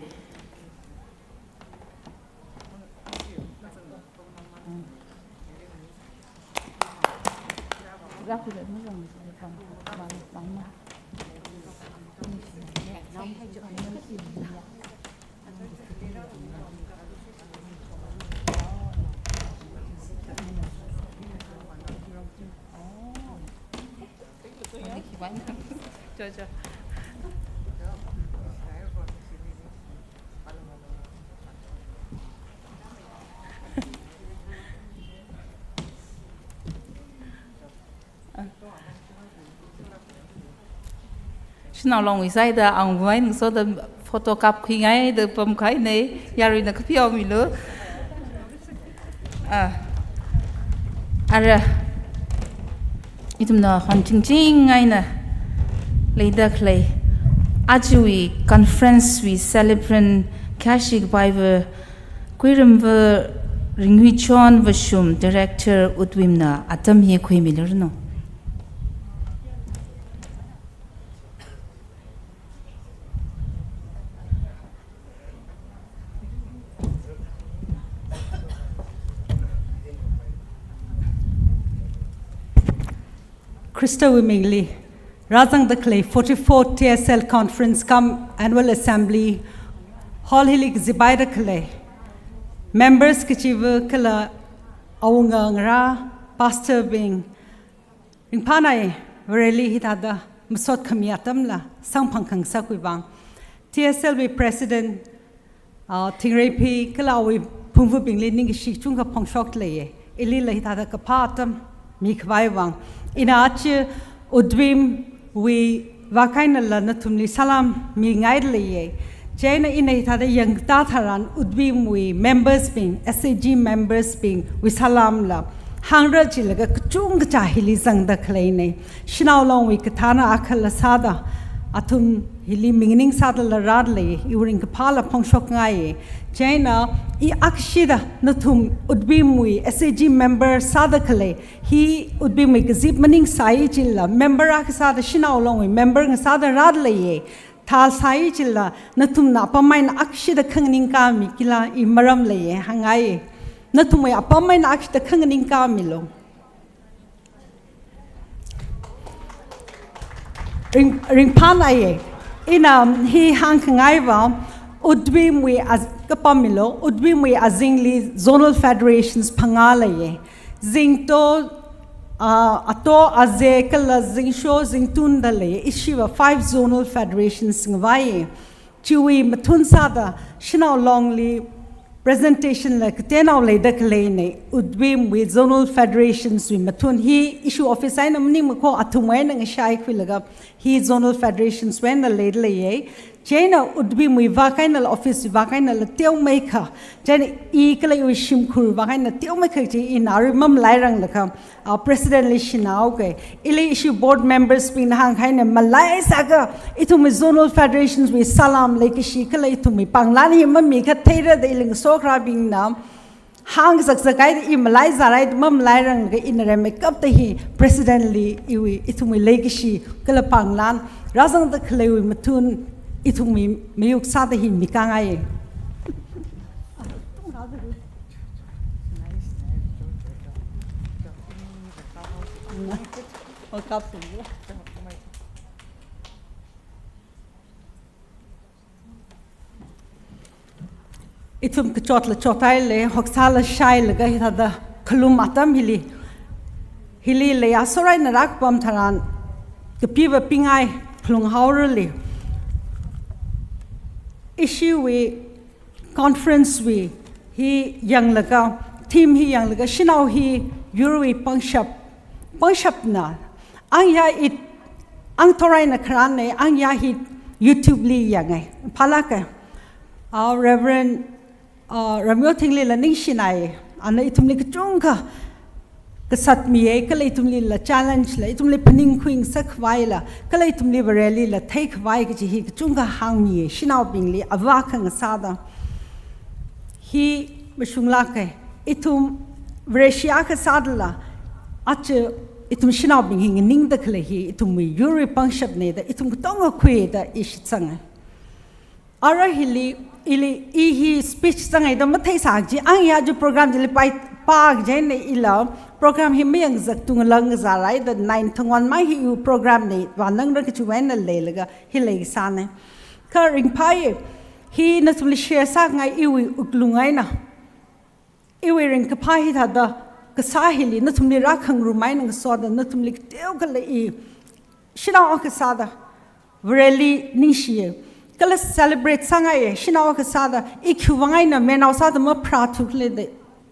Shanao Longwui saida awungva eina ngasoda photo kapkhuingaida pamkahaina, yaruina kapheomilu. Ah. Ara, ithumna honchingching eina leida khalei ajawui conference wui celebrant khayāshi kapaiva Kuiramva Ringhuichon Vashum, Director, Utwimna atam hi khuimiluranu. Khristawui mingli, rāzangda khalei forty-fourth T S L Conference cum Annual Assembly Hall hili kazipaida khalei members kachiva kala awunga ngarā, pastor bing, ringphānai Vareli hithāda masot khami atamla samphang khangasakwui vang, T S L wui President, ah, Thingreiphi kala awui phungvabingli ningkashi chungkha phongshokda leiya. Ilila hithāda kaphā atam mikhavai vang, ina aja Udvimwui vākainala nathumli salam mingaida leiye. Chieina ina hithāda yangkatā tharan Udvimwui members bing, S A G members bingwui salamla hāngra jilaga kachungkha hili zangda khaleine. Shanao Longwui kathāna akhala sāda, athum hili mingning sādala rāda lei, iwui ringkaphāla phongshokngaiye. Chieina i akshida nathum Udvimwui S A G member sāda khalei, hi Udvimwui kazip maningsai jila, member akha sāda Shanao Longwui member ngasāda rāda leiye. Thāsai jila, nathumna apam eina akshida khanganing kāmi kila i maram leiye, hāngngaiye. Nathumwui apam eina akshida khanganing kāmilu. Ring, ringphānaiye. Ina hi hāngkhangai va, Udvimwui az-, kapammilu, Udvimwui azingli zonal federations phangā leiye. Zingto, ah, Ato, Aze, kala Zingsho, Zingtun da leiye. Ishiva five zonal federations ngavaiye. Chiwui mathun sāda Shanao Longli presentation la kateonao leida khaleine, Udvimwui zonal federations wui mathun hi ishi office eina maningmakho athum eina ngashai khuilaga hi zonal federations wui eina leida leiye. Chieina Udvimwui vākainala office wui vākainala teomeikha. Chieina i kala iwui shimkhur vākaina teomeikha chi ina arui mamalairanglaga, ah, president li shanaoke. Ili ishi board members bingna hāngkahaina malaisākha ithumwui zonal federations wui salam leikashi kala ithumwui panglan hi mamikha theira da ili ngasokharābingna hāngkazakzak haida i malaizārai da mamalairanglaga ina rimeikapta hi president li iwui ithumwui leikashi kala panglan rāzangda khaleiwui mathun ithumwui mayuk sāda hi mikāngaiye. Ithum kachotla chotaile, hoksāla shailaga hithāda khalum atam hili. Hili leiya sorai narak pam tharan, kapiva pingai khalung haorale. Ishiwui conference wui hi yanglaga, theme hi yanglaga, shanao hi yurwui pangshap, pangshapna. Angya i, ang thoraina kharāne, angya hi YouTube li yange. Phālāke. Ah, Reverend, ah, Ramyo Thinglila ningshinai. Ana ithumli kachungkha kasat miye, kala ithumlila challenge la, ithumli phaningkhui ngasakhavaila, kala ithumli Varelila theikhavai kaji hi kachungkha hāngmiye, shanaobingli ava khangasāda. Hi mashunglāke, ithum Vareshi akha sādala, aja ithum shanaobing hi nganingda khalei hi, ithumwui yurwui pangshapne da, ithum katonga khuida i shitsange. Ara hili, ili, i hi speech zangaida matheisā kaji, angya chi program chili pai, pā kaji ne ila, program hi mayangzak tunglang zārai da nine thangwan mai hi iwui program ne, vānangra kachiwui eina leilaga, hi leisāne. Kha ringphāye, hi nathumli share sāngai iwui wuklung eina. Iwui ringkaphā hithāda, kasā hili, nathumli rākhangarum eina ngasoda, nathumli kateokhala i, shanao akha sāda, Vareli ningshiye. Kala celebrate sāngaiye, shanao akha sāda, i khiwuivang eina, menao sāda mapharāthukle da,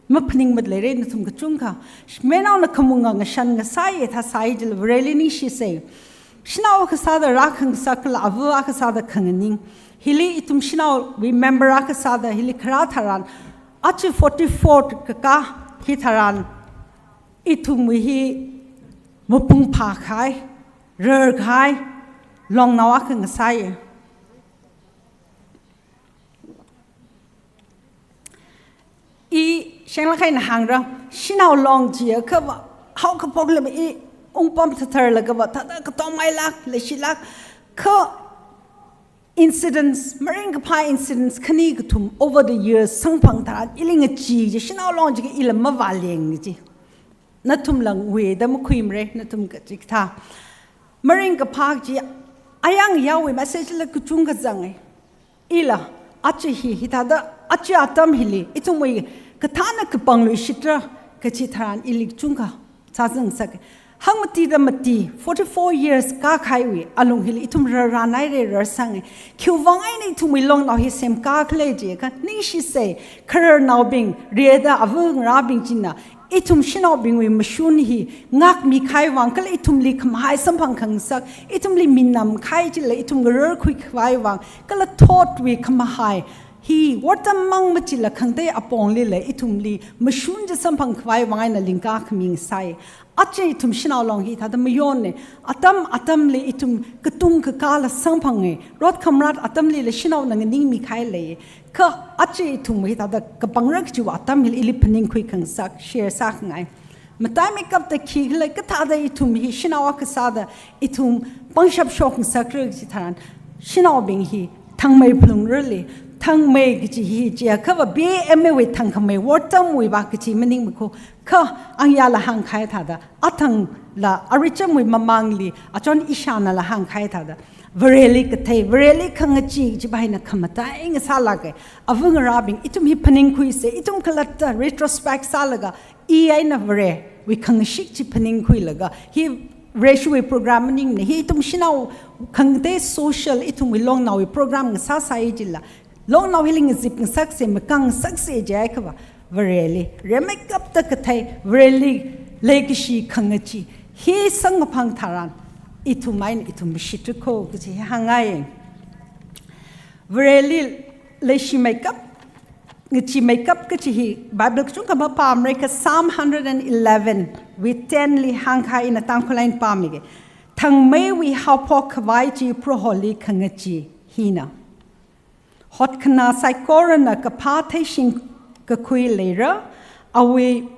maphaningmat leire nathum kachungkha. Menaona khamunga ngashan ngasāye thāsai jila Vareli ningshise. Shanao akha sāda rākhangasak kala ava akha sāda khanganing. Hili ithum shanaowui member akha sāda hili kharā tharan, aja forty-four kakā hi tharan, ithumwui hi mapung phākahai, rarkahai, longnao akha ngasāye. I shenglakha eina hāngra, shanao long chiakha va, haokaphokla i ungpam thatharlaga va, thāda katomngailāk, leishilāk, kha incidents, maringkaphā incidents khani kathum over the years samphang tharan, ili ngachee chi, shanao long chi ila mavāleng chi. Nathum langwui da makhuimare, nathum kachi kathā. Maringkaphā chi, ayang yāwui message la kachungkha zange. Ila, aja hi, hithāda, aja atam hili, ithumwui kathāna kapangluishitra, kachi tharan ili kachungkha sāzangasake. Hangmatida mati, forty-four years kākahaiwui alung hili ithum rarrānaire, rarsange. Khiwuivang eina ithumwui longnao hi semkā khala jiakha, ningshise, khararnaobing, rida ava ngarābing china, Ithum shanaobingwui mashun hi ngākmi kahai vang, kala ithumli khamahai samphang khangasak, ithumli minam kahai chila ithum ngararkhui khavai vang, kala thotwui khamahai hi wortamang machila khangatei aponglila ithumli mashun chi samphang khavai vang eina lingka khami ngasai. Aja ithum shanao long hi thāda mayonna, atam atamli ithum katung kakāla samphanga, rot khamrat atamlila shanaona nganingmi kahai lei. Kha aja ithum hi thāda kapangra kajiwui atam hili ili phaningkhui khangasak, share sākhangai. Mataimeikapta khikhala kathāda ithum hi shanao akha sāda ithum pangshap shok ngasakra kaji tharan, shanaobing hi thangmei phalungrali, thangmei kaji hi chiakhava B A M A wui thangkhamei, wortamwui vā kaji maningmakho, kha angyāla hāngkahai thāda, athangla arichamwui mamangli, achon ishanala hāngkahai thāda, Vareli kathei, Vareli khangachee chiva hina khamatai ngasālāka. Ava ngarābing, ithum hi phaningkhuisa, ithum khalatta retrospect sālaga, i eina Varewui khangashik chi phaningkhuilaga, hi Vareshiwui program maningmana, hi ithum shanao khangatei social, ithumwui longnaowui program ngasāsai chila, longnao hili ngazip ngasaksa, makang ngasaksa jiakhava, Vareli, rimeikapta kathei, Vareli leikashi khangachee hi samkaphang tharan, ithum eina ithum mashitra kho kaji hi hāngngai. Vareli leishimeikap, ngacheemeikap kaji hi Bible kachungkha mapāmara kha Psalm hundred and eleven wui ten li hāngkahai, ina Tangkhul eina pāmige. Thangmeiwui haophok khavai chi Proholi khangachee hina. Hotkhanā saikorana kaphā theishing kakhui leira, awui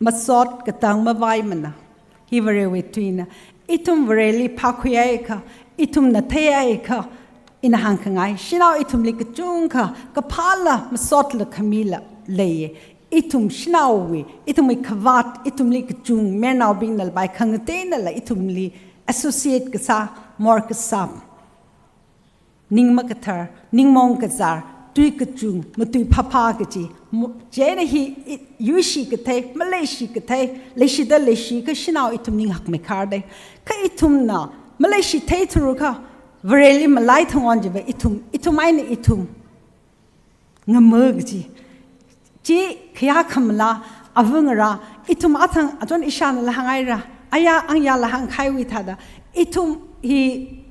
masot katang mavaimana. Hi Varewui tuina. Ithum Vareli phākhuiakha, ithumna theiakha, ina hāngkhangai, shanao ithumli kachungkha kaphāla masotla khamila leiya. Ithum shanaowui, ithumwui khavāt, ithumli kachung, mayarnaobingna bai khangateinala ithumli associate kasā, mor kasā, ning makathar, ningmong kazār, tui kachung, matui phāphā kaji. Mo-, chieina hi, i, yuishi kathei, maleishi kathei, leishida leishi kha shanao ithum ning hakmeikhar dei. Kha ithumna maleishi theithurakha, Vareli malai thangon chiva ithum, ithum eina ithum ngama kaji. Chi khayā khamala, ava ngarā, ithum athang, achon ishanala hāngngaira, ayā angyāla hāngkahaiwui thāda, ithum hi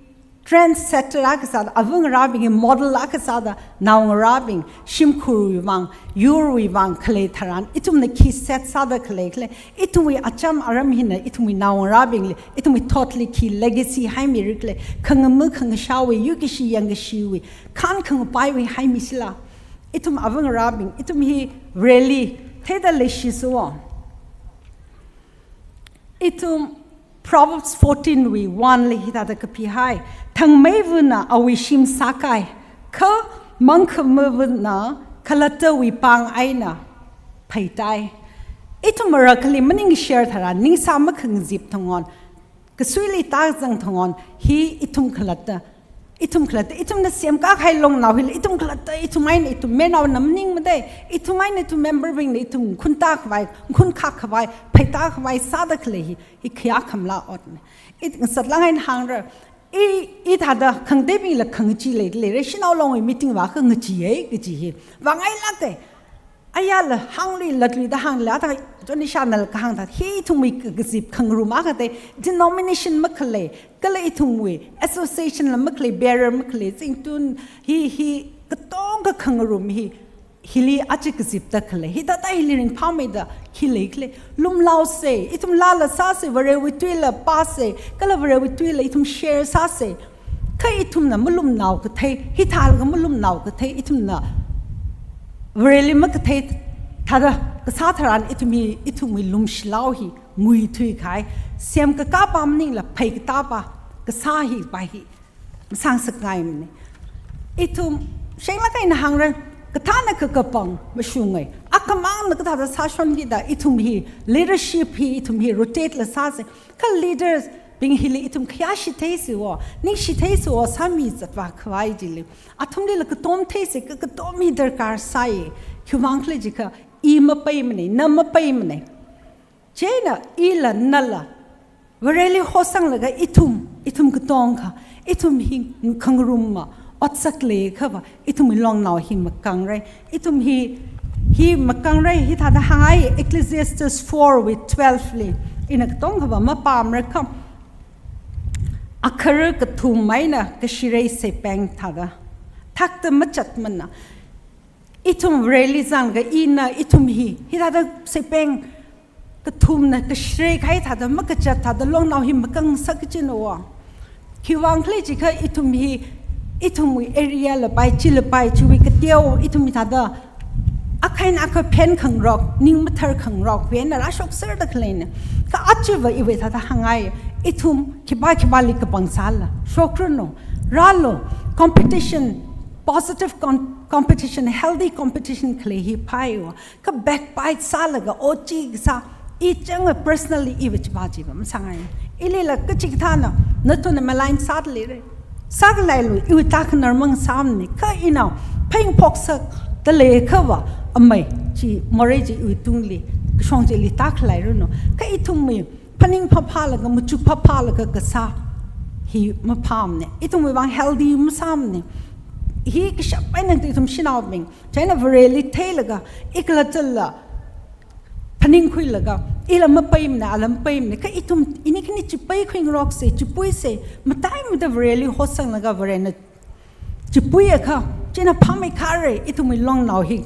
trendsetter akha sāda, ava ngarābingwui model akha sāda, naongarābing, shimkhurwui vang, yurwui vang khalei tharan, ithumna khi set sāda khalei khalei, ithumwui acham aram hina, ithumwui naongarābingli, ithumwui thotli khi legacy haimira khalei, khangama khangashāwui, yuikashi yangkashiwui, khān khangapaiwui haimi sila. Ithum ava ngarābing, ithum hi Vareli theida leishisuo. Ithum Proverbs fourteen wui one li hithāda kapi hai. Thangmeivana awui shim sākai, kha mangkhamavana khalattawui pāng eina pheitai. Ithum marakhali maningshar tharan, ningsā makhangazip thangon, kasuili tāzang thangon, hi ithum khalatta, ithum khalatta, ithumna semkā kahai longnao hili, ithum khalatta, ithum eina ithum mayarnaona maningmada, ithum eina ithum memberbingna ithum khunta khavai, khunkha khavai, pheita khavai sāda khalei hi, hi khayā khamala otna. It ngasatlāk eina hāngra, i, i thāda khangateibingla khangachee lei, leira, shanao longwui meeting vākha ngacheeya kaji hi vāngailāka. Ayāla hāngli, latluida hāngla, thāda, chon ishanala kahāng thāda, hi ithumwui ka-, kazip khangarum akha dei, denomination makhalei, kala ithumwui association la makhalei, bearer makhalei, zingtun, hi, hi, katonga khangarum hi, hili aja kazipda khalei, hithāda hili ringphāmeida khi lei khalei, lumlaosa, ithum laala sāsa, Varewui tuila pāsa, kala Varewui tuila ithum share sāsa. Kha ithumna malumnao kathei, hithālaga malumnao kathei, ithumna Vareli makathei thāda kasā tharan ithum hi, ithumwui lumshilao hi nguithui kahai, semkakāpa maningla pheikatapa kasā hipa hi masāngasakngaimana. Ithum, shenglāk eina hāngra, kathāna kakapang mashunga. Akhamangna kathāda sāshon kida, ithum hi, leadership hi, ithum hi rotate la sāsa. Kha leaders bing hili ithum khayā shitheisao, ningshitheisao, sāmi zatvā khavai chili. Athumlila katom theisa, ka-, katom hi darkar sai. Khiwuivang khala jiakha, i mapeimana, na mapeimana. Chieina ila nala Vareli hosanglaga ithum, ithum katonga, ithum hi khangarumma otsak leiakhava, ithumwui longnao hi makangra, ithum hi Hi makangrei, hithāda hāngai Ecclesiastes four wui twelve li. Ina katongkhava mapāmrakha, akhara kathum eina kashirei seipeng thāda. Thakta machatmana. Ithum Vareli zanglaga ina ithum hi, hithāda seipeng kathumna kashirei kahai thāda makachat thāda longnao hi makangasak kachina wa. Khiwuivang khala jiakha ithum hi, ithumwui area lapai, chi lapai, chiwui kateo, ithum hithāda akha eina akha phenkhangarok, ning matharkhangarok, wui eina rāshokserda khaleina. Kha ajava iwui thāda hāngai, ithum khipā khipāli kapang sāla, shokranu, rālu, competition, positive con-, competition, healthy competition khalei hi phāya wa. Kha backbite sālaga, ochi kasā, i chang personally iva chiva chiva masāngai. Ilila kachikathāna, nathumna malign sāda leira. Sākhalei lu, iwui tākhanar mang sāmana, kha ina, phaning phoksak, da leiakhava, amei, chi, morei chi iwui tungli, kashong chili tākhaleiranu. Kha ithumwui, phaning phaphālaga, machuk phaphālaga kasā, hi maphāmana. Ithumwui vang healthy masāmana. Hi kashap eina ithum shanaobing, chieina Vareli theilaga, ikhalattala, phaningkhuilaga, ila mapaimana, ala mapaimana, kha ithum, ini khani chipai khuingaroksa, chipuisa, mataimada Vareli hosanglaga Varena chipuiakha, china phāmeikharei, ithumwui longnao hi,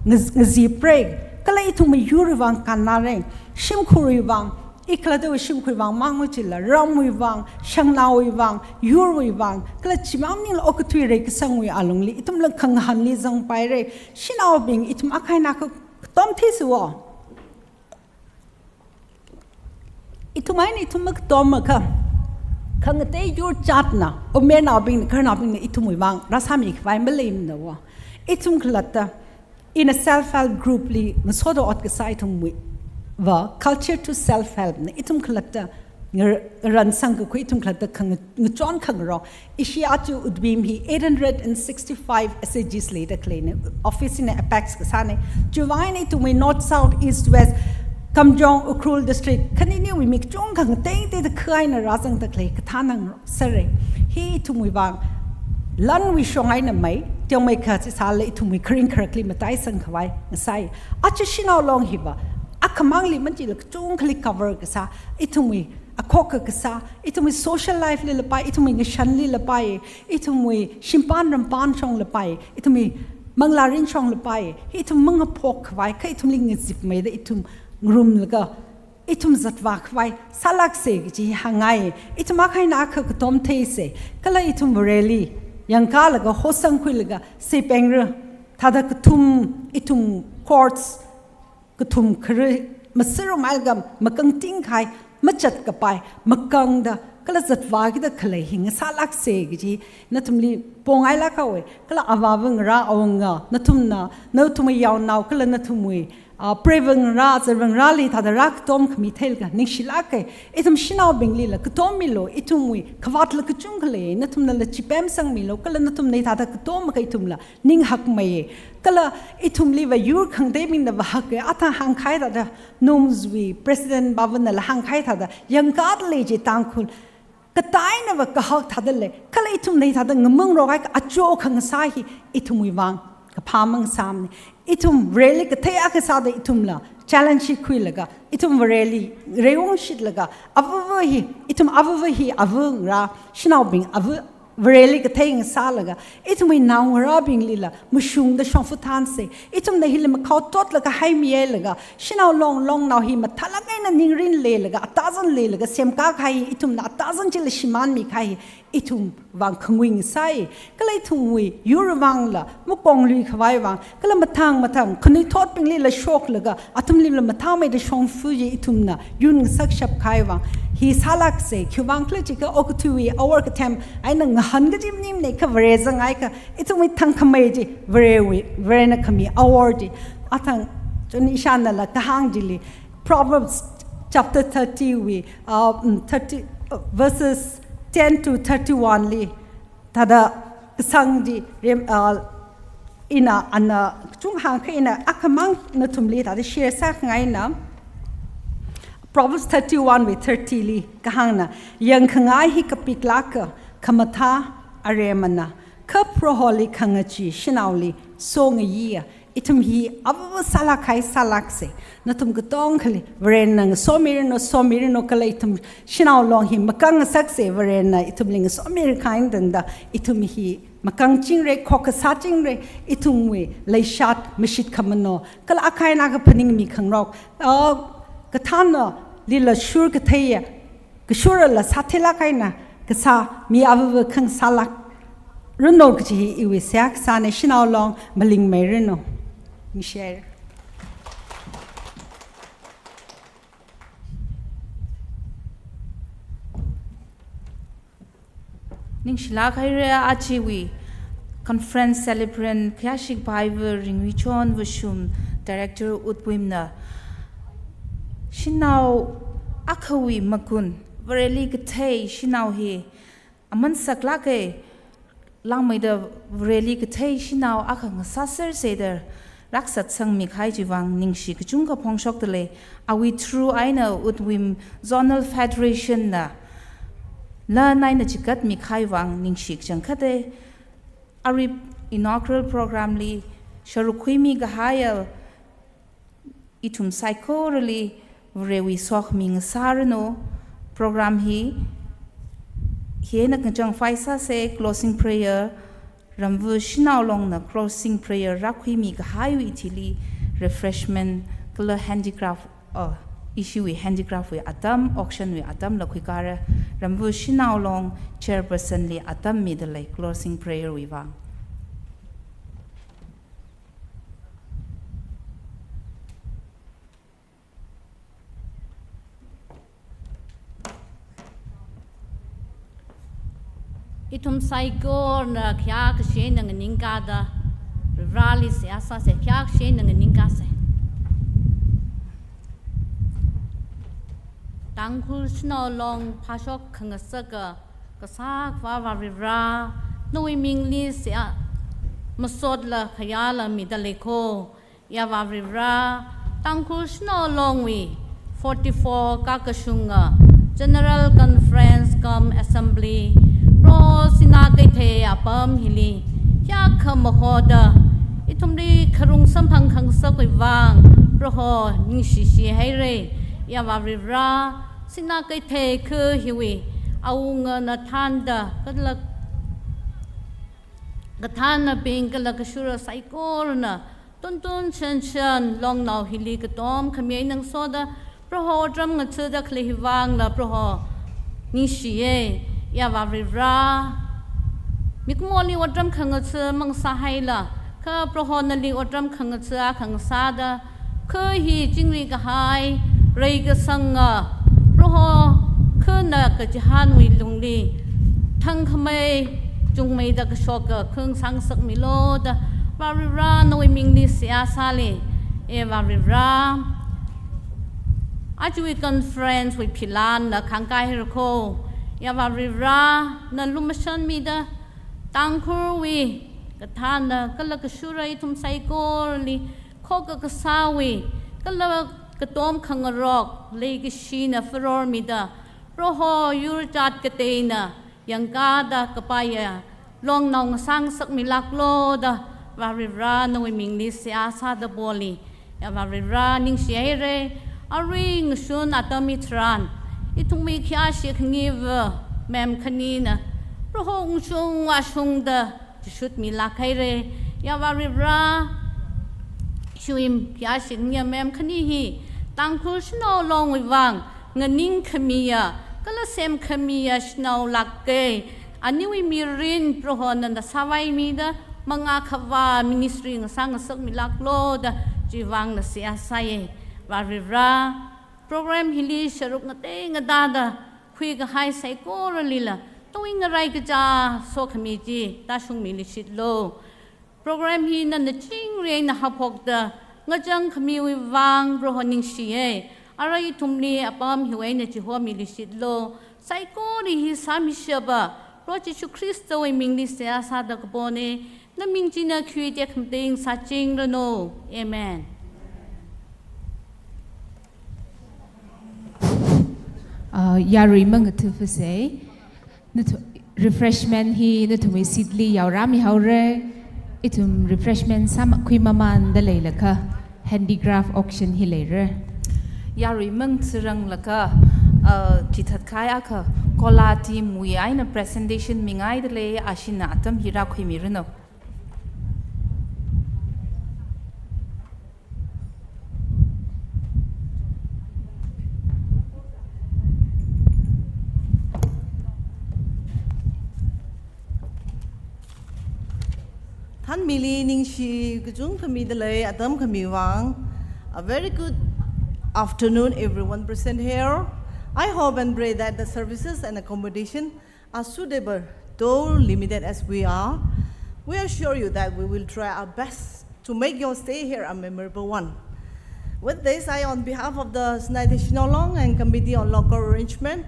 ngaz-, ngaziprei, kala ithumwui yurwui vang kannarei, shimkhurwui vang, ikhalattawui shimkhurwui vang mang machila, ramwui vang, shangnaowui vang, yurwui vang, kala chimang maningla okathui reikasangwui alungli, ithumla khangahānli zangpairei, shanaobing, ithum akha eina akha katom theisa wa. Ithum eina ithum makatomakha, khangatei yur chatna, omernaobingna, khararnaobingna ithumwui vang rāsāmi khavai maleimana wa. Ithum khalatta, ina self-help group li ngasoda ot kasā ithumwui va, culture to self-help na, ithum khalatta, ngar-, ransang kakhui ithum khalatta khang-, ngachon khangarok, ishi aja Udbim hi eight hundred and sixty-five S H Gs leida khaleina, office hina apex kasāna. Chiwuivang eina ithumwui north, south, east, west, Kamjong, Ukhrul district, khaniniwui mi kachungkha ngatei teida kha eina rāzangda khalei kathānang sāra. Hi ithumwui vang, lanwui shong eina mei, teomeikha chisāla ithumwui kharing kharakli mataisang khavai ngasai. Aja shanao long hiva, akhamangli machila kachungkhali cover kasā, ithumwui akhok kasā, ithumwui social life li lapai, ithumwui ngashanli lapai, ithumwui shimpan rampan shong lapai, ithumwui manglārin shong lapai, ithum mangaphok khavai, kha ithumli ngazipmeida ithum ngarumlaga, ithum zatvā khavai, sālāksa kaji hāngngai, ithum akha eina akha katom theisa, kala ithum Vareli, yangkalaga hosangkhuilaga, seipengra, thāda kathum, ithum chords, kathum khare, masārummeilaga makangting kahai, machat kapai, makangda, kala zatvākida khalei hi ngasālāksa kaji, nathumli pongailāk haowa, kala avāva ngarā awunga, nathumna, nathumwui yaonao, kala nathumwui, ah, preiva ngarā, zarva ngarāli thāda rākatom khami theilaga, ningshilāka, ithum shanaobinglila, katommilu, ithumwui, khavātla kachungkha lei, nathumnala chipemsangmilu, kala nathumna thāda katom akha ithumla, ninghakmei, kala ithumliva yur khangateibingna vāhaka, athang hāngkahai thāda, NUMS wui President Bhavanala hāngkahai thāda, yangkada lei chi Tangkhul, katainava kahak thāda lei, kala ithumna thāda ngamangrokhai kha ajo khangasā hi, ithumwui vang, kaphā mang sāmana. Ithum Vareli kathei akha sāda ithumla, challenge hi khuilaga, ithum Vareli, reiungshitlaga, avava hi, ithum avava hi, ava ngarā, shanaobing, ava, Vareli kathei ngasālaga, ithumwui naongarābinglila, mashungda shongfa thānsa, ithumna hili makhao totlaga haimihailaga, shanao long, longnao hi mathālāk eina ningrin leilaga, atazan leilaga, semkā kahai hi, ithumna atazan chila shimānmi kahai hi, ithum vang khangui ngasai, kala ithumwui, yur vangla, makonglui khavai vang, kala mathang mathang, khanuithotbinglila shoklaga, athumlila mathāmeida shongfa chi ithumna, yun ngasakshap kahai vang, hi sālāksa, khiwuivang khala jiakha okathuiwui awor kathem, eina ngahān kaji maningmana kha Vare zanghaiakha, ithumwui thangkhamei chi, Varewui, Varena khami awor chi, athang, chun ishānala kahāng chili, Proverbs chapter thirty wui, uh, mm, thirty, uh, verses ten to thirty-one li, thāda kasang chi rem, ah, ina ana kachung hāngkha ina akhamang nathumli thāda share sākhangaina. Proverbs thirty-one wui thirty li kahāngna, yangkhangai hi kapiklāka, khamathā aremana, kha Proholi khangachee shanaoli songayiya, Ithum hi ava sālāk kahai sālāksa. Nathum katongkhali Varena ngasomiranu, somiranu kala ithum Shanao Long hi makang ngasaksa, Varena ithumli ngasomirkahai tangda ithum hi makang chingra, khokkha sāchingra, ithumwui leishat mashit khamano kala akha eina akha phaningmi khangarok, ah, kathānna lila shur katheiya, kashurala sātheilāk eina kasā mi avava khangasālākranu kaji hi iwui seihā kasāna. Shanao Long malingmeiranu. Ningshihaira. Ningshilāk haira. Ajawui conference celebrant khayāshik paiva Ringwuichon Vashum, Director Utwimna, shanao akhawui magun, Vareli kathei shanao hi aman saklāka, langmeida Vareli kathei shanao akha ngasāsersa da rāksatsangmi kahai chiwui vang ningshi kachungkha phongshokdalei. Awui through eina Utwim Zonal Federation na lan eina chigatmikahai vang ningshi kachangkhata. Arui inaugural program li sharuk khuimi kahaiya ithum saikorali Varewui sokhami ngasāranu. Program hi hi eina kachangkhat sāsa. Closing prayer, Ramva Shanao Longna closing prayer rākhuimi kahaiwui thili refreshment kala handicraft, uh, ishiwui handicraft wui atam, auction wui atamla khuikara. Ramva Shanao Long chairperson li atam midalei closing prayer wui vang. Ithum saikorana khayākashi eina nganingkada Vareli seihā sāsa, khayākashi eina nganingkasa. Tangkhul Shanao Long phāshok khangasaka kasā Akhava Varivara, nawui mingli seihā masotla khayāla midalei kho. Yāva Varivara, Tangkhul Shanao Longwui forty-four kakashunga General Conference cum Assembly, Proho Sinā Keithei apam hili hiyākha mahoda ithumli kharung samphang khangasakwui vang Proho ningshishi haira. Yāva Varivara, Sinā Keithei kha hiwui awungana thānda kala kathānnabing kala kashura saikorana tuntun shanshan longnao hili katom khami eina ngasoda Proho otram ngatha̱da khalei hi vangla Proho ningshiya. Yāva Varivara, mikumoli otram khangatha̱ mangasāhaila, kha Proho nali otram khangatha̱ akha ngasāda, kha hi chingri kahai, reikasanga, Proho khana kachihānwui lungli thangkhamei chungmeida kashoka kha ngasāngasakmilu da Varivara nawui mingli seihā sāli. Yāva Varivara, ajawui conference wui philanla khangkāhaira kho. Yāva Varivara, na lumashanmida Tangkhulwui kathānna kala kashura ithum saikorali khokkha kasāwui kala katom khangarok leikashina farormida, Proho yurchat kateina yangkāda kapaiya longnao ngasāngasakmilāklu da Varivara nawui mingli seihā sāda poli. Yāva Varivara ningshihaira. Arui ngashun atam hitharan ithumwui khayāshi khangayiva ma'am khanina Proho ungshung vāshungda chishutmilāk haira. Yāva Varivara, ishiwui khayāshi khangayi ma'am khani hi Tangkhul Shanao Longwui vang nganingkhamiya kala semkhamiya shanaolāka. Aniwui mirin Proho nana sāvaimida mangā khavā ministry ngasāngasakmilāklu da chiwui vangla seihā sāya. Varivara, program hili sharuk ngatei ngatāda khuikahai saikoralila tawui ngarai kachā sokhami chi tāshungmiluishitlu. Program hi nana chingri eina haophokda ngachang khamiwui vang Proho ningshiya. Arui ithumli apam hiwui eina chihomiluishitlu. Saikora hi sāmishappa Proho Jishu Khristawui mingli seihā sāda kapona. Naming china khuida khamating sāchingranu. Amen. Ah, yarui mangathuphasa. Nathu-, refreshment hi nathumwui seat li yaorāmihaora. Ithum refreshment sākhui mamānda leilakha handicraft auction hi leira. Yaruimang tsaranglakha, uh, chithatkahai akha Kola team wui eina presentation mingaida lei, ashina atam hi rākhuimiranu. Thanmili ningshi kachungkha mida lei, atam khami vang. A very good afternoon, everyone present here. I hope and pray that the services and accommodation are suitable, though limited as we are. We assure you that we will try our best to make your stay here a memorable one. With this, I, on behalf of the Sinaithei Shanao Long and Committee on Local Arrangement,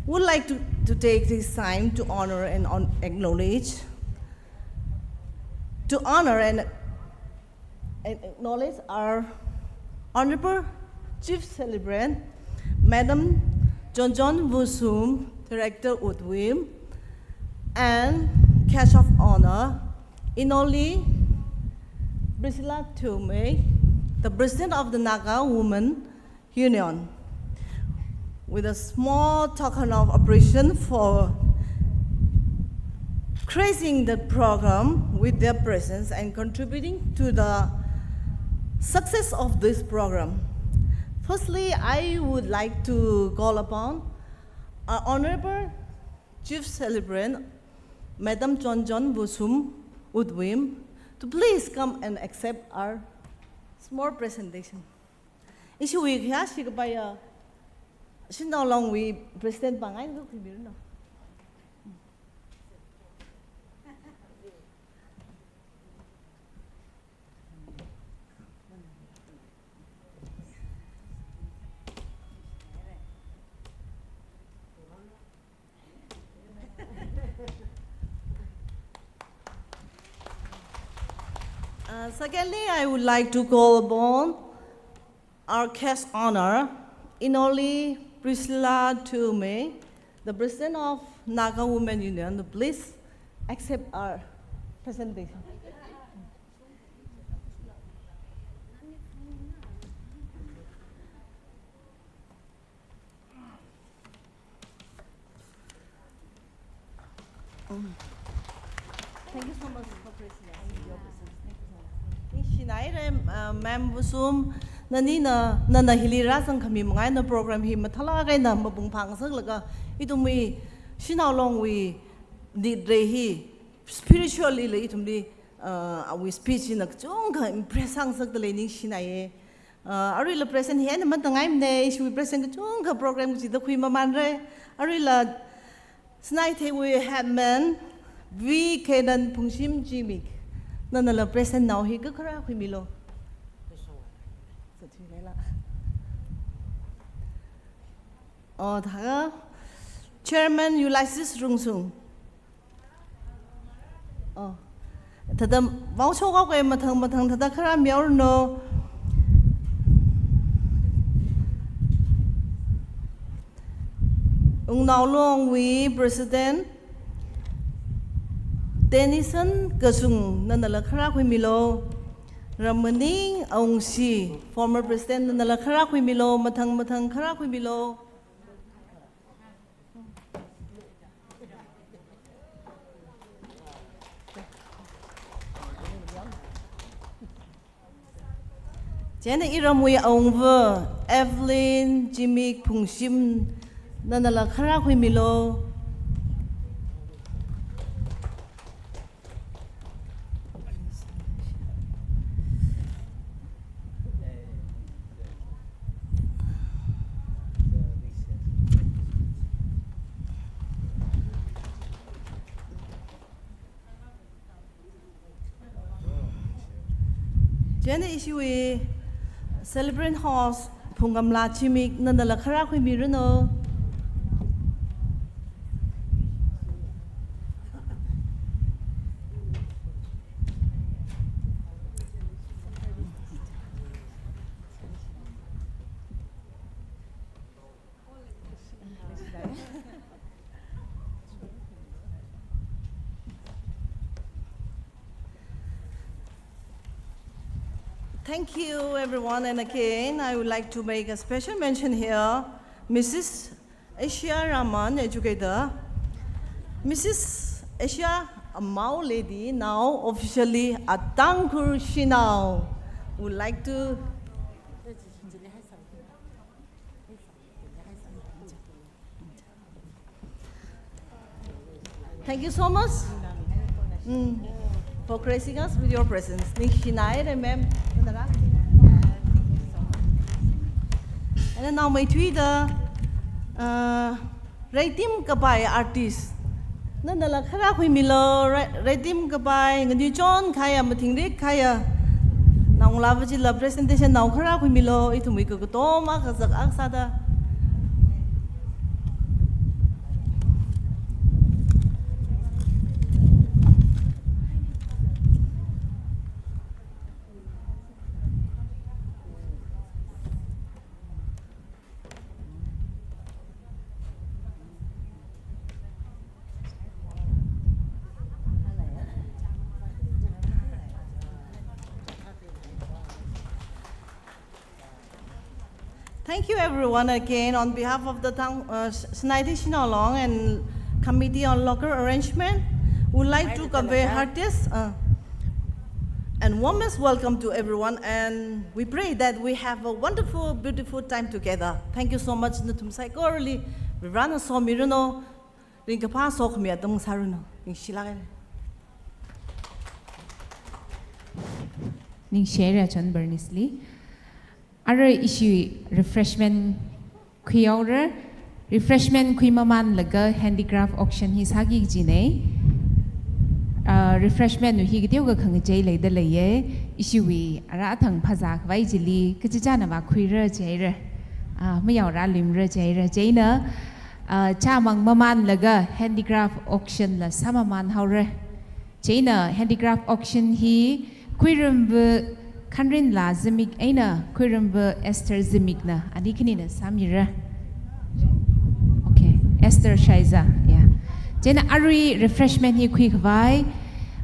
would like to, to take this time to honor and on, acknowledge, to honor and and acknowledge our Honorable Chief Celebrant, Madam Chonchon Vusum, Director Utwim, and Guest of Honor, Inoli Priscilla Thumei, the President of the Naga Women Union, with a small token of appreciation for gracing the program with their presence and contributing to the success of this program. Firstly, I would like to call upon our Honorable Chief Celebrant, Madam Chonchon Vusum Utwim, to please come and accept our small presentation. Ishiwui khayāshi kapaiya Shanao Longwui President pāngai khuimiranu. Uh, secondly, I would like to call upon our guest honor, Inoli Priscilla Thumei, the President of Naga Women Union, to please accept our presentation. Thank you so much for presenting your presence. Thank you so much. Ningshinaira, uh, Ma'am Vusum, nanina, nana hili rāzang khami manga eina program hi mathālāk eina mapung phāngasaklaga, ithumwui Shanao Longwui nitrei hi spiritually la ithumli, uh, awui speech hina kachungkha impress sāngasakda lei, ningshinaiya. Uh, aruila present hi eina matāngaimana, ishiwui present kachungkha program kachida khuimamānra. Aruila Sinaitheiwui headman, V Kenan Phungshim Zimik, nanala present nao hi kakharā khuimilu. Oh, thākha Chairman Ulysses Rungsung. Oh. Thāda vaoshok haowa, mathang mathang thāda kharā mihaoranu. Wungnao Longwui President Tennyson Kazung, nanala kharā khuimilu. Rammaning Awungshi, former President, nanala kharā khuimilu, mathang mathang kharā khuimilu. Chieina iramwui awungva Evelyn Zimik Phungshim, nanala kharā khuimilu. Chieina ishiwui celebrant host Phungkamla Zimik, nanala kharā khuimiranu. Thank you, everyone. And again, I would like to make a special mention here. Missus Asia Raman, educator. Missus Asia Amau Lady, now officially a Tangkhul Shanao, would like to Thank you so much, mm, for gracing us with your presence. Ningshinaire, ma'am. And then now, maithuida, uh, Reitim kapai artist. Nanala khara khuimilo, re-, Reitim kapai, nganuichon kahaiya, mathingrik kahaiya. Naongalāva chila presentation nao khara khuimilo, ithumwui kakatom akha zak akha sāda. Thank you, everyone, again on behalf of the Tang-, uh, S-, Sinaiti Shanao Long and Committee on Local Arrangement. Would like to convey heartiest, uh, and warmest welcome to everyone, and we pray that we have a wonderful, beautiful time together. Thank you so much, nathum saikorali. Varivarana somiranu, ringkaphā sokhami atam sāranu. Ningshilāka. Ningshihaira chon Bernice li. Ara ishi refreshment khuihaora, refreshment khuimamānlaga handicraft auction hi sāki kajina. Ah, refreshment wui hi kateokha khangachei leida leiya, ishiwui ara athang phazā khavai chili, kachichāna vākhuira jihaira, ah, mayaora limra jihaira, chieina, ah, chāmang mamānlaga handicraft auction la sāmamānhaora. Chieina handicraft auction hi Khuiramva Khanrinla Zimik eina Khuiramva Esther Zimikna ani khanina sāmira. Okay, Esther Shaiza, yeah. Chieina arui refreshment hi khuikhavai,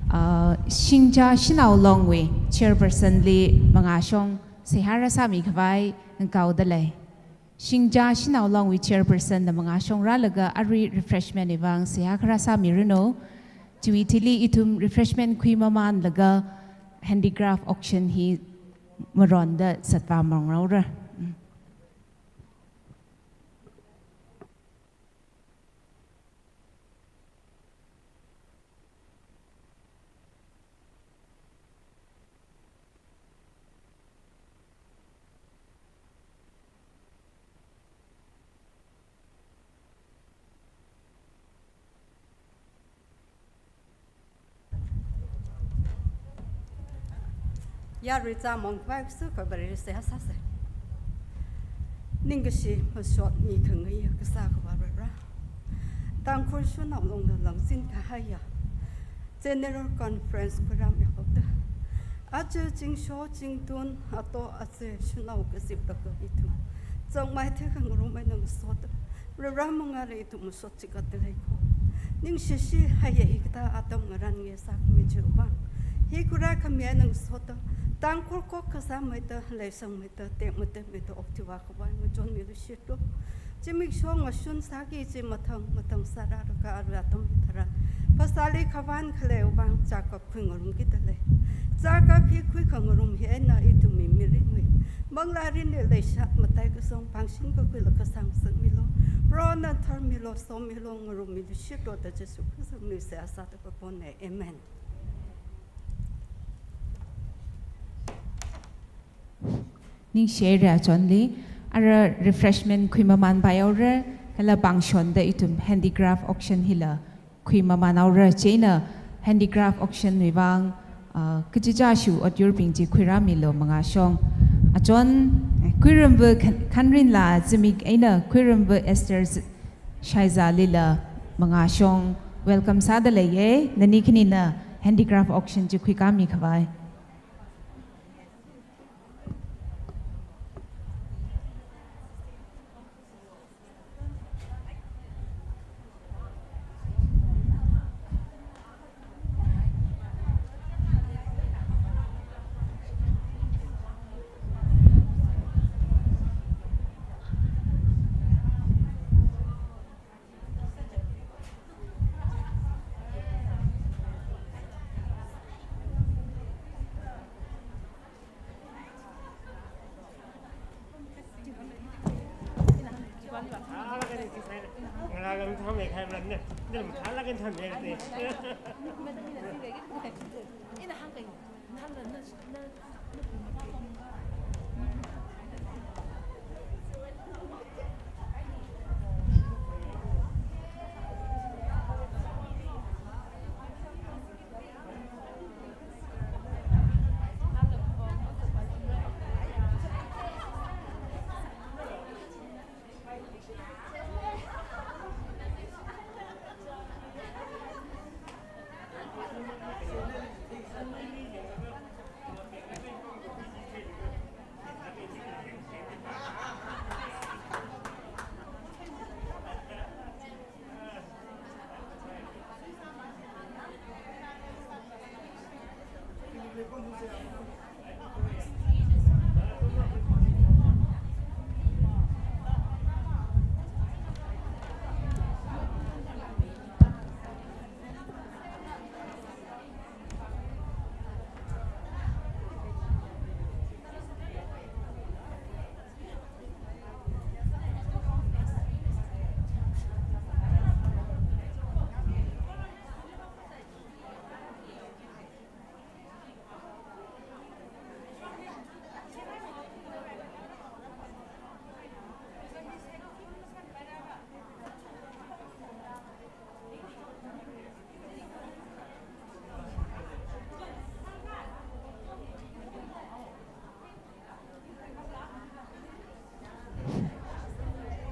uh, Shingja Shanao Longwui chairperson li mangāshong seihā rāsāmikhavai ngakaoda lei. Shingja Shanao Longwui chairperson na mangāshong rālaga arui refreshment wui vang seihā khara sāmiranu. Chiwui thili ithum refreshment khuimamānlaga handicraft auction hi maronda zatvā marongraora. Mm. Yarui chāmang khavai sukhavai seihā sāsa. Ningkashi mashot mikhangai kasā Akhava Varivara. Tangkhul Shanao Longna langzin kahaiya General Conference khuirāmi haoda, aja zingsho zingtun, ato aze shanao kazip laga ithum chāngmei thikhangarum eina ngasoda, Varivara mangāli ithum mashot chikatda leiko. Ningshishi haiya hikathā atam ngarān ngasakmi chiwui vang, hi khuirākhami eina ngasoda, Tangkhul kok kasāmeida, leisangmeida, tekmatemeida okthui vākhavai ngachonmilu shitlu. Zimiksho ngashun sāki kaji mathang mathang sārālaga arui atam hitharan phasāli khavān khaleiwui vang chākap khuingarumkida lei. Chākap hi khuikhangarum hi eina ithumwui mirinwui manglā mirinli leishat mataikashong pāngshing kakhuilaga sāngasakmilu. Prohona tharmilu, somilu, ngarummilu shitlu da Jesu Khristawui mingli seihā sāda kapona. Amen. Ningshihaira chonli, ara refreshment khuimamānpai haora, kala pāngshonda ithum handicraft auction hila khuimamān haora, chieina handicraft auction wui vang, ah, kachichāshi ot yurbing chi khuirāmilu mangāshong. Achon, eh, Khuiramva Khan-, Khanrinla Zimik eina Khuiramva Esther Z-, Shaiza lila mangāshong welcome sāda leiya, nani khanina handicraft auction chi khuikāmi khavai.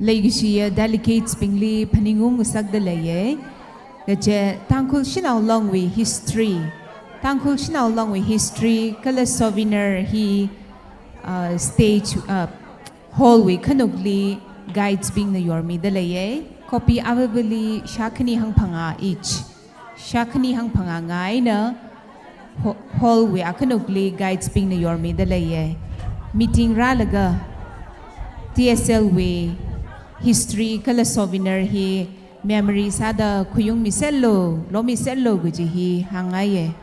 Leikashiya delegates bingli phaningung ngasakda leiye. Kaje Tangkhul Shanao Longwui history, Tangkhul Shanao Longwui history kala souvenir hi, uh, stage, uh, hall wui khanukli guides bingna yormida leiye. Copy avavali shākhani hangphangā each. Shākhani hangphangā ngaina ho-, hall wui akhanukli guides bingna yormida leiye. Meeting rālaga T S L wui history kala souvenir hi memory sāda khayung miserlu, lo miserlu kaji hi hāngngaiye.